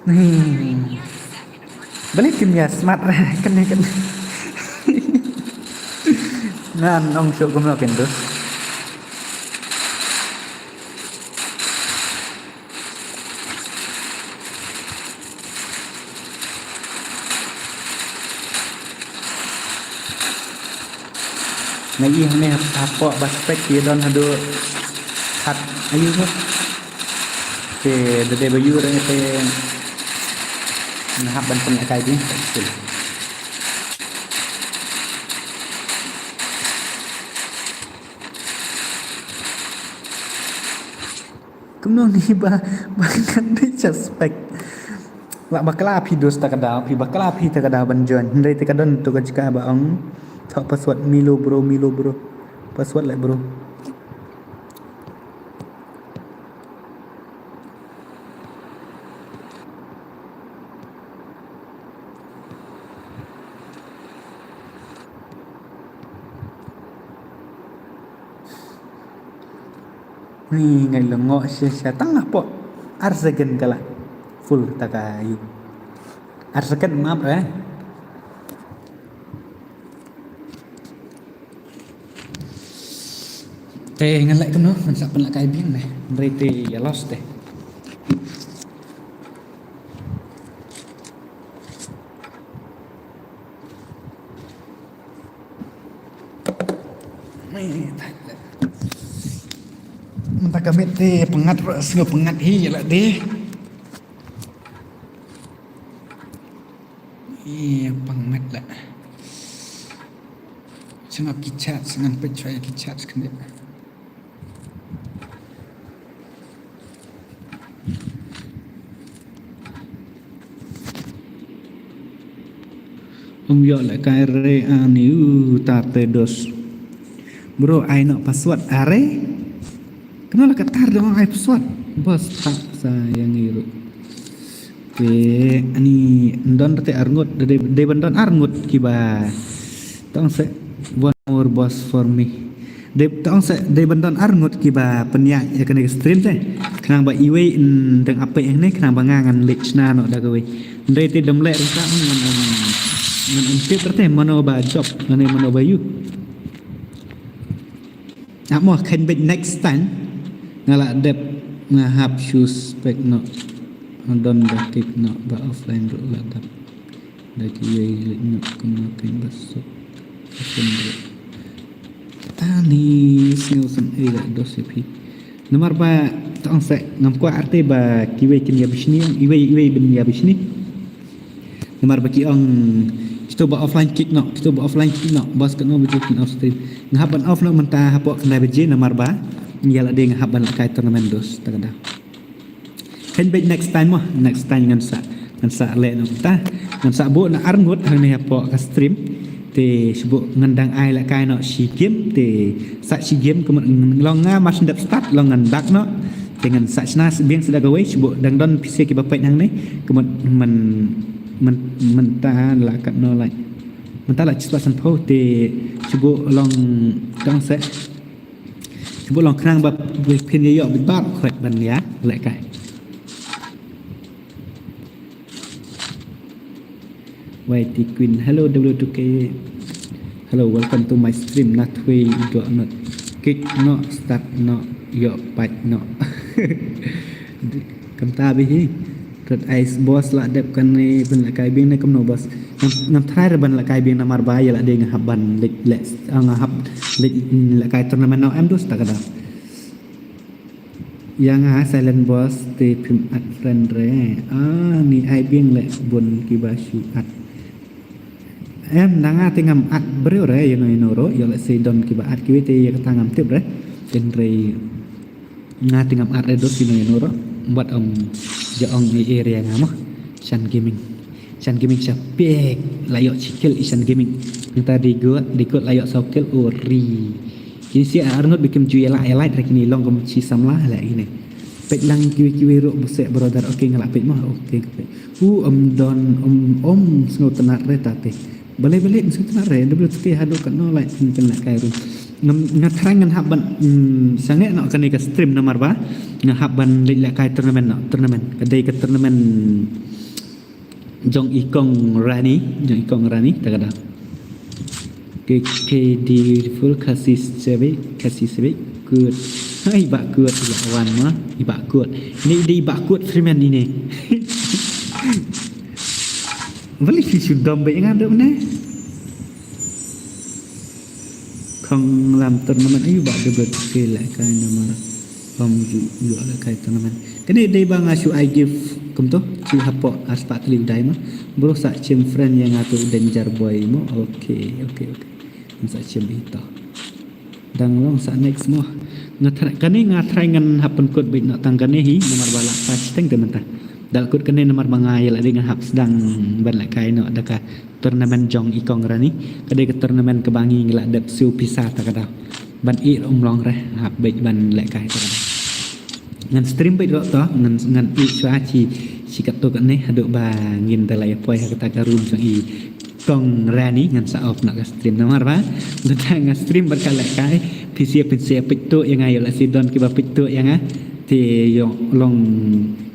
Hmm. Balei kim ïa smart re kane kane. Ngan ong shuh kumno kynduh. Nga ïohi hangne hap-, hapoh ba spek ki don haduh khat aïu mo. Te da dei ba ïoh re te nga hap ban pynlehkai dien. Kumno ngi ba, ba ngan dei suspect. Lah bakla phi dos ta ka daw, phi bakla phi ta ka daw ban join. Hynrei te ka don tu ka jaka ba ong. Thoh password Milo bro, Milo bro. Password leh bro. Ni ngai lyngngoh shisha tang hapoh ar second ka lah full ta ka aïu. Ar second map eh. Te ngan leh kumno, ngan sa pynlehkai biang ne. Hynrei te ïa lost te. Mynta ka miet te pyngngad ruh, sngew pyngngad hi ïa la dei. Ïa, pang met la. Sngap ki chat, sngan peit chwa ïa ki chat skyndiat. Um ïoh lehkai re ani u tar te dos. Bro, ai noh password are. Kano la ka tar dong ai password. Bos tak sa ïa ngi ruh. Te ani ndon te arngut, dei, dei ban don arngut kiba. Tang se one more boss for me. Dei tang se dei ban don arngut kiba pynïaid ïa kane ka stream te. Khnang ba iwei in dang ape ïa kane khnang ba nga ngan leit shna noh da kawei. Ndai te dam leh rita ngan ngan ngan tip rita mano ba jop ngan mano ba yu. Amo khen bit next time. Nga la dep nga hap shoes pek no. Don da kik no ba offline ru la dep. Da ki yei lik no kuma khen ba suk. Khen ru. Tani sngewsem ei la dos ya phi. Namar ba tong se ngam kwah arte ba kiwei kin ya bishni, iwei iwei bin ya bishni. Namar ba ki ong kito ba offline kick no, kito ba offline kick no, bas kano baje kin off stream. Nga hap ban off no mynta hapoh khyndai baje namar ba ya la dei nga hap ban lehkai tournament dos ta ka da. Khein beit next time mo, next time ngan sa ngan sa leh no ta. Ngan sa buh na arngut hangne hapoh ka stream. Te shu buh ngan dang ai lehkai no shi game te sa shi game kumut long nga mas ndep start long ngan dak no. Te ngan sa shna biang sa da kawei shu buh dang don pisa kiba peit hangne kumut man man man ta la kat no lai. Man ta la chispa san pho te shu buh long tang se. Shu buh long khnang ba phin ya yok bit bar khret ban ya lehkai. Y T Queen. Hello W two K. Hello, welcome to my stream. Na thui do not kick no start no yo pat no. Kam ta bi hi. Red Ice Boss la dep kan ni ban lehkai biang ne kam no boss. Ngam ngam try re ban lehkai biang namar ba ya la dei nga hap ban leh leh nga hap leh lehkai tournament no em dus ta ka da. Ïa nga Silent Boss te phim add friend re. Ah, ni ai biang leh bun kiba shu add. Em, na nga te ngam add briew re, ïa no ïa no ro, ïa leh se don kiba add kiwei te ïa kata ngam tip re. Hynrei nga te ngam add re dot ïa no ïa no ro. Bad ong ja ong i area nga mo. Shan Gaming. Shan Gaming sha pek la ïoh shi kill i Shan Gaming. Nangta di gut di gut la ïoh saw kill o ri. Kini si arngut bikim ju ïalai ïalai tra kini long kum shi samla la kini. Peit lang kiwi kiwi ruh busek brother. Okay nga la peit mah. Okay nga peit. U um don um um sngewtynnat re ta te. Balei balei sngewtynnat re. Double three haduh kat no lai pun pun la kai ruh. Ngam nga thrang ngan hap ban sangeh no kane ka stream namar ba nga hap ban leh la kai tournament no tournament. Ka dei ka tournament Jong i kong Rani, jong i kong Rani, ta ka da. Ke ke di full Khasi sebe, Khasi sebe, good. Hai ba good, ba wan ma, i ba good. Ni di ba good Freeman ini. Beli si sudom be ngan do ne. Khong lam tournament ayu ba de ber ke la kai namar. Bam ju yu ala kai tournament. Kane dei ba nga shu ai gift kumto shu hapoh aspah tli u dai ma. Bro sa chim friend ïa nga tu danger boy mo. Okay, okay, okay. Sa chim ito. Dang long sa next mo. Nga try kane nga try ngan hap pynkut bit no tang kane hi namar ba la pas teng te mynta. Dal kut kane namar ba nga ïa la dei ngan hap sdang ban la kai no da ka tournament jong i kong Rani. Ka dei ka tournament kaba ngi ngi la dep siew pisa ta ka daw. Ban ïeh um long re hap beit ban lehkai ta ka daw. Ngan stream beit ruh to ngan ngan ïeh shuwa shi shi katto katne haduh ba ngin da la ïa poi ha kata ka room jong i kong Rani ngan sa off na ka stream namar ba ngan ta nga stream bad ka lehkai pisa pisa peit to ïa nga ïa la si don kiba peit to ïa nga te ïoh long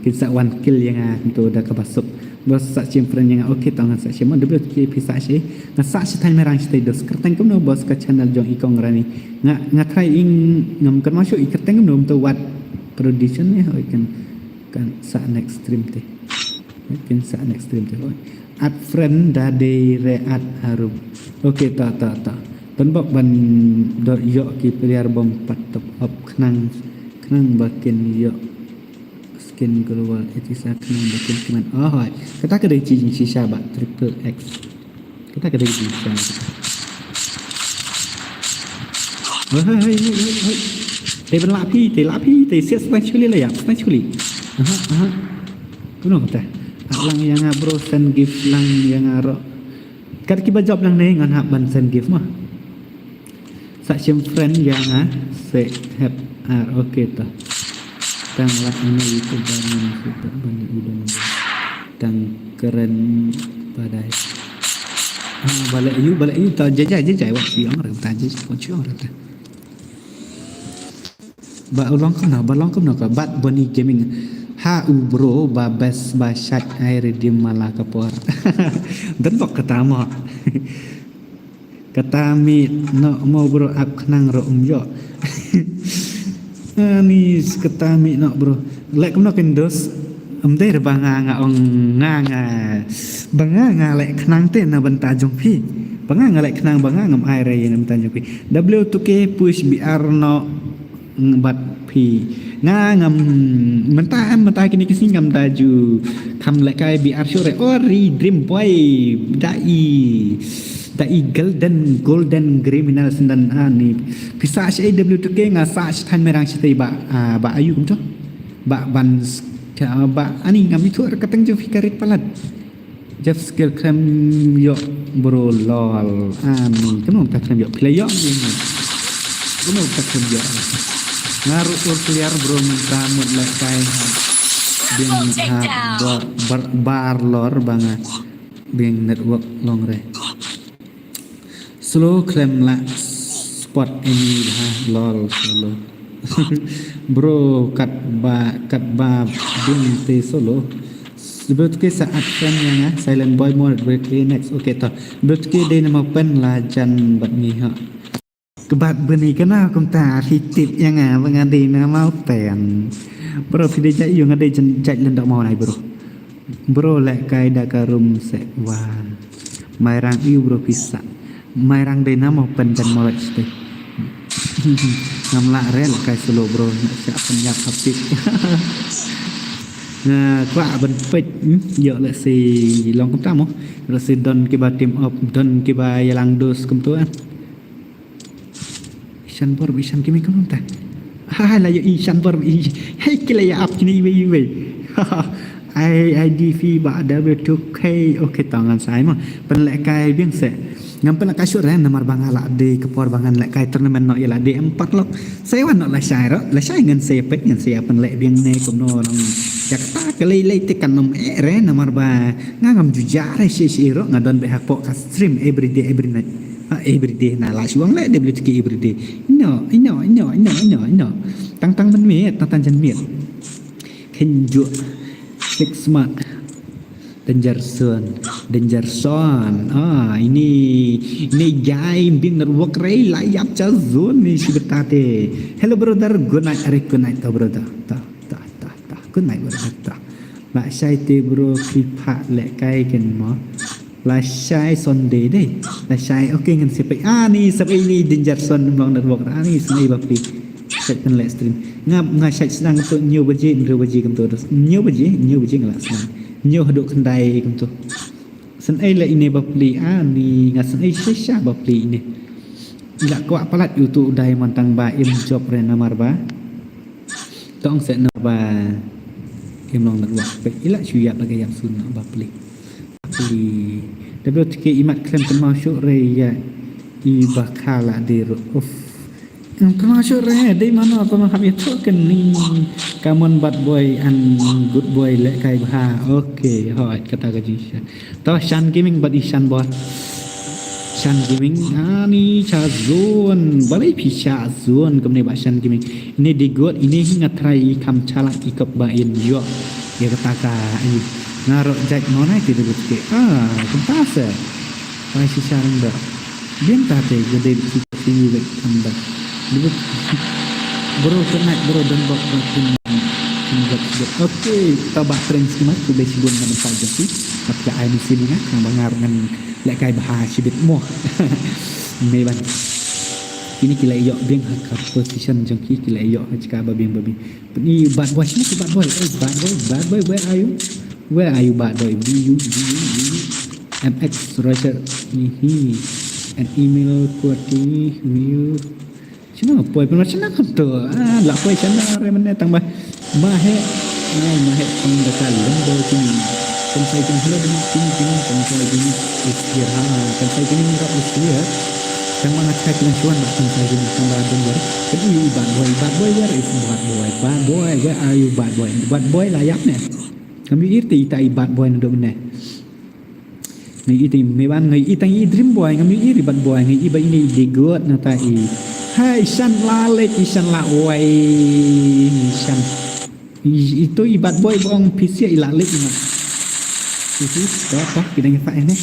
kin sa wan kill ïa nga to da kaba suk. Bos sa chim friend ïa nga okay tang sa chim man debut ki pisa shi. Nga sa shi thaiñ merang shi thaiñ dos kerteng kumno bos ka channel jong i kong Rani. Nga nga try ing ngam kan masuk i kerteng kumno to wat production ne oi kan kan sa next stream te. Kan sa next stream te oi. Add friend da dei re add harum. Okay ta ta ta. Tan bok ban dor yok ki player bom pat top up khnang khnang ba kin yok. Skin global etisa khnang ba kin kmen. Oh hoi. Kata ka dei chi jing shisha ba triple X. Kata ka dei jing shisha. Hoi hoi hoi hoi hoi. Te ben la phi te la phi te sias ban chuli la ya ban chuli. Aha aha. Kuno kata. Alang yang bro send gift lang yang ro. Kat ki ba job lang ne ngan hap ban send gift mah. Sa chim friend ïa nga se hep ar okay to. Tang la ina itu ban super ban udang. Tang keren badai. Ah balik yu balik yu ta jajai jajai wak yu ang rem ta jajai wak yu ang rem ta. Ba long kumno ba long kumno ka Bad Bunny Gaming. Ha u bro ba best ba shait ai redeem mala ka por. Dan bok kata mo. Kata mi no mo bro ap khnang ro um yo. Ani kata mi no bro. Lek no kin dos. Em dei ba nga nga ong nga nga ba nga nga lek khnang te na bynta jong phi. Ba nga nga lek khnang ba nga ngam ai re na bynta jong phi. W two K push B R no bat phi. Nga ngam mynta mynta kini kisi ngam da ju kham lek kai B R sure ori dream boy da i da i golden golden criminal sendan ani. Pisa shi W two K nga sa shi than merang shi tei ba ah, ba ayu kumto. Ba ban ba ani ngam itu kateng ju fikarit palat. Jeff skill khlem yok bro lol. Ani kano ta khlem yok phi la yok ni. Kano ta khlem yok. Nga ruh ur clear bro mynta mut lek kai ha. Biang ha bar bar lor ba nga biang network long re. Slow khlem lah spot ini ha lol solo. Bro kat ba kat ba bing te solo. Sebut ke saat kan yang ah silent boy mode break next. Okay to. Sebut ke dei nama pen la jan bat ngi ha. Kebat beni kena kumta fi tip yang ah bang adi nama pen. Bro fi dei jai yung adi jan jai lendak mau nai bro. Bro lek kai da ka room se wan. Mai rang iu bro pisa. Mai rang dei namo pen jan molek site. Ngam lah re lek kai solo bro nak siap penyap hapit. Nga kwah ban pet yo lek si long kumta mo. Lek si don kiba team up don kiba yalang dos kumtu ah. Ishan bor ishan kimi kumta. Hai la yo ishan bor i. Hai kila ya ap kini iwe iwe. Ai ai di fi ba da be tu kai okay tangan sai mo. Pen lek kai biang se. Ngam pen lek kai shut ren namar ba nga la de ke por ba ngan lek kai tournament no ya la de empat lok. Sai wan no la shai ro la shai ngan se pet ngan se pen lek biang ne kum no rong. Ya kata ke lei lei te kan nom e re namar ba nga ngam juja re shi shi ro nga don be hak po ka stream every day every night. Ha every day na la shuang le W two K every day. No, no, no, no, no, no. Tang tang ban miet, tang tang jan miet. Kenjuk. Six mark. Danger zone, danger zone. Ah ini ini jai bin network rei layap cha zone ni si betate. Hello brother, good night, are good night to brother. Ta ta ta ta. Good night brother. Ta. La shai te bro free pa le kai ken mo. La shai Sunday dei. La shai okay ngan sipai. Ah ni sipai ni danger zone long network. Ah ni sini ba free. Set kan live stream. Nga nga shait sedang tu nyo baje, nyo baje kan tu. Nyo baje, nyo baje ngala sedang. Nyo haduk kendai kan tu. Sen ai la ini bapli ani nga sen ai shisha bapli ini. Ila kwak palat yutu dai mantang ba im job re namar ba. Tong se namar ba im long nak wak pe ila shu yap lagi yap sun bapli. Bapli. Tapi tike imat klem kemau syuk re ya. I bakala di ru. Uff. Kena sure dei mano apa mahap itu kening. Come on bad boy and good boy lek kai bha. Okay, hoi kata ka jisha. To Shan Gaming bad Ishan bor. Shan Gaming ani cha zone. Balai pi cha zone kemne ba Shan Gaming. Ini di good ini hinga try i kam chalak i kep ba in yo. Ya kata ka ai. Ngarok jait nonai ti debut ke. Ah, kempasa. Pai shisha rengda. Biang ta te gede di sini wek anda. Debut. Bro tonight bro dan bok bok pun. Okay, taba trend sima tu be sibun ngan pa jati. Tapi ai ni sini ngah nang bangar ngan lek kai bha sibit mo. Meban. Ini kila yok biang ha ka position jong ki kila yok ha chika ba biang ba biang. Ni bad boy sini bad boy. Eh bad boy, bad boy where are you? Where are you bad boy? Be you, be you, be you. M X Roger ni hi. An email kuati view. Sino poi pun macam nak tu. Ah, la poi sana re mana tang bah. Mahe. Ah, mahe pang data lembo kini. Kan sai kini hello dengan kini kini kan sai kini is here ha. Kan sai kini rap is here. Kan mana cakap dengan Shuan bah kan sai kini kan bah lembo. Kan i bad boy, bad boy where is bad boy? Bad boy, where are you bad boy? Bad boy lah yap ne. Kami irti ita i bad boy nado ne. Ngai iti meban ngai itang i dream boy ngam i ri bad boy ngai i ba ini di got na ta i. Hai shan la lek i shan la wai shan. I- Ito i bad boy ba ong phi siah i la leh i mat. Ito, to, to, ki dang ïa fai ne.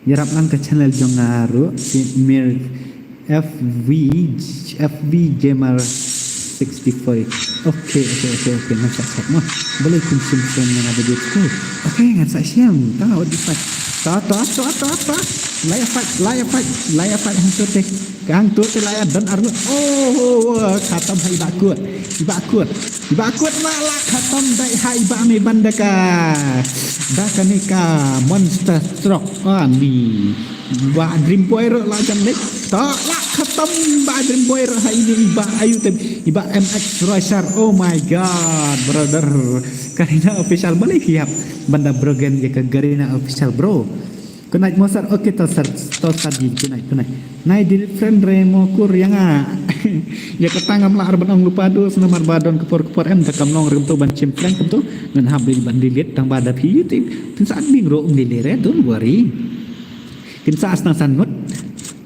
Ïarap lang ka channel jong nga ruh, si Mir F V, F V Gamer sixty-four. Okay, okay, okay, okay, ngan sa check mo. Balei kum sim friend nga ba jut tu. Okay, ngan sa siam. Ta, what the fuck. Ta, ta, ta, ta, ta. Laya fight, laya fight, laya fight hangtu te. Hangtu te laya don arngut. Oh, oh, oh, khatam ha i ba kut. I ba kut. I ba kut ma la khatam dei ha i ba me ban da ka. Da kane ka monster truck. Ah, ni. Ba Dream Boy ruh la jan leh. Ta la khatam ba Dream Boy ruh ha ini i ba ayu te. I ba M X Racer. Oh my god, brother. Garena Official balei phi hap ban da brogen ïa ka Garena Official, bro. Good night mo sir. Okay, to sir, to sir ji, good night, good night. Nai delete friend re mo kur ïa nga. Ïa kata ngam lah ar ban ong lypa dus namar ba don ka por ka por em da kam long re kumto ban shim friend kumto. Ngan hap ban delete tang ba da phi ïa te. Phin sa admin ruh um delete re, don't worry. Kin sa as nang san ngut.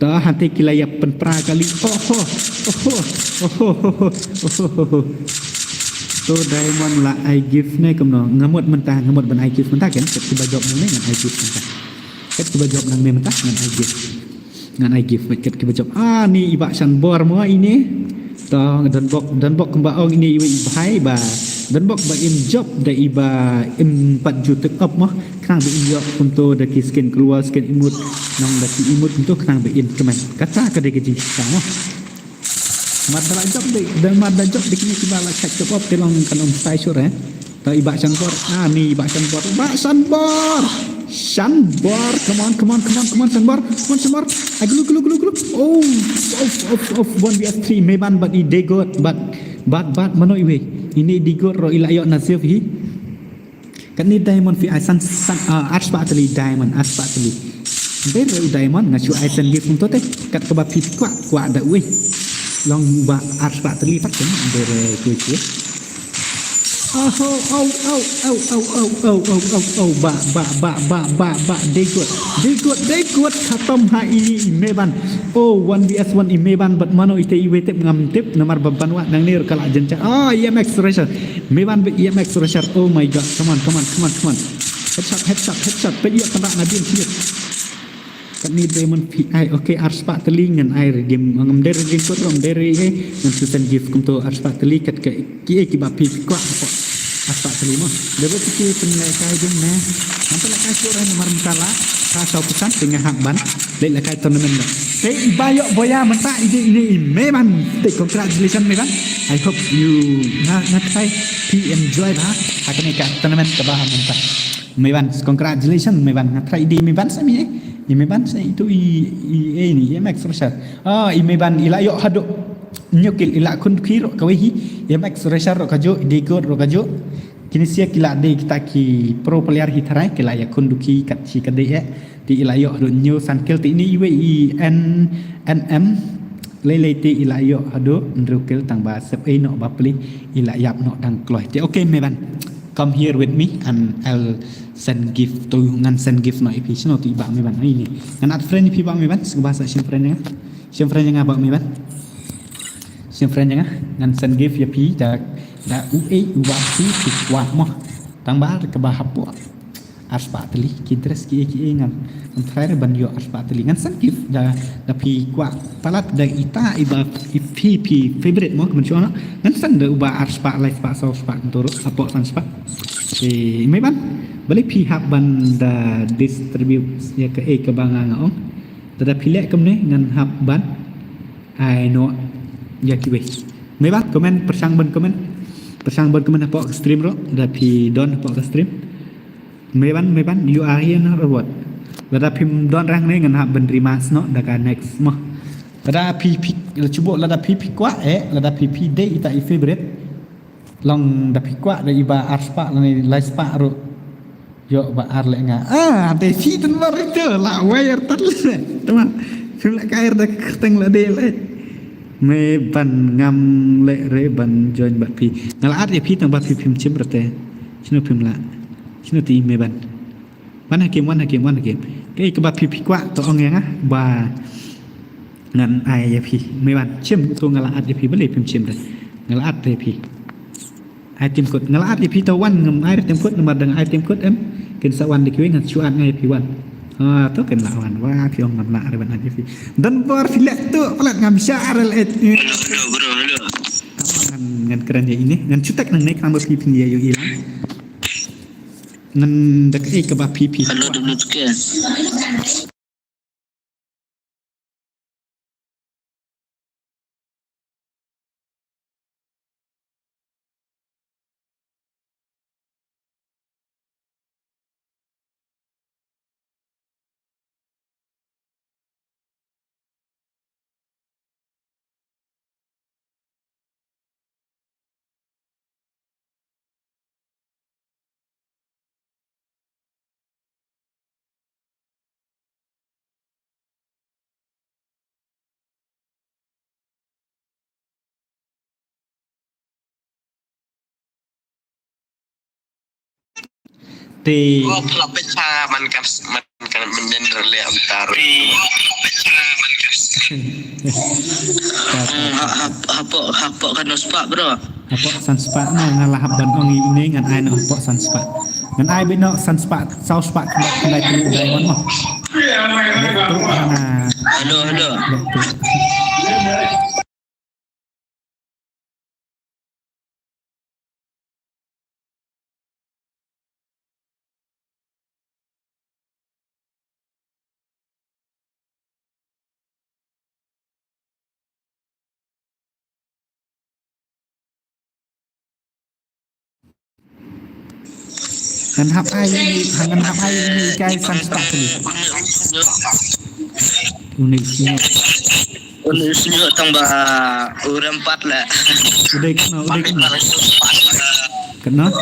To hangte ki la ïa pynpra kali. Oh ho. Oh ho. Oh ho. Oh ho. To Diamond la ai gift ne kumno. Nga mut mynta, nga mut ban ai gift mynta kan. Kat kiba jop nangne ngan ai gift mynta. Kat kiba jop nangne mynta ngan ai gift. Ngan ai gift bad kat kiba jop. Ah, ni i Bah Shanbor mo ini. To don bok, don bok kumba ong ini iwei i bhai ba. Don bok ba im jop da i ba im pat ju tek op mo. Khnang ba in ïoh kumto da ki skin klua, skin emote, nong da ki emote kumto khnang ba in kmen. Kata ka dei ka jingkata mo. Mar da la jop dei, da mar da jop dei kine kiba la check jop op te long kan ym stai sure. Ta i Bah Shanbor, ah ni i Bah Shanbor, Bah Shanbor. Shanbor, come on, come on, come on, come on, Shanbor, come on, Shanbor. Ah, glu, glu, glu, glu. Oh, of, of, of, one v three, Meban bad i Degot, bad, bad, bad, mano iwei. Ini i Degot ruh i la ïoh nasib hi. Katni diamond phi ai san, san, ah, arspah tylli diamond, arspah tylli. Ber u diamond nga shu ai send gift kumto te. Kat kaba phi kwah, kwah da uwei. Long ba arspah tylli pat kan ber kuwei kuwei. Oh, oh, oh, oh, oh, oh, oh, oh, oh, oh, oh, oh, ba, ba, ba, ba, ba, ba, Degot, Degot, Degot, khatam ha ini i Meban. Oh, one v one i Meban, bad mano ite iwei tip ngam tip, namar ba ban wah nangne ruh ka la jynjar. Oh, E M X Racer. Meban bad E M X Racer. Oh my god. Come on, come on, come on, come on. Headshot, headshot, headshot. Peit ïa kynrad na bin sini. Katni diamond phi ai. Okay, arspah tylli ngan ai redeem. Ngam dei redeem code, ngam dei re, eh. Ngan send gift kumto arspah tylli kat ka ki, eh, kiba phi kwah hapoh arspah tylli mo. Dei ba phi pynlehkai jong ne. Ngam pynlehkai shuh re namar mynta la ka saw phew san te nga hap ban lehkai tournament mo. Te i ba ïoh boya mynta i dei ine i Meban. Te congratulations Meban. I hope you nga, nga try phi enjoy bha ha kane ka tournament kaba ha mynta. Meban, congratulations Meban. Nga try i dei Meban sa mi, eh. I Meban sa itu i, i, eh, ni, i E M X Racer. Ah, i Meban i la ïoh haduh hynñiew kill, i la khun dukhi ruh kawei hi. E M X Racer ruh kajuh, i Degot ruh kajuh. Kine sia ki la dei kita ki pro player hi tharai, ki la ïa khun dukhi kat shi ka dei eh. Te i la ïoh haduh hynñiew san kill te ini iwei i N N M. Lei lei te i la ïoh haduh hynriew kill tang ba sep ei noh ba pli i la ïap noh dang kloi. Te okay Meban. Come here with me and I'll send gift to you. Ngan send gift noh ïa phi. Shano te i Bah Meban. Ai ni. Ngan add friend ïa phi Bah Meban. Sngewbha sa shim friend ïa nga. Shim friend ïa nga Bah Meban. Shim friend ïa nga. Ngan send gift ïa phi da, da uei uba phi phi kwah mo. Tang ba kaba hapoh arspah tylli ki dress ki ei ki ei ngan, ngan try re ban ïoh arspah tylli ngan send gift da, da phi kwah palat da ita iba i phi phi favorite mo kumne shuwa. Ngan send da uba arspah, lai spah, saw spah, ngan turu hapoh san spah. Te Meban, balei phi hap ban da distribute ïa ka ei kaba nga nga ong. Da da phi leh kumne ngan hap ban ai noh ïa kiwei. Meban comment, pyrshang ban comment. Pyrshang ban comment hapoh ka stream ruh, da phi don hapoh ka stream. Meban, Meban, you are here now or what? Lada phim don rank ne ngan hap ban rematch noh da ka next mo. Lada phi phi, la chubo lada phi phi kwah eh, lada phi phi dei ita i favorite. Long da phi kwah da iba arspah lane lai spah ruh. Ïoh ba ar leh nga. Ah, dei phi tang mar itu la wire tan le. Tama. Phim leh kai da kyrteng la dei le. Meban ngam leh re ban join bad phi. Nga la add ïa phi tang ba phi phim shim rete. Shino phim la. Shino te i Meban. Wan hakim, wan hakim, wan hakim. Kaei kaba phi phi kwah to ong ïa nga ba ngan ai ïa phi. Meban shim to nga la add ïa phi balei phim shim re. Nga la add ïa phi. Ai tim kut, nga la ai ïa phi to wan, ngam ai tim kut, namar dang ai tim kut em. Kin sa wan da kiwei, ngan shu ai ïa phi wan. Ah, to kin la wan, wa phi ong ngam la ai ban ai ïa phi. Don bor phi leh tu, palat ngam sha ar leh. Hello, hello, bro, hello. Ngan, ngan kren ïa ine, ngan shu tek nangne khnang ba phi phin ïa ïohi lang. Ngan da kaei kaba phi phi. Hello, W two K. Te. Ko pla pecha man kan, man kan menen rele antar. Hmm, ha, ha, hapoh, hapoh kan spah, bro. Hapoh san spah na, nga la hap ban ong ine ngan ai noh hapoh san spah. Ngan ai beit noh san spah, saw spah khyndai, khyndai tylli diamond mo. Beit tu hana. Hello, hello. Beit tu. Ngan hap ai, ngan hap ai ine kai san spah tylli. Une u sniewbynñiewbynñiew tang ba u rem pat la. U dei katno, u dei katno? Katno?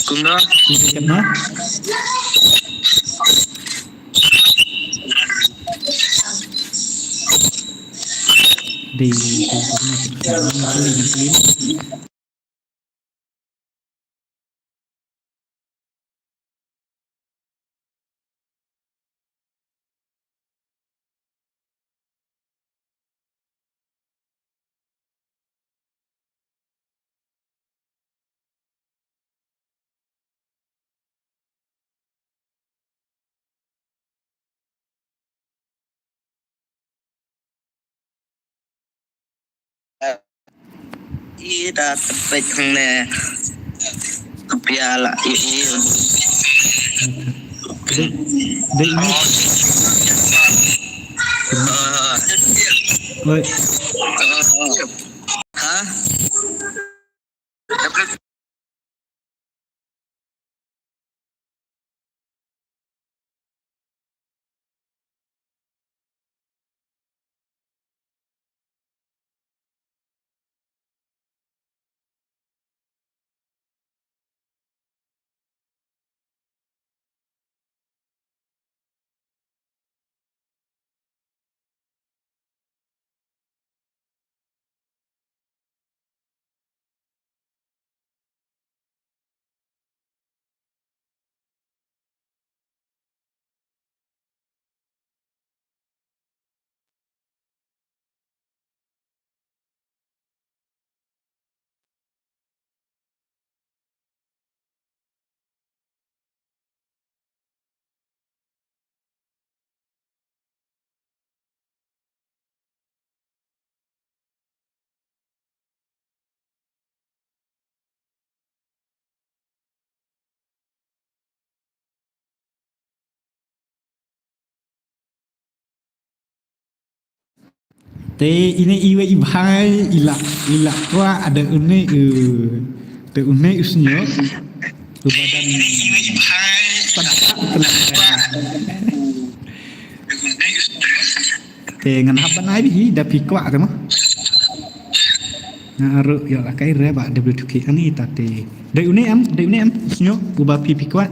Kumno? U dei katno? Dei, dei katno? I da tepet hangne. Kepia la i, i. Dei, dei ini. Ah. Oi. Ha? Te ine iwei i bhai i la, i la kwah da une, eh, da une u sniewbynñiew. U ba dang te ngan hap ban ai beit hi da phi kwah te mo. Nga ruh ïoh la kai re ba W two K ani ta te. Dei une em, dei une em, sniewbynñiew u ba phi phi kwah.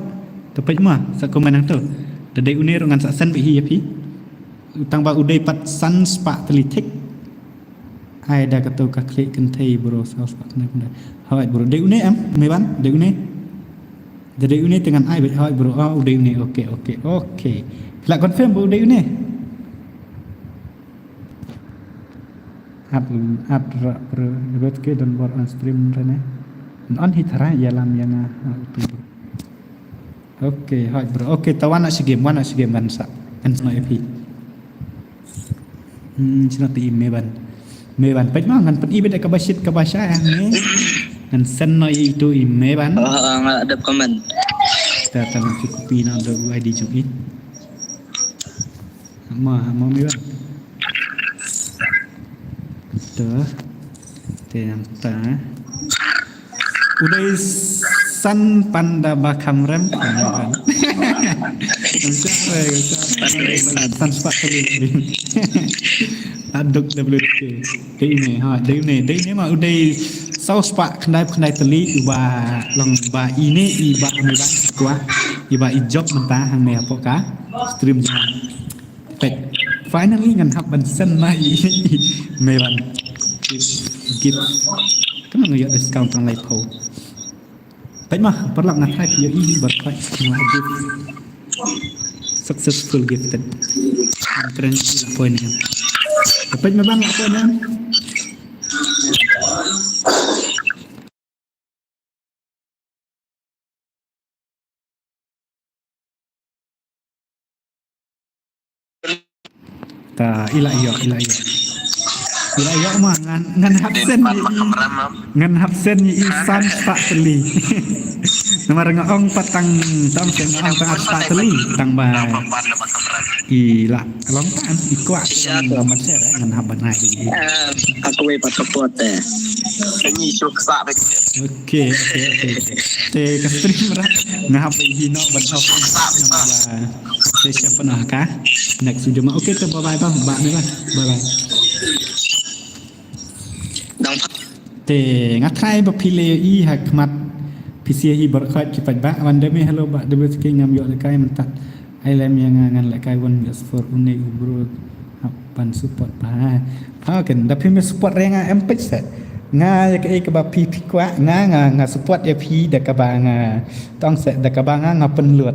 Te peit mo, sa comment hangto. Te dei une ruh ngan sa send beit hi ïa phi. Tang ba u dei pat san spah tylli thik. Ai da kato ka khlieh kynthei bro, saw spah khyndai khyndai. Hooid bro, dei une em, me ban, dei une. Da dei une te ngan ai beit, hooid bro, ah, u dei une, okay, okay, okay. Phi la confirm ba u dei une. At, at ra bro, debate ke don bor on stream ra ne. On hi tharai ïalam ïa nga. Ha, utu. Okay, hooid bro. Okay, ta wan na shi game, wan na shi game ngan sa. Ngan sa noh ïa phi. Hmm, shu noh te i Meban. Meban, peit ma ngan peit i bad kaba shit kaba shai hangne. Ngan send noh ïa itu i Meban. Oh, nga dep comment. Ta ta ngan shu copy noh da u I D jong i. Ma, ma Meban. Ta. Te nangta. U dei san panda ba kham rem. San spah teli. Aduk W T K. Dei ne, ha, dei ne, dei ne ma u dei saw spah khyndai khyndai teli uba long ba ine i ba me ba kwah i ba i jop mynta hangne hapoh ka stream jong nga. Peit. Finally ngan hap ban send ma i, i Meban. Gift, gift. Kumno nga ïoh discount tang laiphew. Peit ma, paralok nga try ïoh i baroh khoit nga gift. Successful gifted. Kren la point ïa. Peit Meban la point ïa. Ta, i la ïoh, i la ïoh. I la ïoh ma ngan, ngan hap send ïa i. Ngan hap send ïa i san spah teli. Namar nga ong pat tang, tang send nga ong pat spah teli tang ba. I la long tan i kwah. Ngan share ngan hap ban ai. Aku wei pat support te. Ini suk sa. Okay, okay, okay. Te ka stream ra nga hap hi no ban off. Te siapa nak ka? Next video ma. Okay, te bye bye bang. Bye bye. Bye bye. Te nga try ba phi le i ha khmat phi sia hi baroh khoit ki paidbah. Wan da me hello ba da bes ki ngam ïoh lehkai mynta. Ai lem ïa nga ngan lehkai wan ïa support une u bro. Hap ban support ba. Ha ken da phi me support re nga em peit se. Nga ïa kaei kaba phi phi kwah nga nga nga support ïa phi da kaba nga tong se da kaba nga nga pynlut.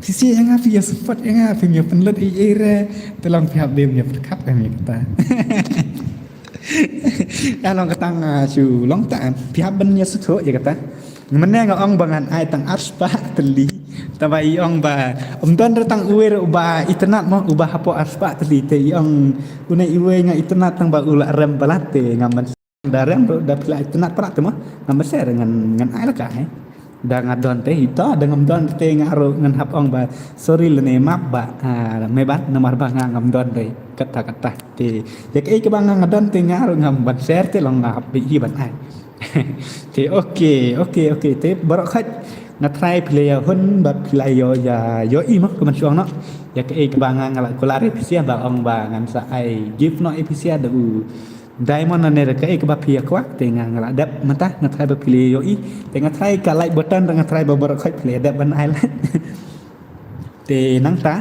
Phi sia ïa nga phi ïa support ïa nga phi me pynlut ei ei re. Te long phi hap dem ïa pyrkhat em ïa kata. Ïa long kata nga shu long ta phi hap ban ïa suthu ïa kata. Mynne nga ong ba ngan ai tang ar spah tylli. Taba i ong ba ym don re tang uwei re uba itynnad mo uba hapoh ar spah tylli te i ong une iwei nga itynnad tang ba u la rem palat te ngam ban da rem ruh da phi la itynnad palat te mo ngam ban share ngan ngan ai la ka ai. Da nga don te ito da ngam don te nga ruh ngan hap ong ba sorry lane map ba ah, me ban namar ba nga ngam don te kata kata te ïa kaei kaba nga nga don te nga ruh ngam ban share te long nga hap hi ban ai. Te okay okay okay te baroh khoit nga try phi la ïa hun ba phi la ïoh ïa ïoh i mo ka ban shu ong noh ïa kaei kaba nga nga la kular ïa phi sia ba ong ba ngan sa ai gift noh ïa phi sia da u diamond ne re kaei kaba phi ïa kwah te nga nga la dep mynta nga try ba phi la ïoh i te nga try ka like button da nga try ba baroh khoit phi la ïa dep ban ai la. Te nangta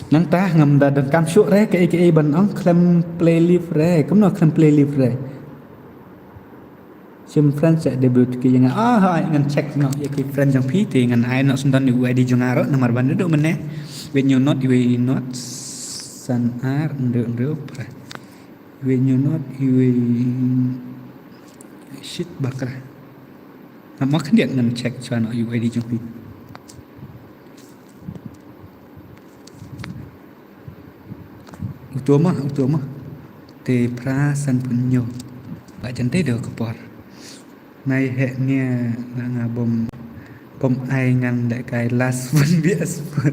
nangta ngam da donkam shuh re kaei kaei ban ong khlem playlist re kumno khlem playlist re. Shim friend sa debut ki ïa nga ah hai ngan check noh ïa ki friend jong phi te ngan ai noh sendon ïa u I D jong nga ruh namar ban duduk mynne. Wait ñu not iwei not san ar ndu ndu pra. Iwei ñu not iwei shit bakra. Ngam ma khyndiat ngan check shuwa noh ïa u I D jong phi. Uto ma uto ma. Te phra san pun ñiew. Ba jan te do ka por. Ngai he ngia na nga bom bom ai ngan lehkai last pun bias pun.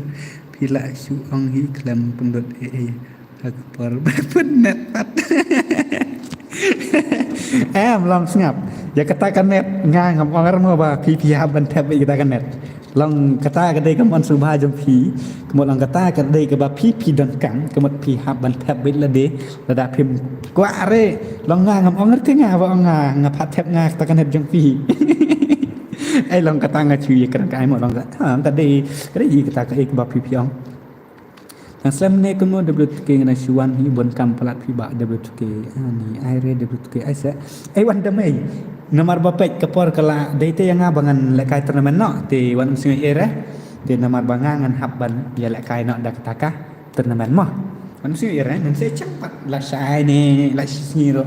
Phi la shu ong hi khlem pun dot e e. Ha ka por ba pun net pat. Em long sngap. Ïa kata ka net nga ngam ong ar mo ba phi phi hap ban thep ïa kata ka net. Long kata ka dei ka mon sngewbha jong phi. Ka mut long kata ka dei kaba phi phi donkam ka mut phi hap ban thep beit lade lada phim kwah re. Long nga ngam ong re te nga ba ong nga nga phat thep nga kata ka net jong phi. Ai long kata nga chu ïa kren ka ai mo long ka ha ka dei ka dei kata ka ei kaba phi phi ong. Tang slem ne kumno W T K nga shu wan hi bun kam palat phi ba W T K ani ai re W T K ai se ai wan da mei. Namar ba peit ka por ka la dei te ïa nga ba ngan lehkai tournament noh te wan um sngew ei re. Te namar ba nga ngan hap ban ïa lehkai noh da kata ka tournament mo. Wan um sngew ei re ngan se chang pat la shai ne la shi sngi ruh.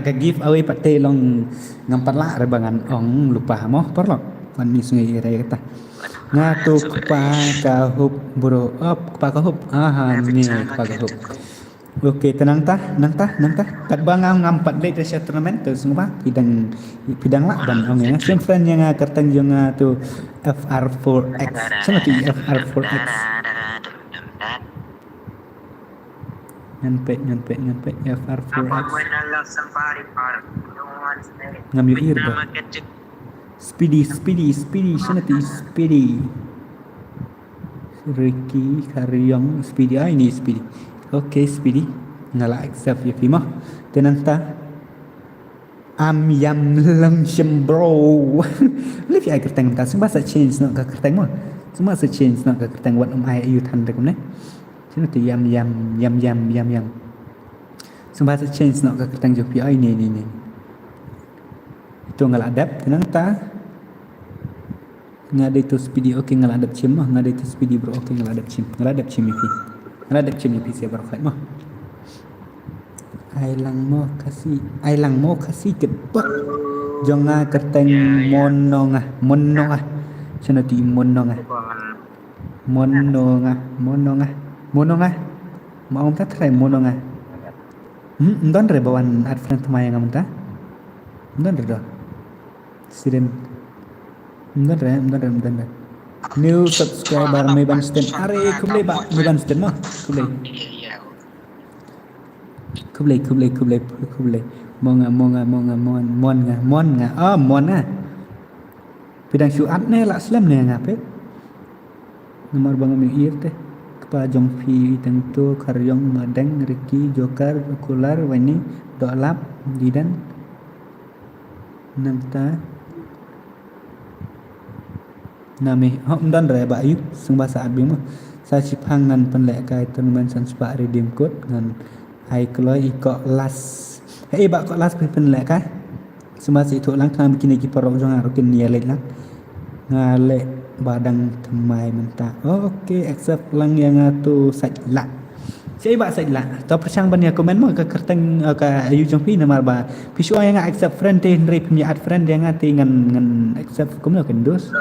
ka giveaway pat te long ngam pat lah re ba ngan ong lypa mo paralok. Wan ni sngi re kata. Nga tu kpa ka hup bro. Oh, kpa ka hup. Aha, ni kpa ka hup. Okay, te nangta, nangta, nangta. Katba nga ngam pat leit sha tournament te sngewbha phi dang, phi dang lah ban ong ïa nga. Siem friend ïa nga kyrteng jong nga tu F R four X. Shano tu F R four X? Ngan peit, ngan peit, ngan peit F R four X. Ngam ïohi re ba. Speedy, Speedy, Speedy, shano tu Speedy? Ricky, Kariong, Speedy, ah ini Speedy. Okay, Speedy. Nga la accept ïa phi mo. Te nangta. Am yam long shim bro. Leh phi ai kyrteng mynta, sngewbha sa change noh ka kyrteng mo. Sngewbha sa change noh ka kyrteng, wat ym ai ayu than re kumne. Shano tu yam yam yam yam yam yam. Sngewbha sa change noh ka kyrteng jong phi, ai ni ni ni. Ito nga la dep, te nangta. Nga dei tu Speedy, okay, nga la dep shim mo, nga dei tu Speedy bro, okay, nga la dep shim, nga la dep shim ïa phi. Nga la dep shim ïa phi sha baroh khoit mo. Ai lang mo Khasi, ai lang mo Khasi kit bok. Jong nga kyrteng Mononga, Mononga. Shano tu Mononga? Mononga, Mononga, Mononga. Ma ong ta trai Mononga. Hmm, ym don re ba wan add friend thymmai ïa nga mynta. Ym don re do. Siren. Ym don re, ym don re, ym don re. New subscriber Meban Sten. Are khublei ba Meban Sten mo. Khublei. Khublei, khublei, khublei, khublei. Monga, Monga, Monga, Mon, Monga, Monga. Oh, Monga. Phi dang shu add ne la slem ne nga phi. Namar ba ngam ïohi te. Kpa jong phi teng to Kariong, Madeng, Ricky, Joker, Kular, Wani, Dohlap, Didan. Nangta. Name, hok ym don re ba ayu, sngewbha sa add biang mo. Sa shiphang ngan pynlehkai tournament san spah redeem code ngan ai kloi i Kolas. Hei ba Kolas phi pynlehkai. Sngewbha sa ithuh lang khnang ba kine ki paralok jong nga ruh kin ïa leit lang. Nga leh ba dang thymmai mynta. Okay, accept lang ïa nga tu sait lah. Sa i ba sait lah. To pyrshang ban ïa comment mo ka kyrteng, eh, ka ayu jong phi namar ba phi shu ong ïa nga accept friend te hynrei phim ïa add friend ïa nga te ngan, ngan accept kumno kan dos.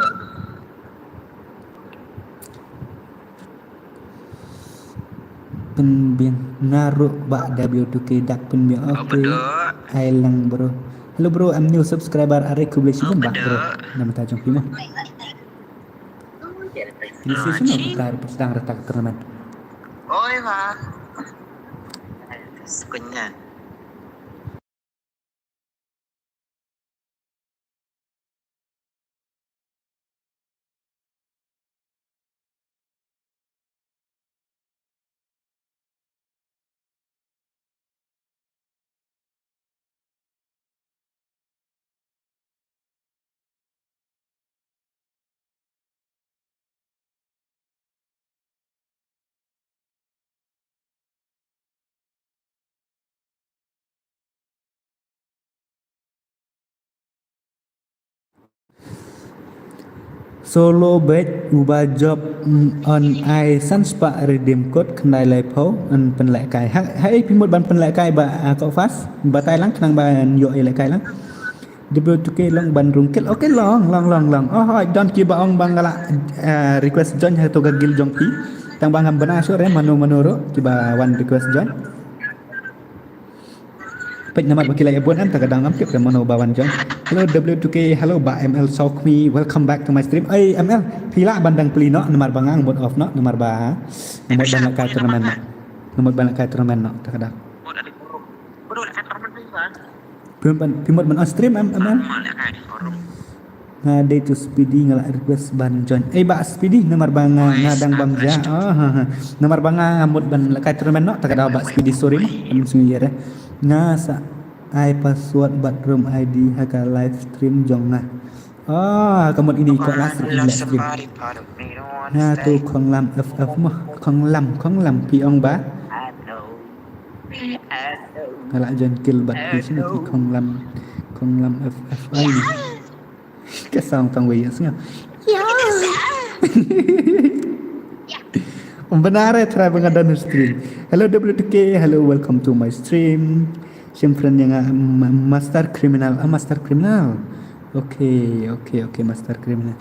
Pynbiang nga ruh ba W two K dak pynbiang. Okay. Ai lang bro. Hello bro, I'm new subscriber. Are khublei shibun ba bro. Namar ta jong phi mo. Ini session mo ka ruh pas dang rata ka tournament. Oi ba. Skunya. Solo bad uba jop, mm, on ai san spah redeem code khyndai laiphew yn pynlehkai. Ha, ha ei phi mut ban pynlehkai ba, ah, ko fast batai lang khnang ban ïoh ïalehkai lang. W two K long ban rung kill. Okay, long, long, long, long. Oh, hoi, don kiba ong ba nga la, eh, request join ha to ka guild jong phi. Tang ba ngam bana sure mano mano ruh kiba wan request join. Peit namar ba ki la ïa bun em ta ka dang ngam tip re mano ba wan join. Hello W two K, hello Bah M L Sokmi, welcome back to my stream. Ei M L, phi lah ban dang plie noh, namar ba nga mut off noh, namar ba nga mut ban lehkai tournament noh. Nga mut ban lehkai tournament noh, ta ka daw. Phi mut ban, phi mut ban on stream em, M L? Nga dei tu Speedy, nga la request ban join. Ei Bah Speedy, namar ba nga, nga dang bam ja. Ah, ha, ha. Namar ba nga mut ban lehkai tournament noh, ta ka daw Bah Speedy, sorry noh. Em sngewsih re. Nga sa ai password bad room I D ha ka live stream jong nga. Ah, ka mut ini ka live stream, live stream. Nga tu Khonglam F F mo. Khonglam, Khonglam phi ong ba. Nga la join guild bad phi sngewbha phi Khonglam, Khonglam F F. Ai ni. Ka sound tang wei ïa sngew. Ym bynta re, try ba nga don stream. Hello W two K, hello, welcome to my stream. Shim friend ïa nga, ma-, Master Criminal, ah, Master Criminal. Okay, okay, okay, Master Criminal.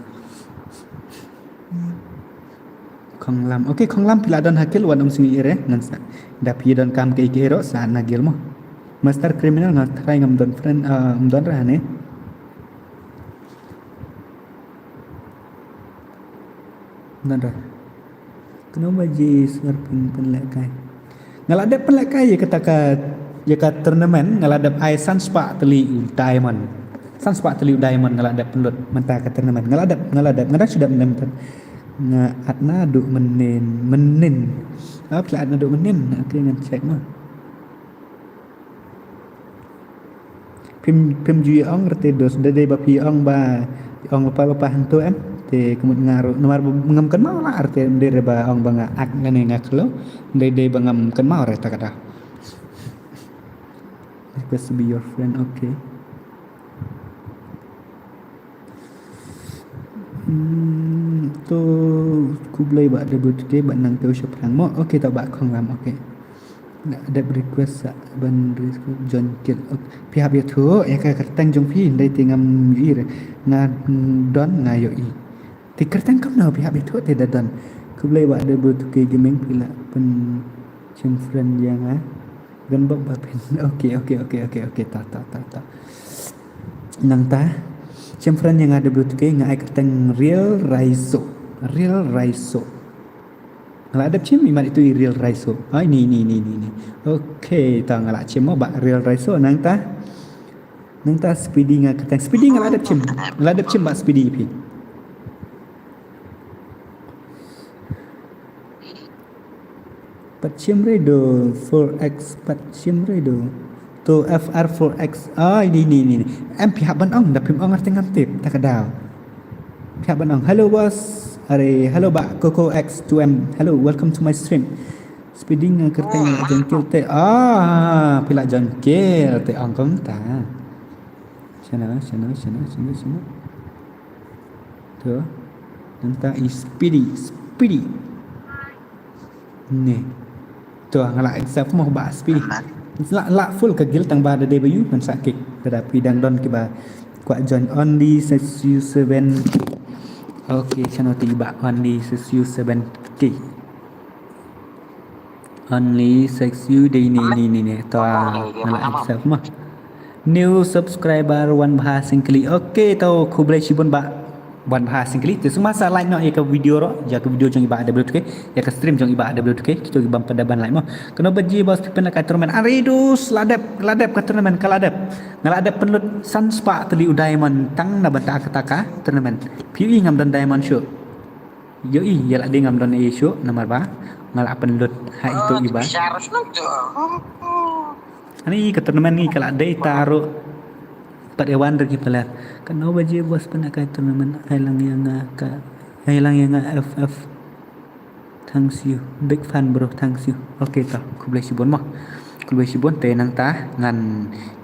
Khonglam. Okay, Khonglam phi la don ha guild, wat ym sngew ïa re, ngan sa. Da phi don kam kaei kaei ruh sa na guild mo. Master Criminal nga try ngam don friend, ah, ym don re hangne. Ym don re. Kano ba ji sngewbha pyn-, pynlehkai. Nga la dep pynlehkai ïa kata ka, ïa ka tournament, nga la dep ai san spah tylli u diamond. San spah tylli u diamond nga la dep pynlut mynta ka tournament. Nga la dep, nga la dep, nga dang shu dep mynta. Nga at naduh mynnin, mynnin. Ah, phi la at naduh mynnin. Okay, ngan check mo. Phim, phim ju ïa ong rete dos, da dei ba phi ong ba ong lypa lypa hangto em. Te ka mut nga ruh namar ba ngam kynmaw lah, rete ym dei re ba ong ba nga ak lane nga khloo. Ym dei, dei ba ngam kynmaw re, ta ka daw. Request to be your friend, okay. Hmm, to khublei Bah W two K, Bah nangta u shaphrang mo. Okay, to Bah Khonglam, okay. Nga dep request sa ban request join guild. Okay. Phi hap ïathuh ïa ka kyrteng jong phi, ym dei te ngam ïohi re. Nga, mm, don nga ïohi. Te kyrteng kumno, phi hap ïathuh te da don. Khublei Bah W two K Gaming, phi la pynshim friend ïa nga. Gun bok ba phin. Okay, okay, okay, okay, okay. Ta, ta, ta, ta. Nangta. Shim friend ïa nga W two K, nga ai kyrteng Real Raiso. Real Raiso. Nga la dep shim, imat itu i Real Raiso. Ai, ni, ni, ni, ni, ni. Okay, ta nga la shim mo Bah Real Raiso, nangta. Nangta Speedy nga kyrteng. Speedy nga la dep shim. Nga la dep shim Bah Speedy phi. Pat shim re do four X, pat shim re do. To F R four X. Ah, ini, ini, ini, ini. Em phi hap ban ong, da phim ong arteng ngam tip, ta ka daw. Phi hap ban ong. Hello boss. Are, hello Bah Coco X two M. Hello, welcome to my stream. Speedy nga kyrteng la join guild te. Ah, phi la join guild te ong kumta. Shano, shano, shano, shano, shano. To. Nangta i Speedy, Speedy. Ni. To nga la accept mo Bah Speedy. La, la full ka guild tang ba da dei ba ïoh ngan sa kick. Te da phi dang don kiba kwah join only six U seven K. Okay, shano te Bah only six U seven K. Only six U dei ni, ni, ni, ni. To nga la accept mo. New subscriber Wanbha Syngkli. Okay, to khublei shibun Bah Wanbha Syngkli. Te sngewbha sa like noh ïa ka video ruh, ïa ka video jong i Bah W two K, ïa ka stream jong i Bah W two K. Kito ki bym pat da ban like mo. Kano ba ji boss phi pynlehkai tournament. Are dos, la dep, la dep ka tournament, ka la dep. Nga la dep pynlut san spah tylli u diamond tang na bynta kata ka tournament. Phi ïohi ngam don diamond shuh. Ïohi, ïa la dei ngam don ei shuh namar ba nga la pynlut ha itu i Bah. Ani ka tournament ngi ka la dei taruh. Pat ïa wan ruh ki pynleh. Kano ba ji boss pynlehkai tournament, ai lang ïa nga ka, ai lang ïa nga F F. Thanks you. Big fan bro, thanks you. Okay to, khublei shibun mo. Khublei shibun te nangta ngan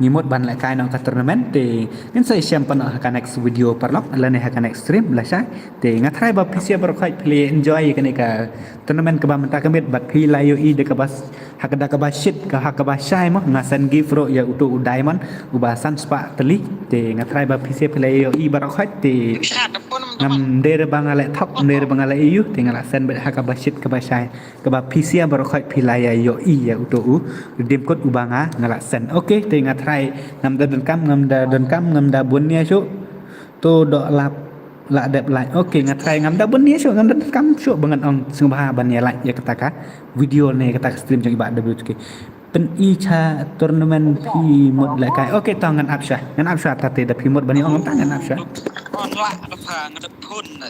ngi mut ban lehkai noh ka tournament te ngin sa ïashem pat noh ha ka next video paralok lane ha ka next stream lashai. Te nga tharai ba phi sha baroh khoit phi la enjoy ïa kane ka tournament kaba mynta ka miet bad phi la ïohi da kaba s-, ha ka da kaba shit ka ha kaba shai mo, nga send gift ruh ïa uto u diamond uba san spah tylli. Te nga tharai ba phi sha phi la ïohi baroh khoit te Ngam dei re ba nga leh thok, ngam dei re ba nga leh ïa u, te nga la send beit ha kaba shit kaba shai. Kaba phi sha baroh khoit phi la ïa ïohi ïa uto u redeem code uba nga, nga la send. Okay, te nga try, ngam da donkam, ngam da donkam, ngam da bun ïa shuh. To doh lap la dep like. Okay, nga try, ngam da bun ïa shuh, ngam da donkam shuh ba ngan ong sngewbha ban ïa like ïa kata ka video ne kata ka stream jong i Bah W two K. Pyn-i cha tournament phi mut lehkai. Okay, to ngan ap shuwa. Ngan ap shuwa, tate da phi mut ban ïa ong kumta ngan ap shuwa. On lah da pha nga da phone na.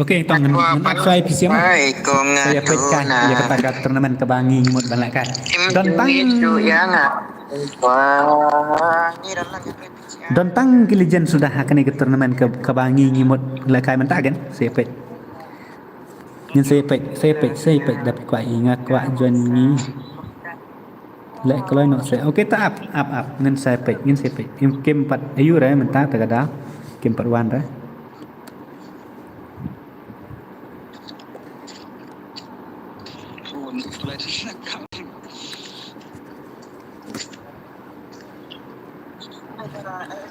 Okay, to ngan, ngan ap shuwa ïa phi sha ma. Ai, kong. Sa ïa peit kai ïa kata ka tournament kaba ngi ngi mut ban lehkai. Don tang, don tang ki legend suda ha kane ka tournament ka, kaba ngi ngi mut lehkai mynta kan. Sa ïa peit. Ngin sa ïa peit, sa ïa peit, sa ïa peit, da phi kwah ïa nga kwah join ngi. Leh kloi noh se. Okay, ta ap, ap, ap. Ngin sa ïa peit, ngin sa ïa peit. Im kim pat ayu re mynta ta ka da. Kim pat wan re.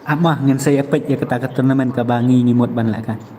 Ap ma, ngin sa ïa peit ïa kata ka tournament kaba ngi ngi mut ban lehkai.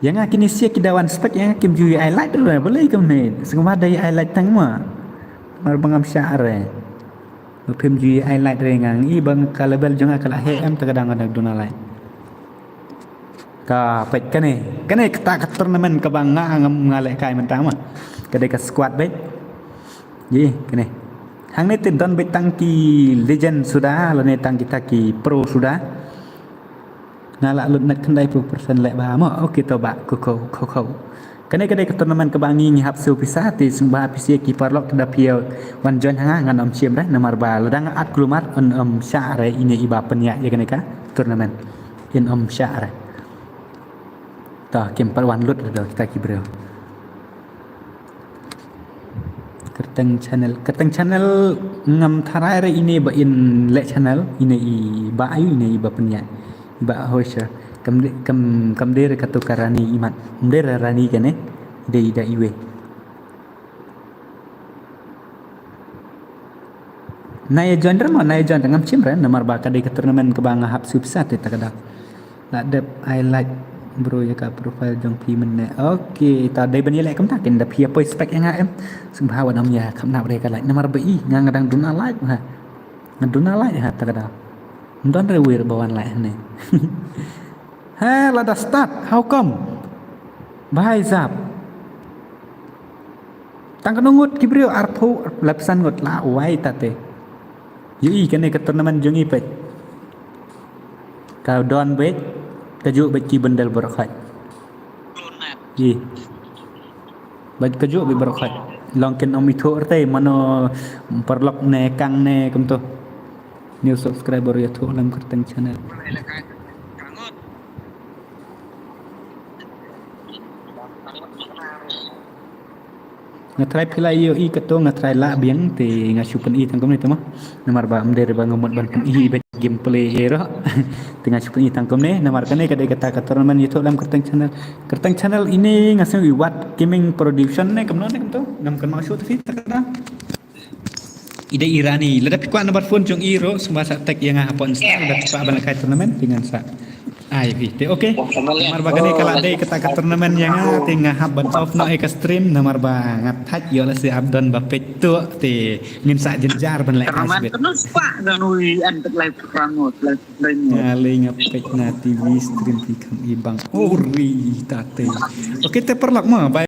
Ïa nga kine sia ki da wan spek ïa nga kim ju ïa ai like re, balei kumne? Sngewbha da ïa ai like tang ma. Mar ba ngam shah re. Ba phim ju ïa ai like re nga ngi ba ka level jong nga ka la heh em ta ka dang ka dang duna like. Ka peit kane, kane kata ka tournament kaba nga ngam nga lehkai mynta ma. Ka dei ka squad beit. Ji kane. Hangne te don beit tang ki legend suda lane tang kita ki pro suda. Nga la lut na khyndai phew percent leh ba mo. Okay, to ba ko ko ko ko. Kane ka dei ka tournament kaba ngi ngi hap siew pisa te sngewbha pisa ki paralok te da phi wan join ha nga ngan ym shim re namar ba lada nga at kulmar yn ym shah re ine iba pynïaid ïa kane ka tournament. Yn ym shah re. To kim pat wan lut re do kita ki briew. Kyrteng channel, kyrteng channel ngam tharai re ine ba in leh channel, ine i ba ayu ine i ba pynïaid, i ba host. Kam de, kam, kam de re katu ka Rani imat. Kam de re Rani kane, de i da iwe. Na ïa join re mo, na ïa join re ngam shim re namar ba ka dei ka tournament kaba nga hap siew pisa te ta ka da. La dep ai like bro ïa ka profile jong phi mynne. Okay, ta dei ban ïa leh kumta kin da phi ïa poi spek ïa nga em. Sngewbha wat ym ïa kham nap re ka like namar ba i nga nga dang duna like ha. Nga duna like ha ta ka da. Ym don re wir ba wan like hangne. He lada start, how come? Bhai sahab. Tang katno ngut ki briew, arphew, laiphew san ngut la wai ta te. Ïohi kane ka tournament jong ngi peit. Ka don beit, kajuh beit ki bendel baroh khoit. Ïohi. Beit kajuh beit baroh khoit. Long kin ym ithuh re te mano paralok ne kang ne kumto. New subscriber ïathuh lem kyrteng channel. Nga try phi la ïohi kato, nga try lah biang te nga shu pyni tang kumne te mo. Namar ba ym dei re ba nga mut ban pyni beit gameplay hero. Te nga shu pyni tang kumne namar kane ka dei kata ka tournament ïathuh lem kyrteng channel. Kyrteng channel ine nga sngew i Wat Gaming Production ne kumno ne kumto. Ngam kynmaw shuh te phi ta kata. I dei i Rani, lada phi kwah number phone jong i ruh sngewbha sa text ïa nga hapoh Insta, lada phi kwah ban lehkai tournament phi ngan sa ai phi te, okay. Namar ba kane ka la dei kata ka tournament ïa nga te nga hap ban off noh ïa ka stream namar ba nga thait ïoh lehse ap don ba peit tuh te ngin sa jynjar ban lehkai shibit. Tournament kano spah da nui an tek live rangot live. Nga lei nga peit na T V stream phi kham i bang. Uri tate. Okay te paralok mo, bye.